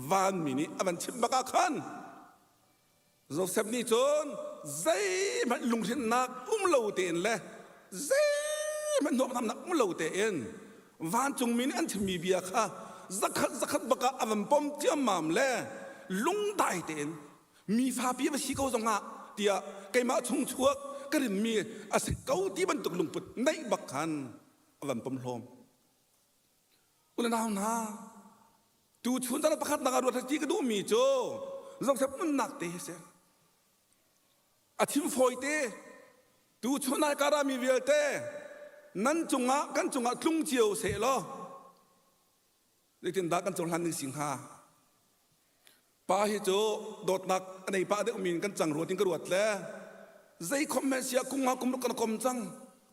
vanmi nih a van chimh bak ah khan Joseph nih cun zeihmanh lunghrinnak um lo tein le zeihmanh hnawhhnamnak um lo tein vancungmi nih an chimmi bia kha zakhat zakhat bak ah a van pom ciammam le lungdai tein mi fapi va si ko zongah tiah keimah chung chuak ka rinmi a si ko ti bantuk lungput neih bak khan a van pom hlawm. Unau hna, tu chun caan pakhat nak ah ruat ti ka duhmi cu Joseph nunnak te hi si. A chim fawi te, tu chun ai kara mi vialte nan cungah kan cungah tlung cio seh law zeitindah kan cohlan ding si hnga? Pa hi cu dawtnak a nei pah deuh min kan cang ruat in ka ruat le zei khom hmanh siah kum nga kum ruk kan kom cang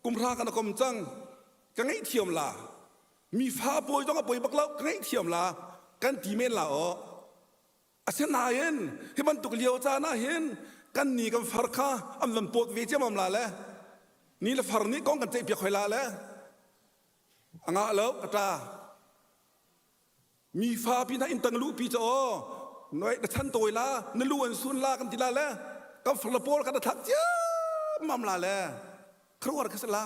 kum hra kan kom cang ka ngaihthiam la mi fa pawi zong a pawi bak lo ka ngaihthiam la kan ti men la aw asinain hi bantuk lio caan ah hin kan ni kan far kha an van pawt ve ciamam la le ni le far nih kong kan ceih piak hoi la le a ngah lo ka ṭa Mi fapi hna inn tang luhpi cu aw noi na chan tawi la na lu an sun la kan ti la le kan farle pawl kan thlak ciammam la le kharuar ka si la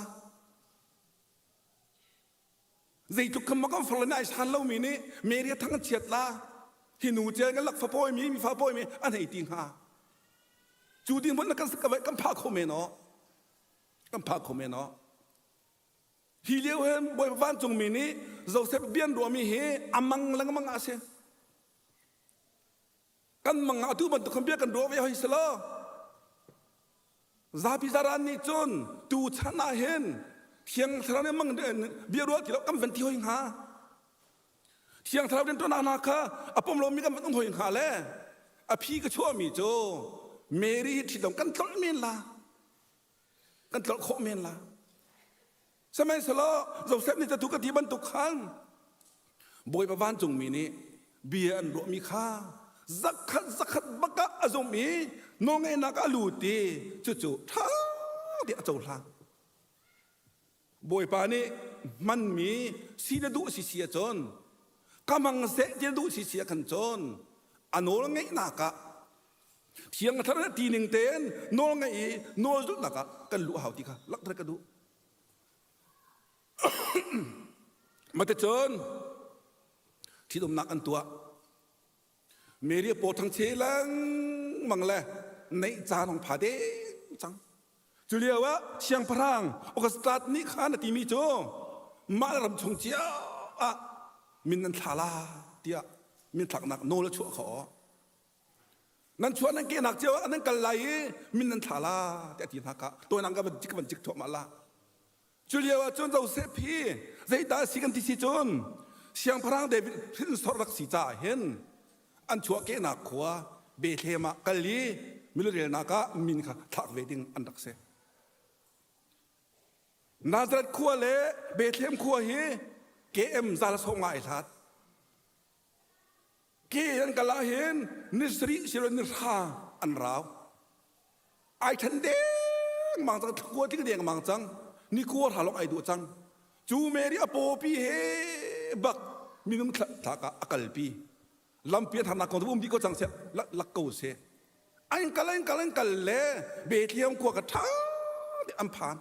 zeitluk khan ma kan farle nih ai san lo mi nih Mary a thang an chiat la hi nu cel kan lak fa pawi mi mi fa pawi mi an hei ti hnga cu ding hmun kan kan pha kho men aw kan pha kho men aw Hi lio hin Bawipa vancungmi nih Joseph bian ruahmi hi a mang lengmang ah a si. Kan mang ah atu bantuk khan bia kan ruah ve hoi si lo. Zapi zaran nih cun tu chan ah hin Thiang Thlarau nih mang bia ruah ti lo kan van ti hoi hnga. Thiang Thlarau rianṭuannak hna kha a pom lomi kan van um hoi hnga le a phi ka chuahmi cu Mary hi ṭhit kan tlolh men la. Kan tlolh khawh men la. Sihmanhsehlaw Joseph nih catu ka ti bantuk khan Bawipa vancungmi nih bia an ruahmi kha zakhat zakhat bak ah a zumh i nawlngeihnak ah a lut i cucu ṭha tiah a cohlan. Bawipa nih hmanmi si na duh si si ahcun ka hmang seh ti na duh si si ah khan cun a nawl ngeihnak ah Thiang Thlarau nih ti ning tein nawl ngaih i nawl zulhnak ah kan luh a hau ti kha langhter ka duh. Maticun ṭhitumnak an tuah. Mary a paw thangche lengmang le neih caan hong pha deng cang. Cu lio ah siangpahrang Augustus nih khan a timi cu mah ram chung cio ah min nan thla la tiah min thlaknak nawl a chuah khawh. Nan chuah nan kehnak cio ah nan kal lai i min nan thla la tiah a ti hna kha tawinak ka van cik van cik thuahmah la. Cu lio ah cun Joseph hi zeidah a si kan ti si cun siangpahrang David hrinsor rak si caah hin an chuahkehnak khua Bethlehem ah kal i milurelnak ah min kha thlak ve ding an rak si. Nazareth khua le Bethlehem khua hi KM zal sawm nga ai hlat. Ke an kal ah hin ni sarih silo ni hra an rau. Ai ṭhen dengmang cang, thlakua tling dengmang cang, ni kua hra lawng ai duh cang. Cu Mary a pawpi he bak minung thlak ah a kalpi. Lampi an harnak kong um dih ko cang seh, lak ko seh. An kal an kal an kal le Bethlehem khua ka ṭha te an phan.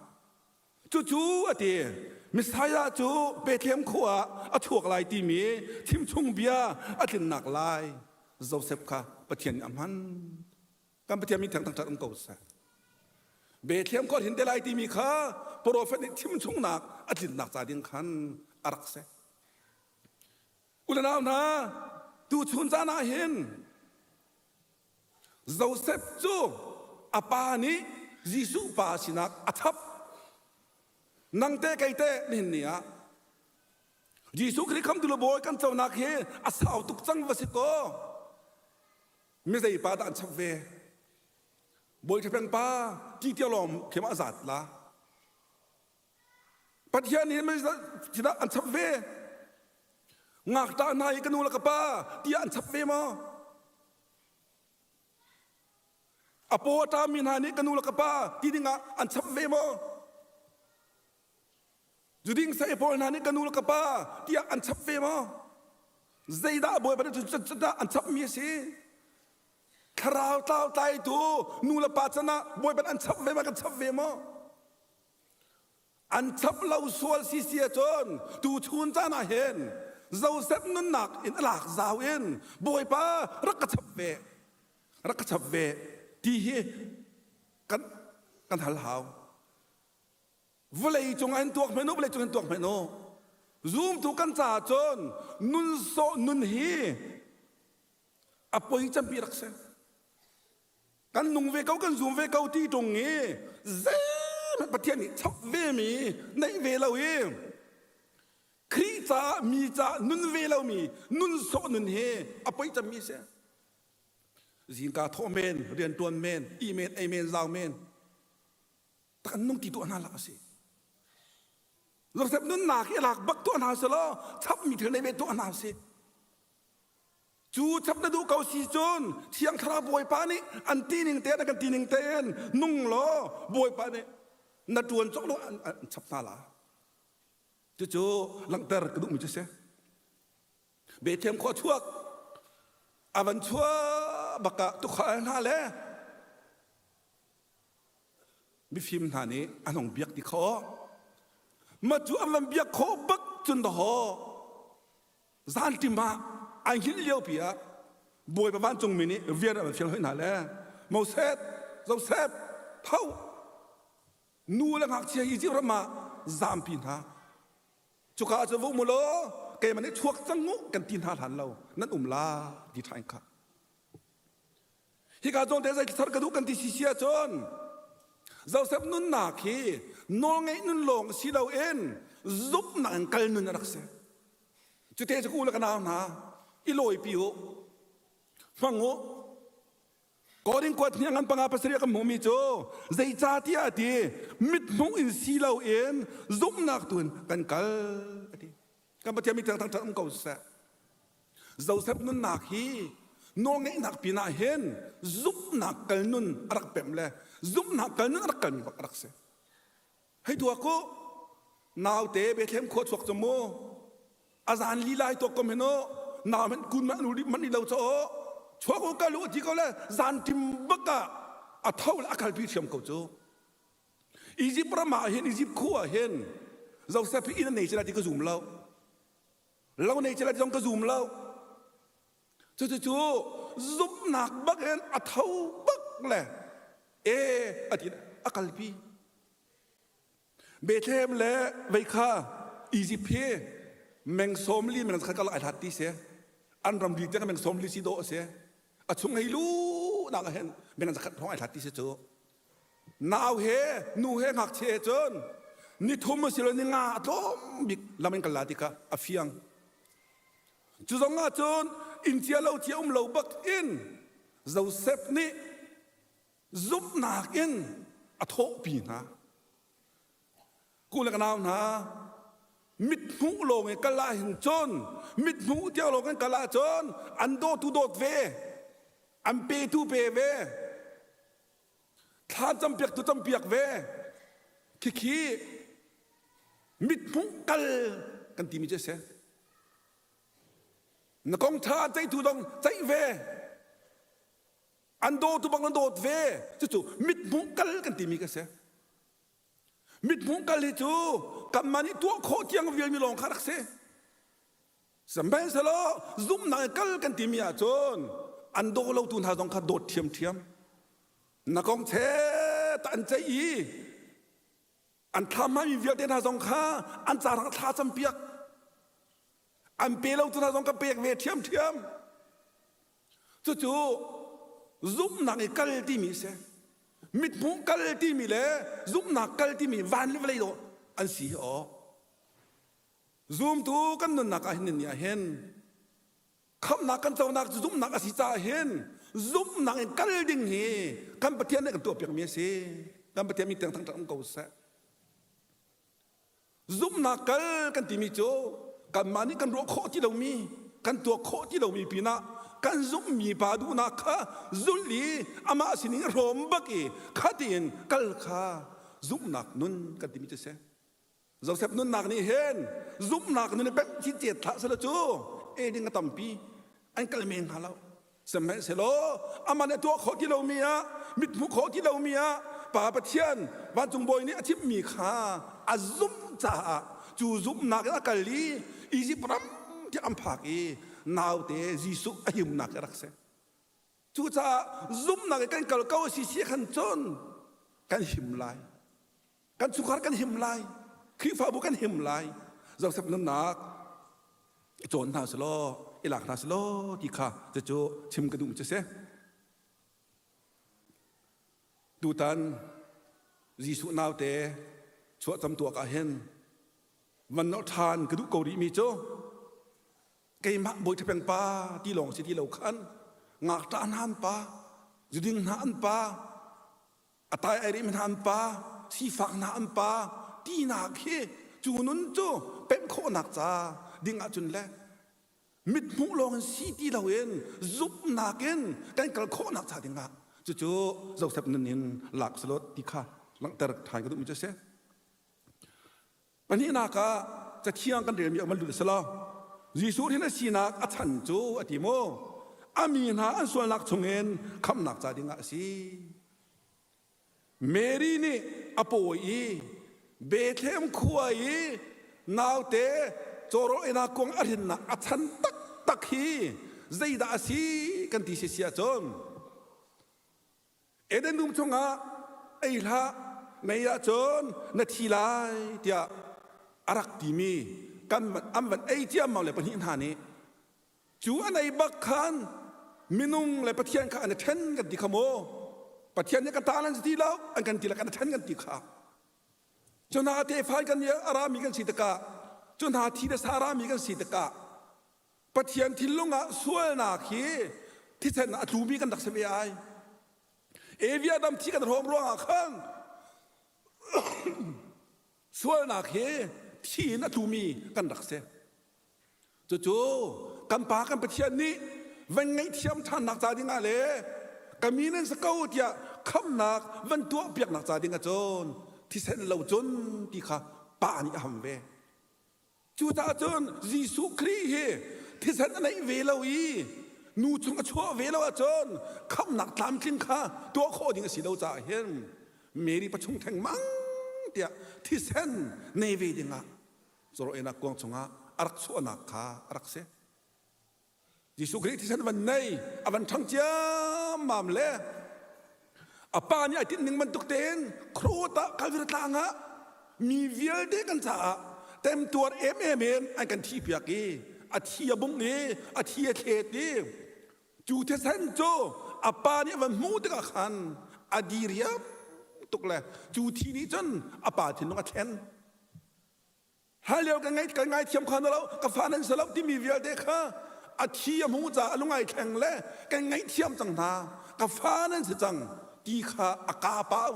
Cucu a ti. Messiah cu Bethlehem khua ah a chuak lai timi chimchung bia a tlinnak lai Joseph kha Pathian nih a hman. Kan Pathian min theng thangṭhat um ko seh. Bethlehem khua hin te lai timi kha profet nih chimchungnak a tlinnak ca ding khan a rak si. Unau hna, tuchun caan ah hin Joseph cu a pa nih Jesuh pa sinak a chap. Nang te kei te nihin ni ah Jesuh Khrih khamtu le bawi kan conak hi a sau tuk cang va si kaw mi zei pa dah an chap ve bawi ṭhapeng pa ti tia lawng khem a zat la Pathian nih sinah an chap ve. Ngakṭah hna hi ka nu le ka pa tiah an chap ve maw? A paw a ṭami hna nih ka nu le ka pa ti dingah an chap ve maw? Zuding saei pawl hna nih ka nu le ka pa tiah an chap ve maw? Zeidah Bawipa nih cudah an chapmi a si? Thlarau tlau tlaitu nu le pa can ah Bawipa an chap ve maw? Kan chap ve maw? An chap lo sual si si ahcun tuchun caan ah hin Joseph nunnak in a lak zau in Bawipa rak ka chap ve rak ka chap ve ti hi kan kan hal hau. Vawlei cung ah hin tuak hmanh u, vawlei cung hin tuak hmanh u. Zumtu kan caah cun nun sawh nun hi a poi campi rak si. Kan nung ve ko kan zum ve ko ti ṭung i zeihmanh Pathian nih chap vemi neih ve lo i Khrih caah mi caah nun ve lomi nun sawh nun hi a poi cemmi a si. Zingka thawh men, rianṭuan men, ih men, ei men, zau men, tak an nung ti tuah hna lak a si. Joseph nunnak hi lak bak tuah hna selaw chapmi thil nei ve tuah hna si. Cu chap na duh ko si cun Thiang Thlarau Bawipa nih an ti ning tein kan ti ning tein nung law Bawipa nih na ṭuan cawk lo an chap hna la. Cucu langhter ka duhmi cu si. Bethlehem khua chuak a van chuah bak ah tukhal hna le mifim hna nih an hong biak ti kho. Ma cu an van biak khawh bak cun dahawh Zanṭim ah an hngilh liopi ah Bawipa vancungmi nih rian a van fial hoi hna le Moses, Joseph, tho! Nu le ngakchia Izipt ram ah zampi hna. Cuka ah cun va um u law keimah nih chuak cang u kan ti hna hlan lo nan um la ti ṭha in kha. Hika zawn te zei thar ka duh kan ti sisi ahcun Joseph nunnak hi nawlngeih nun lawng si loin zumhnak in kal nun a rak si. Cute cu u le ka nau hna i lawipi u hmang u Korin kuat hniang an panga pasarih kan hmuhmi cu zeicahtiah a ti mithmuh in si loin zumhnak tu in kan kal a ti kan Pathian mi thangthang um ko seh Joseph nunnak hi nawlngeihnak pinah hin zumhnak kal nun a rak pemh le zumhnak kal nun a rak kalmi bak a rak si Hei tuak u, naute Bethlehem khua chuak cu mu, a zan lila i tuak kom hin u, nau hmanh kun manh ulu manh lo ca aw, chuak u kal u ti ko le zan ṭim bak ah a tho le a kalpi ṭhiam ko cu. Egypt ram ah hin Egypt khua ah hin Joseph hi inn a nei cila ti ka zum lo. Lo nei cila ti zong ka zum lo. Cucu zumhnak bak in a tho bak le e a ti a kalpi. Bethlehem le vei kha Egypt hi meng sawmli meng khat kal ai hlat ti si. An ramri tiang meng sawmli si dawh a si. A chung hei lu nak ah hin meng zakhat hrawng ai hlat ti si cu. Nau he nu he ngakchia he cun ni thum a si lo ni nga a tlawm bik lam in kal la ti kha a fiang. Cu zong ah cun inn cia lo cia um lo bak in Joseph nih zumhnak in a thawhpi hna. Ku le ka nau hna, mithmuh lawng i kal ah hin cun mithmuh tiang lawng kan kal ahcun an dawtu dawt ve, an petu pe ve, thla campiaktu campiak ve. Khikhi mithmuh kal kan timi cu a si. Na kong ṭha ceihtu zong ceih ve. An dawtu bang na dawt ve. Cucu mithmuh kal kan timi ka si. Mithmuh kal hi cu kanmah nih tuah khawh tiang vialmi lawng kha rak si. Sihmanhsehlaw zumhnak in kal kan timi ahcun an daw lotu hna zong kha dawt ṭhiamṭhiam. Na kong chet an ceih i an thla hmami vialte hna zong kha an carang thla campiak. An pe lotu hna zong ka pek ve ṭhiamṭhiam. Cucu zumhnak i kal timi a si. Mithmuh kal timi le zumhnak kal timi van le vawlei dawh an si hi aw. Zumtu kan nunnak ah hin ni ah hin khamhnak kan conak cu zumhnak a si caah hin zumhnak in kal ding hi kan Pathian nih kan tuahpiakmi a si. Kan Pathian mi tiang thangṭhat um ko seh. Zumhnak kal kan timi cu kanmah nih kan ruah khawh ti lomi, kan tuak khawh ti lomi pinah kan zumhmi pa duhnak kha zulh i amah sining hrawm bak i kha tiin kal kha zumhnak nun kan timi cu si. Joseph nunnak nih hin zumhnak nun i pemh chin cet hlah selaw cu ei ding a tampi an kal men hnga lo. Sihmanhsehlaw amah nih a tuah khawh ti lomi ah mithmuh khawh ti lomi ah Pa Pathian vancung bawi nih a chimhmi kha a zumh caah cu zumhnak in a kal i Izipt ram tiah an phak i naute Jesuh a himnak a rak si. Cucaah zumhnak in kan kal ko a si si khan cun kan him lai. Kan chungkhar kan him lai. Khrihfabu kan him lai. Joseph nunnak i cawn hna selaw i lak hna selaw ti kha cucu chim ka duh cu si. Tutan Jesuh naute chuahcam tuak ah hin van nolh ṭhan ka duh ko rih mi cu keimah bawi ṭhapeng pa ti lawng si ti lo khan ngakṭah hna an pa zuding hna an pa a tai ai rih hna an pa sifak hna an pa tinak hi cu nun cu pemh khawhnak ca ding ahcun le mithmuh lawng in si ti loin zumhnak in kan kal khawhnak ca ding ah cucu Joseph nun in lak salot ti kha langhter ṭhan ka duhmi cu a si. Pahnihnak ah Cathiang kan relmi ah van lut selaw Jesuh hin a sinak a chan cu a ti maw a mi hna an sualnak chungin khamhnak ca dingah a si. Mary nih a pawi i Bethlehem khua i naute cawrawl einak kuang a hrinnak a chan taktak hi zeidah a si kan ti si si ahcun Eden dum chungah ei hlah mei ahcun na thi lai tiah a rak timi kan an van ei ciammam le pahnih hna nih Cu an ei bak khan minung le Pathian kha an i ṭhen kan ti kha maw? Pathian nih ka ta nan si ti lo, an kan ti le kan i ṭhen kan ti kha. Cu hna tefa kan a rami kan si tikah, cu hna thi le sa rami kan si tikah, Pathian thinlung ah sualnak hi thisen a tlumi kan rak si ve ai. Evi Adam thi kan hrawm ruangah khan sualnak hi thi in a tlumi kan rak si. Cucu kan Pa kan Pathian nih van ngaihthiam ṭhannak ca dingah le ka mi nan si ko tiah khamnak van tuah piaknak ca dingah cun thisen lo cun ti kha Pa nih a ham ve. Cucaah cun Jesuh Khrih hi thisen a neih ve lo i nu chung a chuah ve lo ahcun khamnak tlamtling kha tuah khawh ding a si lo caah hin Mary pachung thengmang tiah thisen nei ve dingah Cawrawhnak kuang chungah a rak chuahnak kha a rak si. Jesuh Khrih thisen van nei a van ṭhang ciammam le a pa nih a tinh ning bantuk tein Khrot ah Calvary tlang ah mi vialte kan caah temtuar emem in an kan thihpiak i a thi a bung i a thi a thlet i cu thisen cu a pa nih a van hmuh tikah khan a diriam tuk le cu thi nih cun a pa thinlung a thlen. Hlanlio kan ngai kan ngaithiam kha na lo ka fa nan si lo timi vialte kha a thi a hmu caah a lungai thleng le kan ngaihthiam cang hna ka fa nan si cang ti kha a ka pau.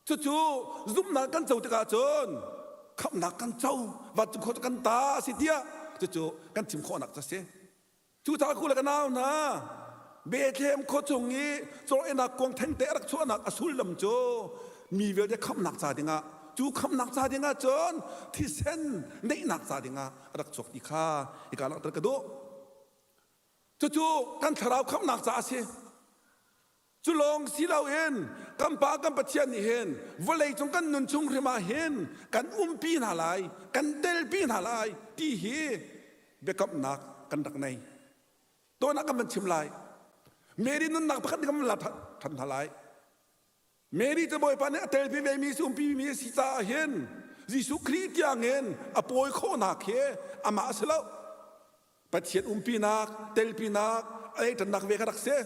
Cucu zumhnak kan co tikah cun khamhnak kan co, vancung khua cu kan ta a si tiah cucu kan chim khawhnak cu a si. Cucaah ku le ka nau hna, Bethlehem khua chung i caw-einak kuang thengte a rak chuahnak a sullam cu mi vialte khamhnak ca dingah cu khamhnak ca dingah cun thisen neihnak ca dingah a rak chuak ti kha hika langhter ka duh. Cucu kan thlarau khamhnak ca a si. Cu lawng si loin kan Pa kan Pathian nih hin vawlei cung kan nun chung hrim ah hin kan umpi hna lai, kan telpi hna lai ti hi biakamnak kan rak nei. Tuan ah kan van chim lai. Mary nunnak pakhat nih kan van la ṭhan hna lai. Mary cu Bawipa nih a telpi ve mi si umpi mi a si caah hin Jesuh Khrih tiangin a pawi khawhnak hi amah a si lo. Pathian umpinak, telpinak, a eiṭannak ve kha rak si.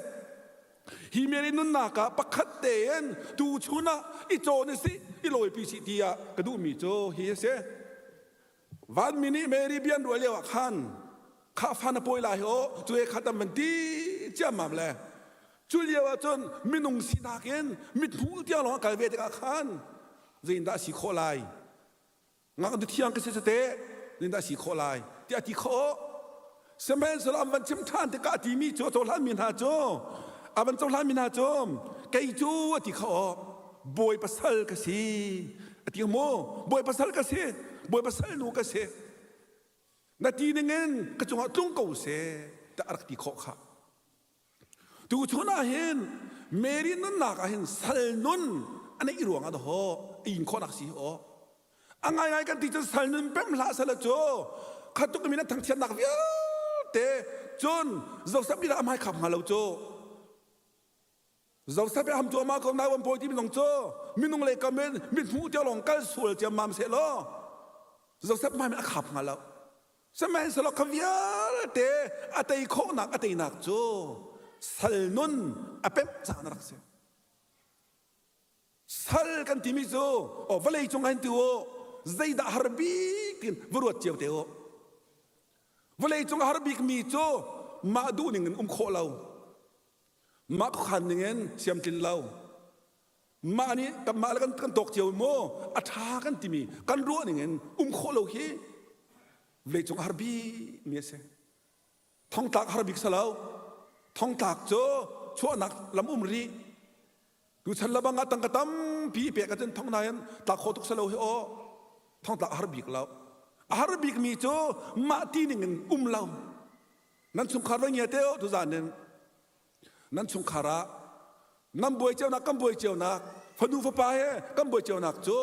Hi Mary nunnak ah pakhat tein tuchun ah i cawn i si, i lawipi sih tiah ka duhmi cu hi a si. Vanmi nih Mary bia an ruah lio ah khan khah fa na pawi lai hi aw, cu he khat an van ti ciammam le cu lio ah cun minung sinak in mithmuh tiang lawng a kal ve tikah khan zeitindah a si khawh lai? Ngaknu thiang ka si teh nin dah si khawh lai tiah a ti khawh. Sihmanhsehlaw an van chim ṭhan tikah a timi cu a cohlanmi hna cu a van cohlanmi hna cu kei cu a ti khawh bawi pasal ka si a ti mu bawi pasal ka si bawi pasal nu ka si na ti ningin ka cungah tlung ko seh tiah a rak ti khawh khah. Tuchun ah hin Mary nunnak ah hin sal nun a neih ruangah dahawh a in khawhnak si aw. A ngaingai kan ti cun sal nun pem hlah sala cu kha tuk min a thangchiatnak vialte cun Joseph nih a hmai khap hnga lo cu. Joseph ham cu amah ko nau an pawi timi zong cu minung lei kam in mithmuh tiang lawng kal sual ciammam seh law Joseph hmai a khap hnga lo. Sihmanhsehlaw kha vialte a tei khawhnak a teinak cu sal nun a pemh caan a rak si. Sal kan timi cu aw vawlei cung ah hin ti u zeidah har bik tin va ruat cio te u. Vawlei cung a har bik mi cu mah duh ning in um khawh lo. Mah khuakhan ning in siamtlin lo. Mah nih kanmah le kan, kan tawk cio maw a ṭha kan timi kan ruah ning in um khawh lo hi vawleicung a har bik mi a si. Thongtlak a har bik si lo. Thongtlak cu chuahnak lam um rih. Tuchan lebang ah tangka tampi i pek ahcun thong nain tlak khawh tuk si lo hi aw. Thongtlak a har bik lo. A har bik mi cu mah ti ning in um lo. Nan chungkhar va ngia te o tuzan in nan chungkhar ah nan buai cionak kan buai cionak fanu fapa he kan buai cionak cu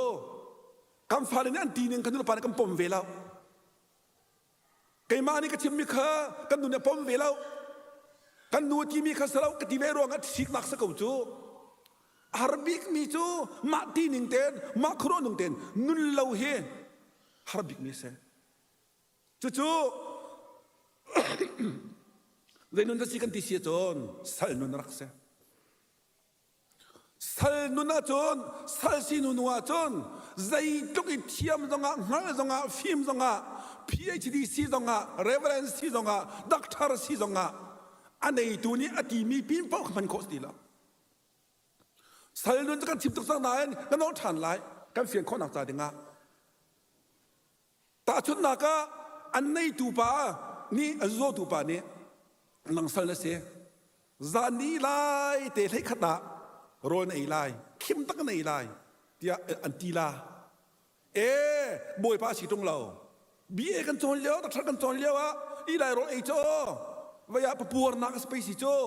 kan fale nih an ti ning kan nulepa nih kan pom ve lo keimah nih ka chimmi kha kan nu nih a pom ve lo kan nu a timi kha salo ka ti ve ruangah siknak sa ko cu a har bikmi cu mah ti ning ten mah khuaruah ning ten nun lo hi har bikmi a si Cucu zei nun dah si kan ti si ahcun sal nun a rak si. Sal nun ahcun sal si nu nu ahcun zeitluk i thiam zongah hngalh zongah fim zongah PhD si zongah reverend si zongah doctor si zongah a neitu nih a timi pin paoh hman khawh si ti lo. Sal nun cu kan chim tuk cang nain kan nolh ṭhan lai kan fian khawhnak ca dingah Tahchunhnak ah an neitu pa nih a zawtu pa nih nang sal na si zan ni lai te hlei khat ah rawl na ei lai khim tak na ei lai tiah an ti la e bawipa si tung lo BA kan cawn lio doctor kan cawn lio ah i lai rawl ei cho vaya papuar nak a si cu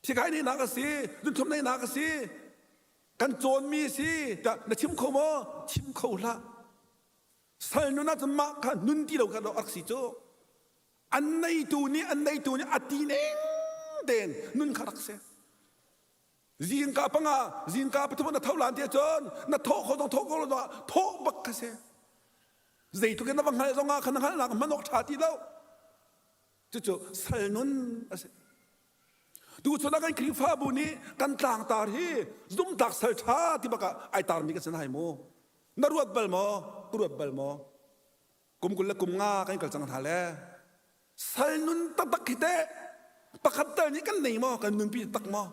thikai nei nak a si zunthum nei nak a si kan cawnmi si tiah na chim kho maw chim kho hlah sal nun ahcun mah kha nun ti lo kha rak si cu an neitu nih an neitu nih a ti ning tein nun kha rak si zingka panga zingka pathum na tho lan ti ahcun na thawh kho zong thawh kho lo zong thawh bak kha si zeitluk in na va hngalh zong ah kha na hngalhnak hman awk ṭha ti lo cucu sal nun a si Tuchun ah kan Khrihfabu nih kan tlangtar hi zumtlak sal ṭha ti bak ah ai tarmi kan si hai mu. Na ruat bal maw? Ka ruat bal maw? Kum 20 le kum nga kan kal cang hna le sal nun taktak hi teh pakhat tal nih kan nei maw? Kan nunpi tak maw?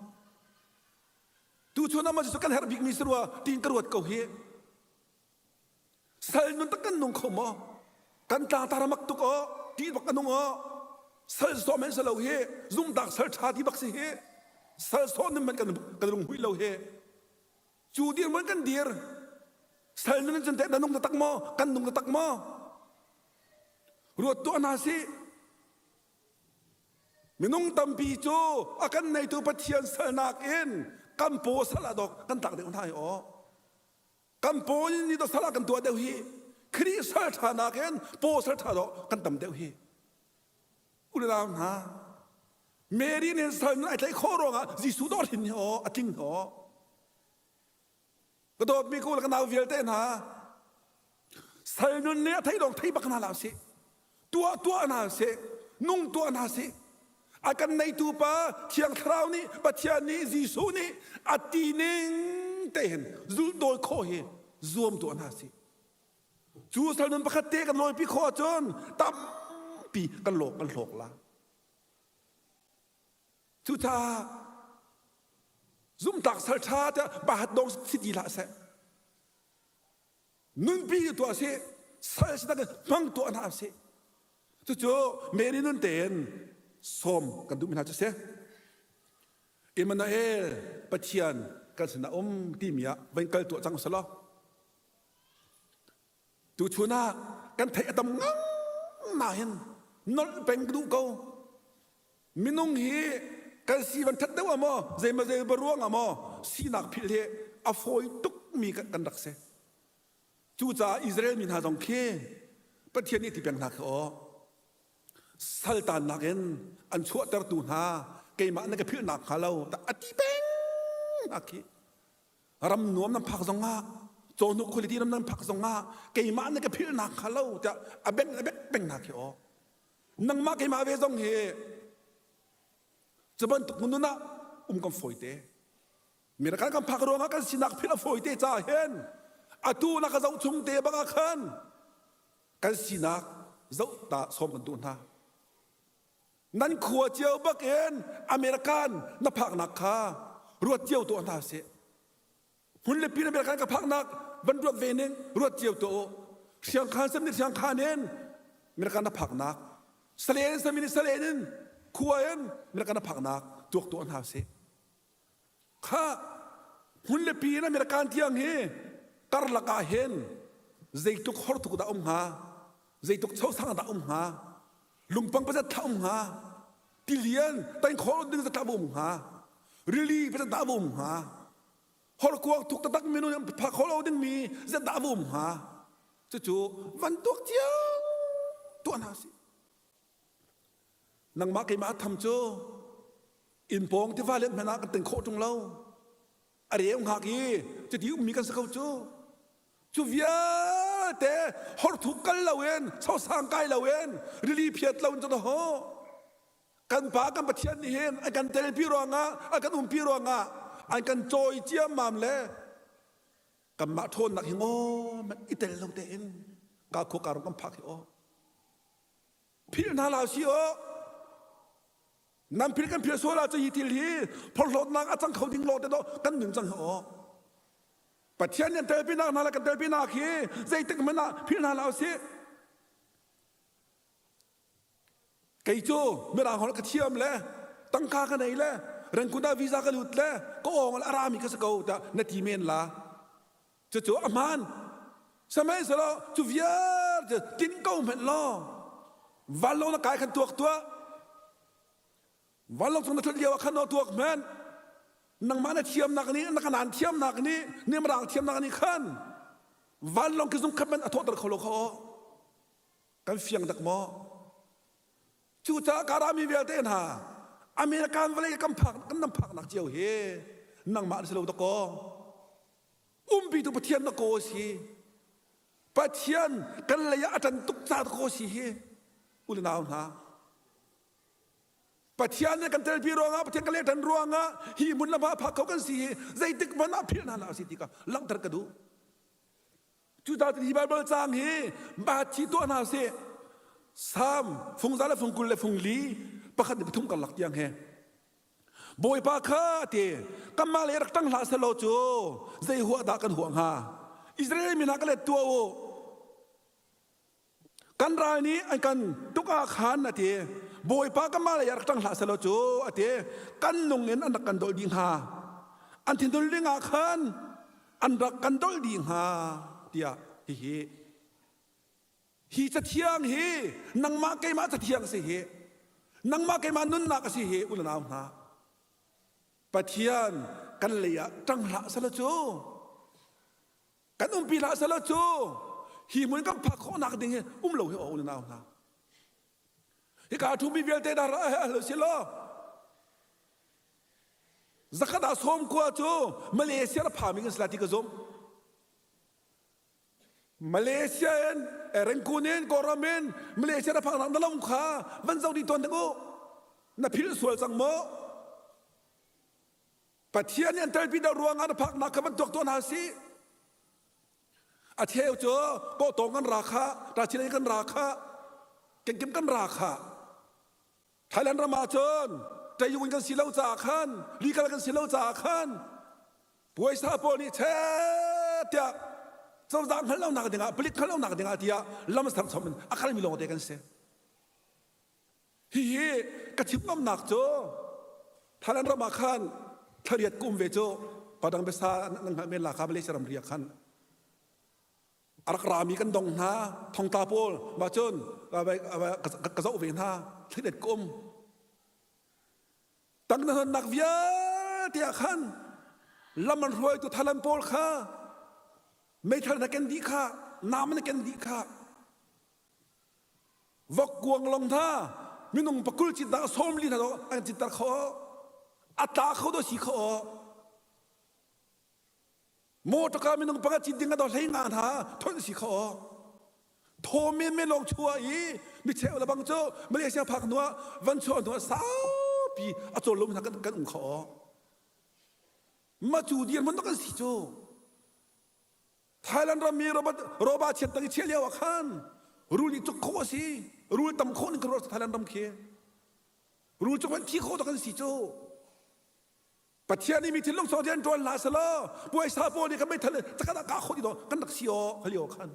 Tu chun ah cu kan herh bikmi si rua tiin ka ruat ko hi. Sal nun tak kan nung kho maw? Kan tlangtar mak tuk aw, ti bak a nung aw. Sal sawh men si lo hi, zumtak sal ṭha ti bak si hi. Sal sawh nun man kan kan rung hui lo hi. Cu dirhmun kan dir. Sal nun cun teh na nung taktak maw? Kan nung taktak maw? Ruat tuah hna sih. Minung tampi cu a kan neitu Pathian salnak in kan paw sal ah dok kan tlak deuh hna hi aw. Kan paw in ni to sal ah kan tuah deuh hi. Khrih sal ṭha nakin paw sal ṭha dawh kan tam deuh hi. Unau hna, Mary nih sal nun ai tlaih khawh ruangah Jesuh dawh hrin hi aw a tling aw. Ka dawtmi ka u le ka nau vialte hna, sal nun nih a thei lawng thei bak hna hlah sih. Tuah tuah hna sih, nung tuah hna sih. A kan neitu pa Thiang Thlarau nih Pathian nih Jesuh nih a ti ning te hin zulhdawi khawh hi zuam tuah hna sih. Cu sal nun pakhat te kan lawipi khawh ahcun tampi kan lawk kan hlawk la. Cucaah zumhtak sal ṭha tiah bahat dong si ti hlah seh. Nunpi tuah sih, sal si tak hmang tuah hna sih. Cucu Mary nun tein sawm kan duhmi hna cu si. Emmanuel Pathian kan sinah um timi ah van kal tuah cang usalaw. Tuchun ah kan theih a tam ngang nain nolh peng ka duh ko. Minung hi kan si van that deuh ah maw zeimaw zei ruang ah maw sinak philh hi a fawi tukmi kan rak si. Cucaah Israel mi hna zong khi Pathian nih ti peng hna khi aw saltannak in an chuahtertu hna keimah na ka philhnak hnga lo a ti peng hna khi ram nuam nan phak zongah cawhnuk khualipi ram nan phak zongah keimah na ka philhnak kha lo tiah a beng a bek peng hna khi aw nangmah keimah ve zong hi cu bantuk nun ah um kan fawi te mirakan kan phak ruangah kan sinak philh a fawi te ca hin atu na ka zoh chung te bang ah khan kan sinak zoh ta sawm kan duh hna Nan khua cio bakin American na phaknak kha ruat cio tuah hna sih. Hmun le pin American ka phaknak van ruat ve ning ruat cio tuah u. Siangkhan sam nih siangkhan in American na phaknak, Salen sam in Salen in khua in American na phaknak tuak tuah hna sih. Kha hmun le pi in American tiang hi karlak ah hin zeitluk hortuk dah um hnga zeitluk chosang dah um hnga lungpang pazat thla um hnga tilian tengkhol ding zatla um hnga rili pazat dah um hnga horkuang thuk taktak minung phak kho lo ding mi zat dah um hnga cucu van tuak cio tuah hna sih Nangmah keimah tham cu inn pawng tiva lian hmanh ah kan teng khawh ṭung lo. A reu hngak i cuti ummi kan si ko cu. Cu vialte horthuk kal loin, chosang kai loin, rili phiat loin cu ho. Kan pa kan Pathian nih hin an kan telpi ruangah, an kan umpi ruangah an kan cawi ciammam le kanmah ṭhawnnak hi ngaw i tel lo tein ka khua ka rong kan phak hi aw. Philh hna hlah si aw. Nan philh kan philh sual ahcun hi thil hi phorhlawtnak a cang kho ding lawng te dawh kan nun cang hi aw. Pathian nih an telpinak hna le kan telpinak hi zeitik hmanh ah philh hna hlah usih. Kei cu mirang holh ka thiam le tangka ka nei le Rangoon ah visa ka lut le ka awng le a rami ka si ko tiah na ti men la. Cucu a hmaan. Sihmanhsehlaw cu vialte tin ko hmanh law vanlawng na kai khan tuak tuah. Vanlawng cung na ṭhut lio ah khan tuak hmanh. Nangmah na thiamnak nih na kanan thiamnak nih nimrang thiamnak nih khan vanlawng khi zung khat hmanh a thawhter kho lo kha aw. Kan fiang dak maw? Cucaah Karami vialte hna American vawlei kan phak kan nam phaknak cio hi nangmah na si lo dakaw. Umpitu Pathian na kaw si. Pathian kan lei ah a ṭan tuk ca kaw si hi u le nau hna. Pathian nih kan telpi ruangah Pathian kan lei ṭan ruangah hi hmun le hma phak kho kan si hi zeitik hmanh ah philh hna hlah si ti ka langhter ka duh. Cucaah hi Baibal caang hi bathi tuah hna sih. Salm fungza le fungkul le fungli pakhat ni pathum karlak tiang he. Bawipa kha ti kanmah le rak ṭang hlah selaw cu zei huah dah kan huah hnga? Israel mi hna ka let tuah u. Kan ral nih an kan tuk ah khan a ti. Bawipa kanmah lei ah rak ṭang hlah selaw cu a ti. Kan nung in an rak kan dolh dih hnga. An thinhun ling ah khan an rak kan dolh dih hnga tiah hihi hi cathiang hi nangmah keimah cathiang si hi nangmah keimah nunnak a si hi u le nau hna Pathian kan lei ah ṭang hlah selaw cu kan umpi hlah selaw cu hi hmun kan phak khawhnak ding hi um lo hi aw u le nau hna hika ṭhumi vialte dah ra lo si law zakhat ah sawm kua cu Malaysia ra phami kan si la ti ka zumh Malaysia in Rangoon in Kawlram in Malaysia na phak na lam kha van zoh dih tawn ding u na philh sual cang maw Pathian nih an telpi deuh ruangah na phaknak kha van tuak tuah hna si a cheu cu kawhtawng kan ra kha Rachilei kan ra kha kengkim kan ra kha Thailand ram ah cun Tayun kan si lo caah khan legal kan si lo caah khan puaisa pawl nih chet tiah cozah hngalh lonak dingah palik hngalh lonak dingah tiah lam serchom in a kalmi lawngte kan si. Hihi ka chim ngamnak cu Thailand ram ah khan thlariat ka um ve cu padang biasa nan hngalh men la kha Malaysia ramri ah khan a rak rami kan dong hna thongtla pawl mah cun ka zoh ve hna thlidet ka um tang na hnonnak vialte ah khan lam an hruaitu thalan pawl kha meithal na ken dih kha nam na ken dih kha vok kuang long hna minung pakul cit dah sawmli hna an citter kho a tla kho do si kho Mawṭaka minung pakhat cit ding a do hlei nga hna thonh si kho thaw men men lawng chuah i micheu le bang cu Malaysia phak hnu ah van chuah hnu ah saupi a cawl lomi hna kan kan um kho ma cu dirhmun kan si cu Thailand ram mi robot roba chiat tang i chiah lio ah khan rul nih cuk khawh a si rul tam khawh ning ka ruah Thailand ram khi rul cuk an thi khawh to kan si cu Pathian nih mi thinlung sawng rian ṭuan hlah selaw puaisa pawl nih kan meithal cakhat ah kah khawh ti dawh kan rak si aw khalio khan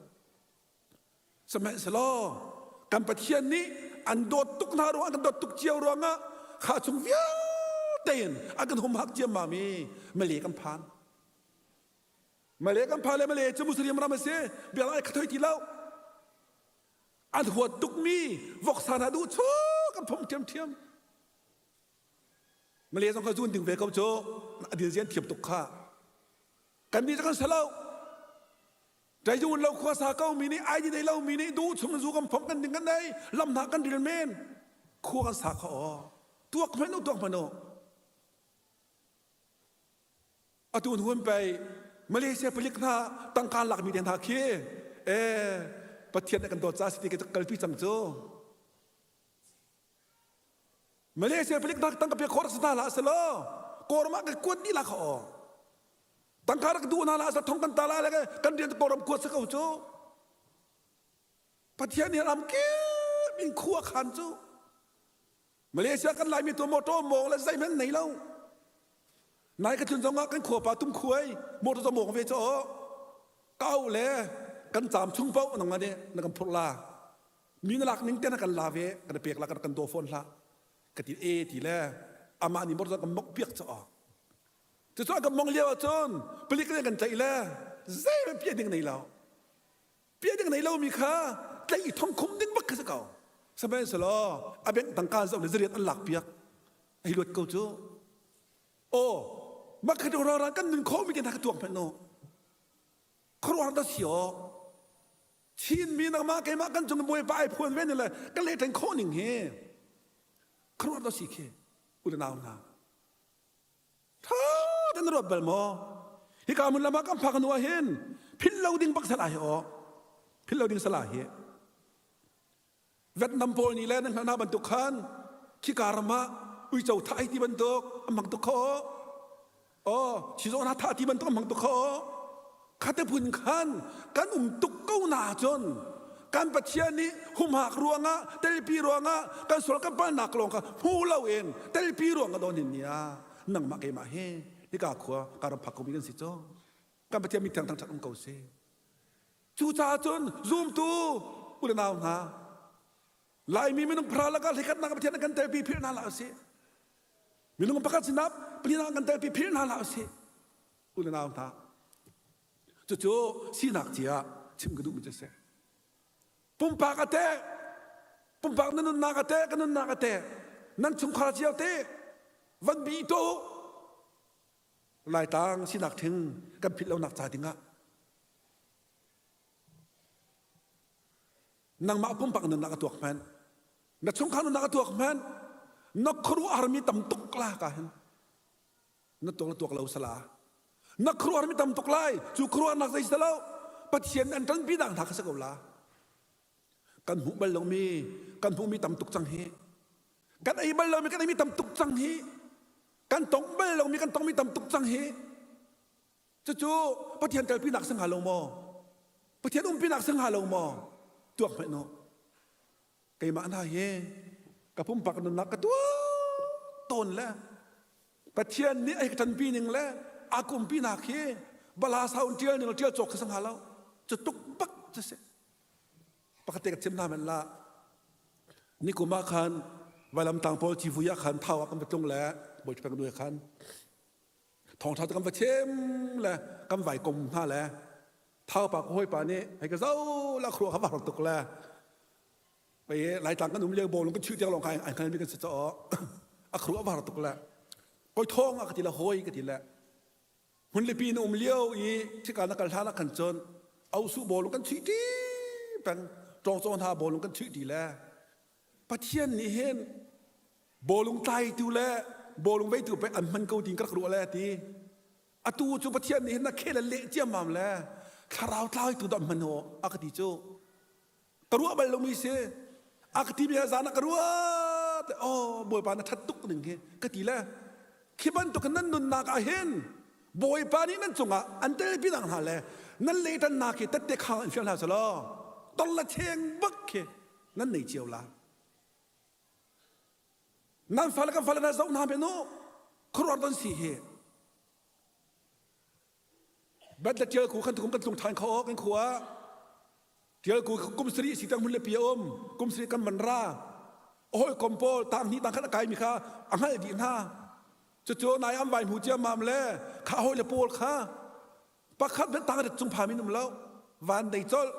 sihmanhsehlaw kan Pathian nih an dawt tuk hna ruangah kan dawt tuk cio ruangah kha chung vialte in a kan humhak ciammam i Malay kan phan Malay kan phan le Malay cu Muslim ram a si biak ai khathoi ti lo an huat tukmi voksa hna duh chu kan phum ṭhiamṭhiam Malay zong kha zun ding ve ko cu a dil zian thiam tuk kha. Kan nih cu kan salo. Ṭaiyun lo khua sa ko mi nih ID nei lo mi nih duh chung zu kan phom kan ding kan nei lam hna kan ril men khua kan sa kha aw tuak hmanh u tuak hmanh u atu hun pei Malaysia palik hna tangka lak mi te hna khi e Pathian nih kan dawt ca si ti kalpi cang cu Malaysia palik nak tangka pek khor sa la selo kawram ah kan kuat dih la kha aw tangka rak duh na la sa thong kan ta la le kan rian kawram kuat sa ko cu Pathian nih ram kip in khua khan cu Malaysia kan laimi tu motor mawng le zeihmanh nei lo nai ka tlun zong ah kan khua pa tum khuai motor zo mawng ve cho kau le kan cam chung pau nang ane na kan phur la Mi na lak ning te na kan la ve kan pek la kan kan daw fawn hlah ka ti e ti le amah nih mor kan mok piak cha cu cu kan mong lio ahcun palik nih kan tlaih le zeihmanh piah ding nei lo piah ding nei lo mi kha tlaih i thong khum ding bak kha si ko sihmanhsehlaw a bank tangka zoh le zariat an lak piak ai luat ko cu aw makhat ro kan nun khawh mi te hna ka tuak hmanh no khuaruahhar dah si aw Chinmi nangmah keimah kan cung Bawipa ai phuan ve ni le kan lehṭeng khawh ning hi khuaruah dah si khi u le nau hna ṭha ten na ruat bal maw hika hmun lam ah kan phak hnu ah hin philh lo ding bak sal ai aw philh lo ding sal hi Vietnam pawl nih le nan hngalh hna bantuk khan khika ram ah uico thah hi ti bantuk an hmang tuk kho aw chizawh hna thah ti bantuk an hmang tuk kho khate phun khan kan um tuk ko na cun kan Pathian nih humhak ruangah telpi ruangah kan sual kan palnak lawng kha hmu loin telpi ruang ka don hin nia. Nangmah keimah he hika khua ka ram phak komi kan si cu. Kan Pathian min thiang thangṭhat um ko seh. Cucaah cun zumtu u le nau hna, Laimi minung phara lakah hlekhatnak Pathian a kan telpi philh hna hlah usih. Minung pakhat sinah Pathian a kan telpi philh hna hlah usih. U le nau hna, cucu sinak cia chim ka duhmi cu a si. Pumpak a te, pumpak na nunnak a te, ka nunnak a te, nan chungkhar cio te, van bi to Laitlang sinak thing kan philh lonak ca dingah nangmah pumpak nunnak a tuak hmanh na chungkhar nunnak a tuak hmanh na khuaruahharmi tam tuk la ka hin na tuak na tuak lo sala na khuaruahharmi tam tuk lai cu khuaruahnak zei si lo Pathian an ṭanpi nak hna kha si ko la kan hmuh bal lomi kan hmuhmi tam tuk cang hi kan ei bal lomi kan eimi tam tuk cang hi kan tong bal lomi kan tongmi tam tuk cang hi Cucu Pathian telpinak si hnga lo maw? Pathian umpinak si hnga lo maw? Tuak hmanh u. Keimah hna hi ka pumpak nunnak ka tuah tawn le Pathian nih a ka ṭanpi ning le a ka umpinak hi bala sau in ṭial ning le ṭial cawk kha si hnga lo. Cu tuk bak cu si. Pakhat te ka chim hna men la. Nikum ah khan vailamtang pawl civui ah khan thau ah kan va tlung le Bawi Ṭha kan khan Thawngṭha cu kan va chim le kan vai kom hna le thaupa ka hawipa nih hei ka zo la khua kha va har tuk le pei Laitlang kan um lio bawlung kan chuih tiang lawng kha ai hngalmi kan si caw a khru a var tuk le koi thawng a ka ti le hawi ka ti le hmunlipi na um lio i thika na kal hlan ah khan cun ausu bawlung kan chuih ṭi peng ṭawngcaw hna bawlung kan chuih ṭi le Pathian nih hin bawlung tlaitu le bawlung veitu pei an hman ko tiin ka rak ruah le ti atu cu Pathian nih hin na khel leh ciammam le thlarau tlaitu dah hman ho a ka ti cu ka ruah bal lomi si a ka ti mi zan ah ka ruat oh Bawipa na that tuk ning hi ka ti le khi bantuk nan nunnak ah hin Bawipa nih nan cungah an telpi nak hna le nan leitannak hi tette khang an fial hna selaw tol la cheng bak khi nan nei cio la nan fale kan fale na zoh hna men u khuaruah don si hi bat le tial ku kan tukum kan tlung than kho kan khua tial ku kum sari si tang hun le pi um kum sari kan man ra hoi kom pawl tang ni tang khat a kai mi kha a hngal dih hna cucu nai am vai hmu ciam mam le kha hoi le pawl kha Pakhat hmanh tang rit cung phami um lo. Van nei colh,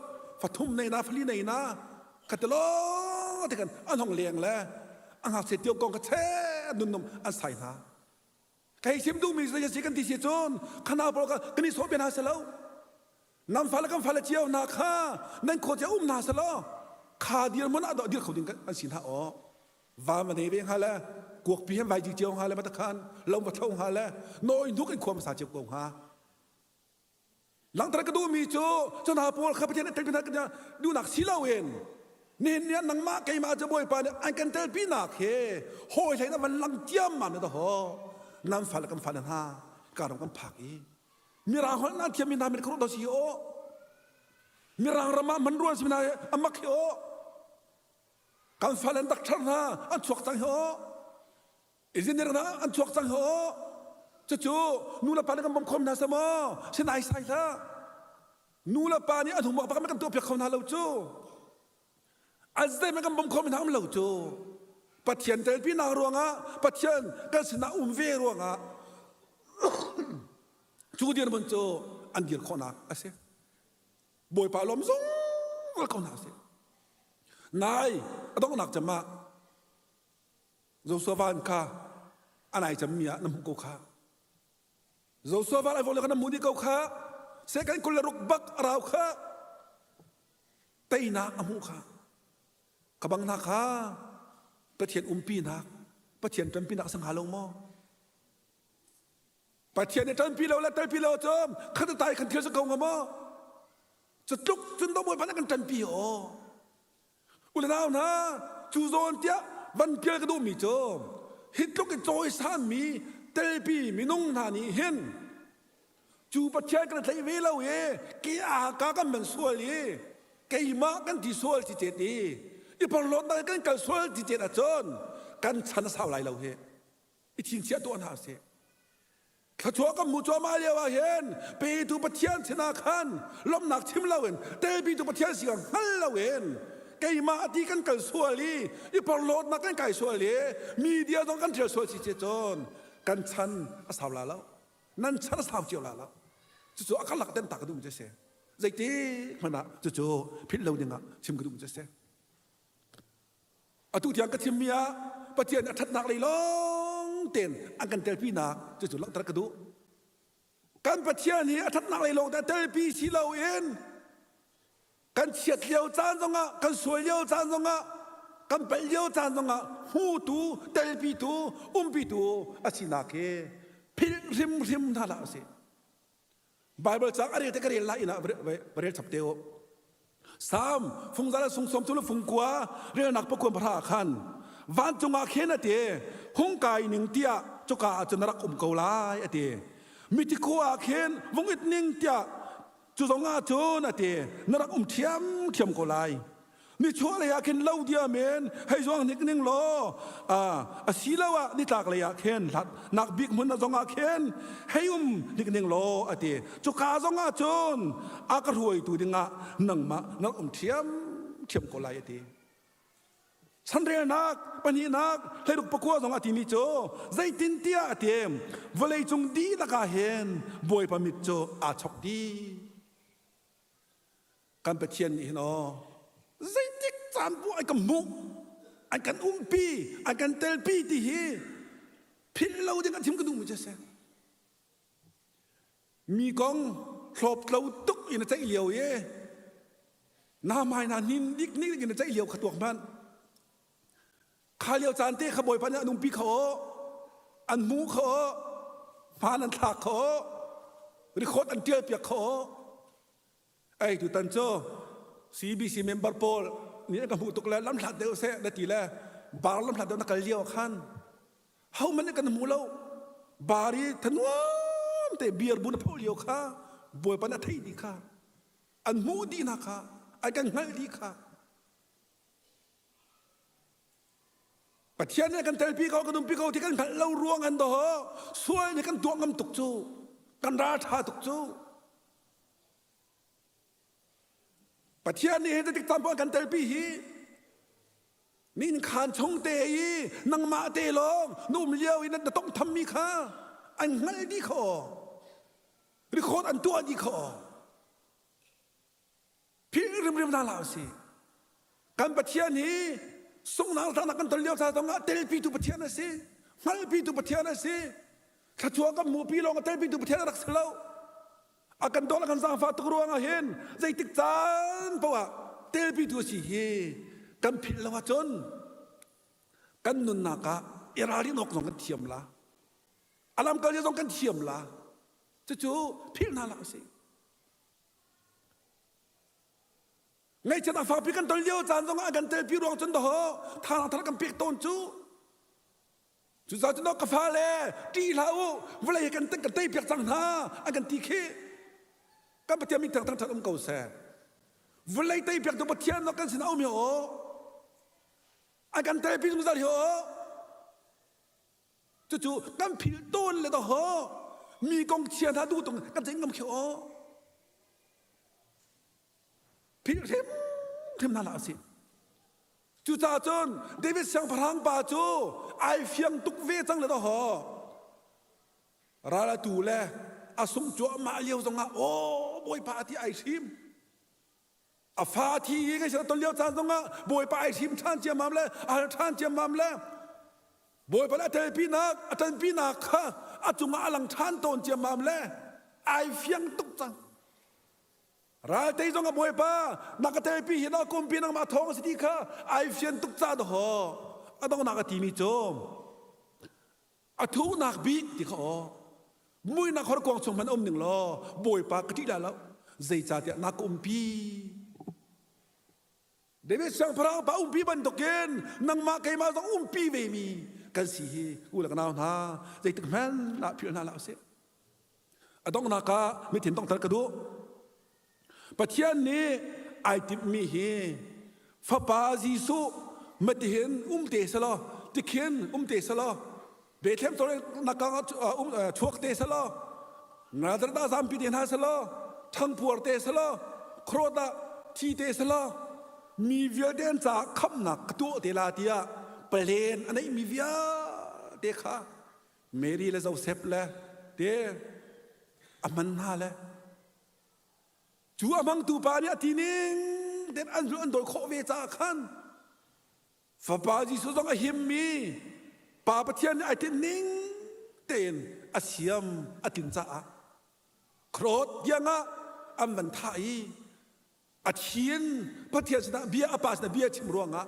fathum nei na, fali nei na, ka ti lo ti kan an hong leng le a ngakchia tio kong ka che nun nung an sai hna. Kei sim duhmi zei si kan ti si cun khana pawl ka kan i sawh bia hna selo. Nan fale kan fale cio hna kha nan khaw cia um hna selo kha dirhmun ah dir kho ding an si hna aw. Va ma nei ve hnga le kuakpi han vai cio hnga le matakhan lo va tho hnga le noi hnuk in khua hmasa cio ko hnga. Langhter ka duhmi cu cu hna pawl kha Pathian tel hna duhnak si loin nihin ni ah nangmah keimah cu Bawipa nih an kan telpinak he hawi hlei na van lang ciammam na ho nan fale kan fale hna ka ram kan phak i mirang holh na thiammi hna min kha si aw mirang ram ah man ruan si hna amak hi aw kan fale an doctor hna an chuak cang hi aw Engineer hna an chuak cang hi aw. Cucu nu le pa nih kan bawm khom hna sa maw? Sinai sai hlah. Nu le pa nih an homework bak kan tuah piak kho hna lo cu. A zei kan bawm khom hna um lo cu. Pathian telpi nak ruangah Pathian kan sinah um ve ruangah cu dirhmun cu an dir khawhnak a si. Bawipa lawm zungzal ko hna sih. Nai a donghnak cem ah Joshua van kha an ai cammi ah na hmuh ko kha. Joshua van ai vawle kha na hmuh dih ko kha. Second 26 bak a rau kha. Teinak a hmuh kha. Ka bang hna kha Pathian umpinak, Pathian ṭanpinak a si hnga lo maw? Pathian nih ṭanpi lo le telpi lo cu khat tai khan thil si ko hnga maw? Cu tluk cun do Bawipa nih kan ṭanpi aw. U le nau hna, cu zawn tiah van pial ka duhmi cu hi tluk i cawisanmi telpi minung hna nih hin cu Pathian kan tlaih ve lo i ke ah ka kan man sual i keimah kan ti sual ci cet i i porhlawtnak kan kal sual ci cet ahcun kan chan a sau lai lo hi i chinchiah tuah hna sih. Thluachuah kan hmuh cuahmah lio ah hin petu Pathian sinah khan lawmhnak chim loin telpitu Pathian si kha hngal loin keimah ti kan kal sual i i porhlawtnak kan kai sual i media zong kan ṭhial sual si cun kan chan a sau la lo nan chan a sau cio la lo cucu a karlak ten ta ka duh mi cu si zeiti hmanh ah cucu philh lo ding ah chim ka duh mi cu si Atu tiang ka chimmi ah Pathian a ṭhatnak lei lawng tein an kan telpinak cucu langhter ka duh. Kan Pathian hi a ṭhatnak lei lawng te a telpi si loin kan chiat lio caan zongah, kan sual lio caan zongah, kan palh lio caan zongah hmutu, telpitu, umpitu a sinak hi philh hrimhrim hna hlah usih. Bible cang a rel te ka rel lai ina va rel chap te u. Sam fungzal le sungsom cu le fungkua relnak pakuan pahra ah khan vancung ah khin a ti hung kai ning tiah cuka ah cun na rak um ko lai a ti mithi khua ah khin vung it ning tiah cu zong ah cun a ti na rak um ṭhiam ṭhiam ko lai nichuah lei ah khin lo diam in hei zuang hnik ning law asiloah nitlak lei ah khin hlat nak bik hmun zong ah khin hei um hnik ning law a ti cuka zong ah cun a ka hruaitu dingah nangmah na um ṭhiam ṭhiam ko lai a ti chanrelnak pahnihnak hleiruk pakua zong a timi cu zeitintiah a ti vawleicung dihlak ah hin bawipa mit cu aa chok dih Kan Pathian nih hin aw zeitik caan poah an kan hmuh, an kan umpi, an kan telpi ti hi philh lo ding an chim ka duhmi cu a si. Mi kong hlawptlo tuk in a ceih lio i na hmai na hnin dik nik in a ceih lio kha tuak hmanh. Kha lio caan te kha Bawipa nih an umpi kha aw, an hmu kha aw, hmaan an thlak kha aw, record an ṭial piak kha aw. Ei tutan cu CBC member pawl nih an ka hmuh tuk le lamhlat deuh seh na ti le bar lamhlat deuh na kal lio khan ho man nih kan hmu lo bar i thanuam te beer bu na pho lio kha bawipa nih a theih dih kha an hmuh dih hna kha an kan hngalh dih kha Pathian nih kan telpi ko kan umpi ko ti kan hngalh lo ruang an doh sual nih kan tuah ngam tuk cu kan ral ṭha tuk cu Pathian nih hi tik tam kan telpi hi nin khan chung te i nangmah te lawng na um lio i na tong thammi kha an hngalh dih kho record an tuah dih kho philh rimrim hna hlah usih kan Pathian hi sunghnak tlaknak kan ton lio ca zongah telpitu Pathian a si hngalhpitu Pathian a si thluachuah kan hmuhpi lawng a telpitu Pathian a rak si lo a kan dawt a kan zaangfah tuk ruangah hin zeitik caan paoh ah telpitu a si hi kan philh lo ahcun kan nunnak ah i ralrin awk zong kan thiam la a lamkal zong kan thiam la cucu philh hna hlah usih Ngaihchiat a fakpi kan ton lio caan zongah a kan telpi ruang cun dahawh thazaang thar kan pek tawn cu. Cucaah cun ka fale ṭih hlah u vawlei hi kan kan tei piak cang hna an kan ti khi. Kan Pathian min thangthang ṭhat um ko seh. Vawlei tei piaktu Pathian kan sinah um hi aw. An kan telpi zungzal hi aw. Cucu kan philh tawn le dahawh mi kong chia hna duh tung kan ceih ngam khi aw. Philh hrimhrim hna hlah usih. Cucaah cun David siangpahrang pa cu ai fiang tuk ve cang le dahawh. Ral a tu le a sungh cuahmah lio zongah aw Bawipa a ti ai hrim. A fa thi i ngaihchiat a ton lio caan zongah Bawipa ai hrim ṭhan ciammam le a hal ṭhan ciammam le Bawipa le a telpinak a ṭanpinak kha a cungah a lang ṭhan tawn ciammam le ai fiang tuk cang. Raltei zong a Bawipa na ka telpi hi na kumpi nangmah thawng a si ti kha ai fian tuk ca dahawh a donghnak a timi cu a thuhnak bik ti kha aw muinak horkuang chung hmanh um ning law Bawipa ka ṭih lai lo zeicahtiah na ka umpi David siangpahrang pa umpi bantukin nangmah keimah zong umpi ve mi kan si hi u le ka nau hna zeitik hmanh ah philh hna hlah usih A donghnak ah mithin donghter ka duh. Pathian nih ai timhmi hi Fapa Jesuh matihin um te selaw tikhin um te selaw. Bethlehem cawlnak ah um chuak te selaw Nazareth ah zampi te hna selaw ṭhangpuar te selaw khuaruat ah thi te selaw mi vialte an caah khamhnak ka tuah te la tiah palen a neihmi vialte kha Mary le Joseph le te a hman hna le cu a hmangtu pa nih a ti ning ten an zulh an dawi khawh ve caah khan Fapa Jesuh zong a himmi Pa Pathian nih ai tinh ning tein a siam a tlin caah khuarawt tiangah an van thah i a thi in Pathian sinah bia a pa sinah bia chim ruangah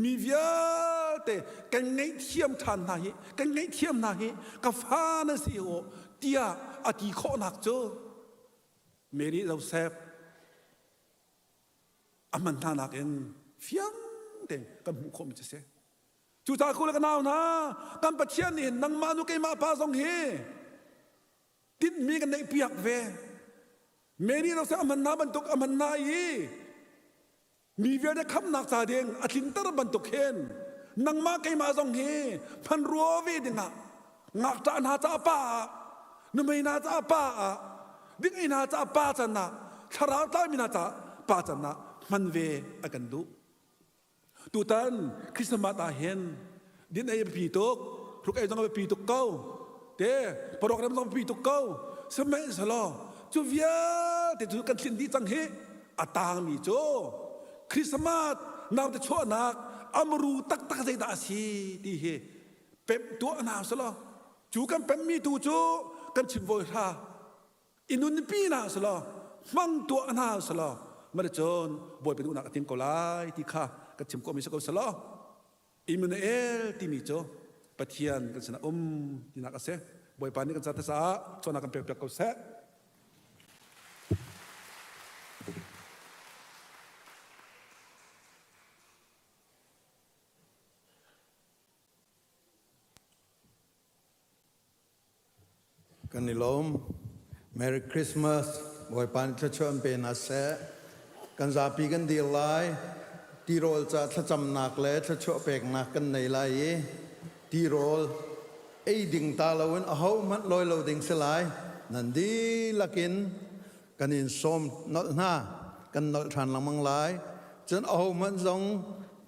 mi vialte kan ngaihthiam ṭhan hna hi kan ngaihthiam hna hi ka fa nan si aw tiah a ti khawhnak cu Mary Joseph a hman hna nakin fiang tein kan hmuh khawhmi cu si. Cucaah ku le ka nau hna, kan Pathian nih hin nangmah nu keimah pa zong hi tinhmi kan neih piak ve. Mary lo a hman hna bantuk a hman hna i mi vialte khamnak ca ding a tlinter bantuk hin nangmah keimah zong hi hman rua ve dingah ngakṭah hna caah pa ah nuhmei hna caah pa ah dingei hna caah pa can ah thlarau tlaimi hna caah pa can ah hman ve a kan duh tutan Christmas ah hin din ei a biapi tuk hruk ei zong a biapi tuk ko te program zong biapi tuk ko sihmanhsehlaw cu vialte cu kan thlin dih cang hi a tangmi cu Christmas naute chuahnak amru taktak zeidah a si ti hi pemh tuah hna selaw cu kan pemhmi tu cu kan chim voi hra i nunpi hna selaw hmang tuah hna selaw cun bawipa duhnak a tling ko lai ti kha kan chim khawhmi si ko selaw Immanuel timi cu Pathian kan sinah um tinak a si. Bawipa nih kan ca caah cawnnak kan pekpiak ko seh. Kan i lawm. Merry Christmas. Bawipa nih thluachuah an pe hna seh. Kan zapi kan dir lai. Tirawl ca thlacamnak le thluachuah peknak kan nei lai i tirawl ei ding ta loin ahohmanh lawi lo ding si lai. Nan dihlak in kan in sawm nolh hna. Kan nolh ṭhan lengmang lai. Cun ahohmanh zong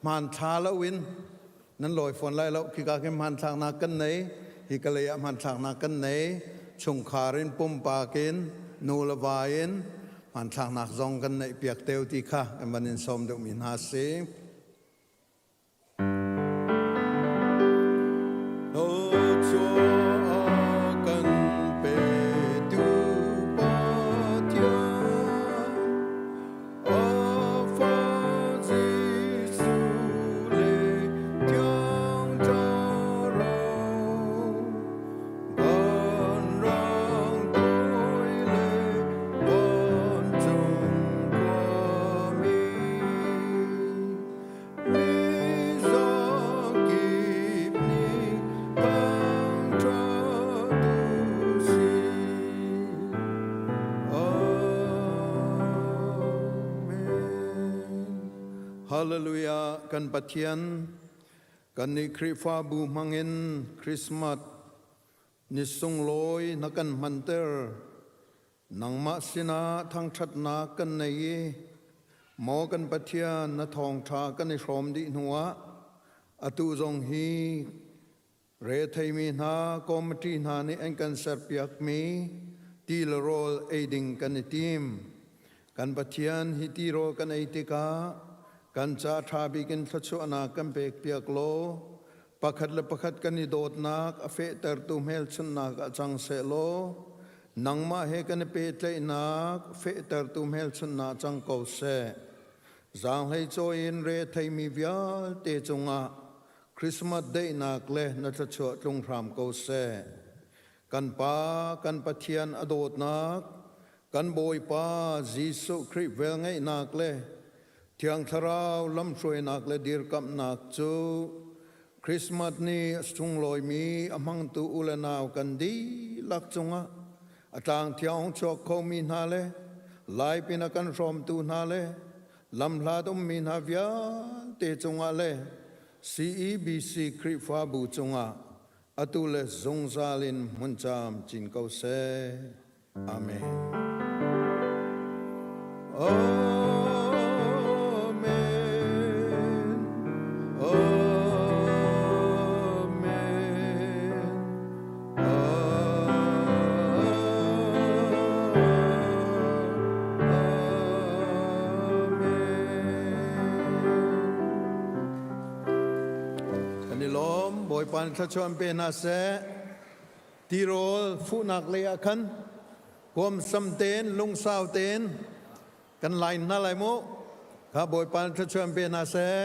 hmanthla loin nan lawi fawn lai lo khika khi hmanthlaknak kan nei hi ka lei ah hmanthlaknak kan nei chungkhar in pumpak in nu le va in hmanthlaknak zong kan neih piak teo ti kha kan van in sawm deuhmi hna si. Kan petu Pathian Hallelujah kan Pathian kan nih Khrihfabu hmangin Christmas ni sunglawi na kan hmanter Nangmah sinah thangṭhatnak kan nei i maw kan Pathian na thawngṭha kan i hrawm dih hnuah atu zong hi retheimi hna committee hna nih an kan serpiakmi ti le rawl ei ding kan i tim. Kan Pathian hi tirawl kan ei tikah kan ca ṭha bik in thluachuahnak kan pekpiak law pakhat le pakhat kan i dawtnak a fehtertu hmelchunhnak ah cang sehlaw nangmah he kan i pehtlaihnak fehtertu hmelchunhnak cang ko seh. Zaanghlei cawi in re theimi vialte cungah Christmas daihnak le na thluachuah tlung hram ko seh. Kan Pa, kan Pathian a dawtnak, kan Bawipa Jesuh Khrih velngeihnak le Thiang Thlarau lamhruainak le dirkamhnak cu Christmas ni a sunglawimi a hmangtu u le nau kan dihlak cungah a tlang thiang chuak khomi hna le laipin a kan hrawmtu hna le lamhlat ummi hna vialte cungah le CEBC Khrihfabu cungah. Atu le zungzal in hmun caam cin ko seh. Amen. Amen. Amen. Kan i lawm. Bawipa nih thluachuah in pe hna seh. Tirawl fuhnak lei ah khan huamsam tein lungsau tein kan lain hna lai mu. Kha Bawipa nih thluachuah in pe hna seh.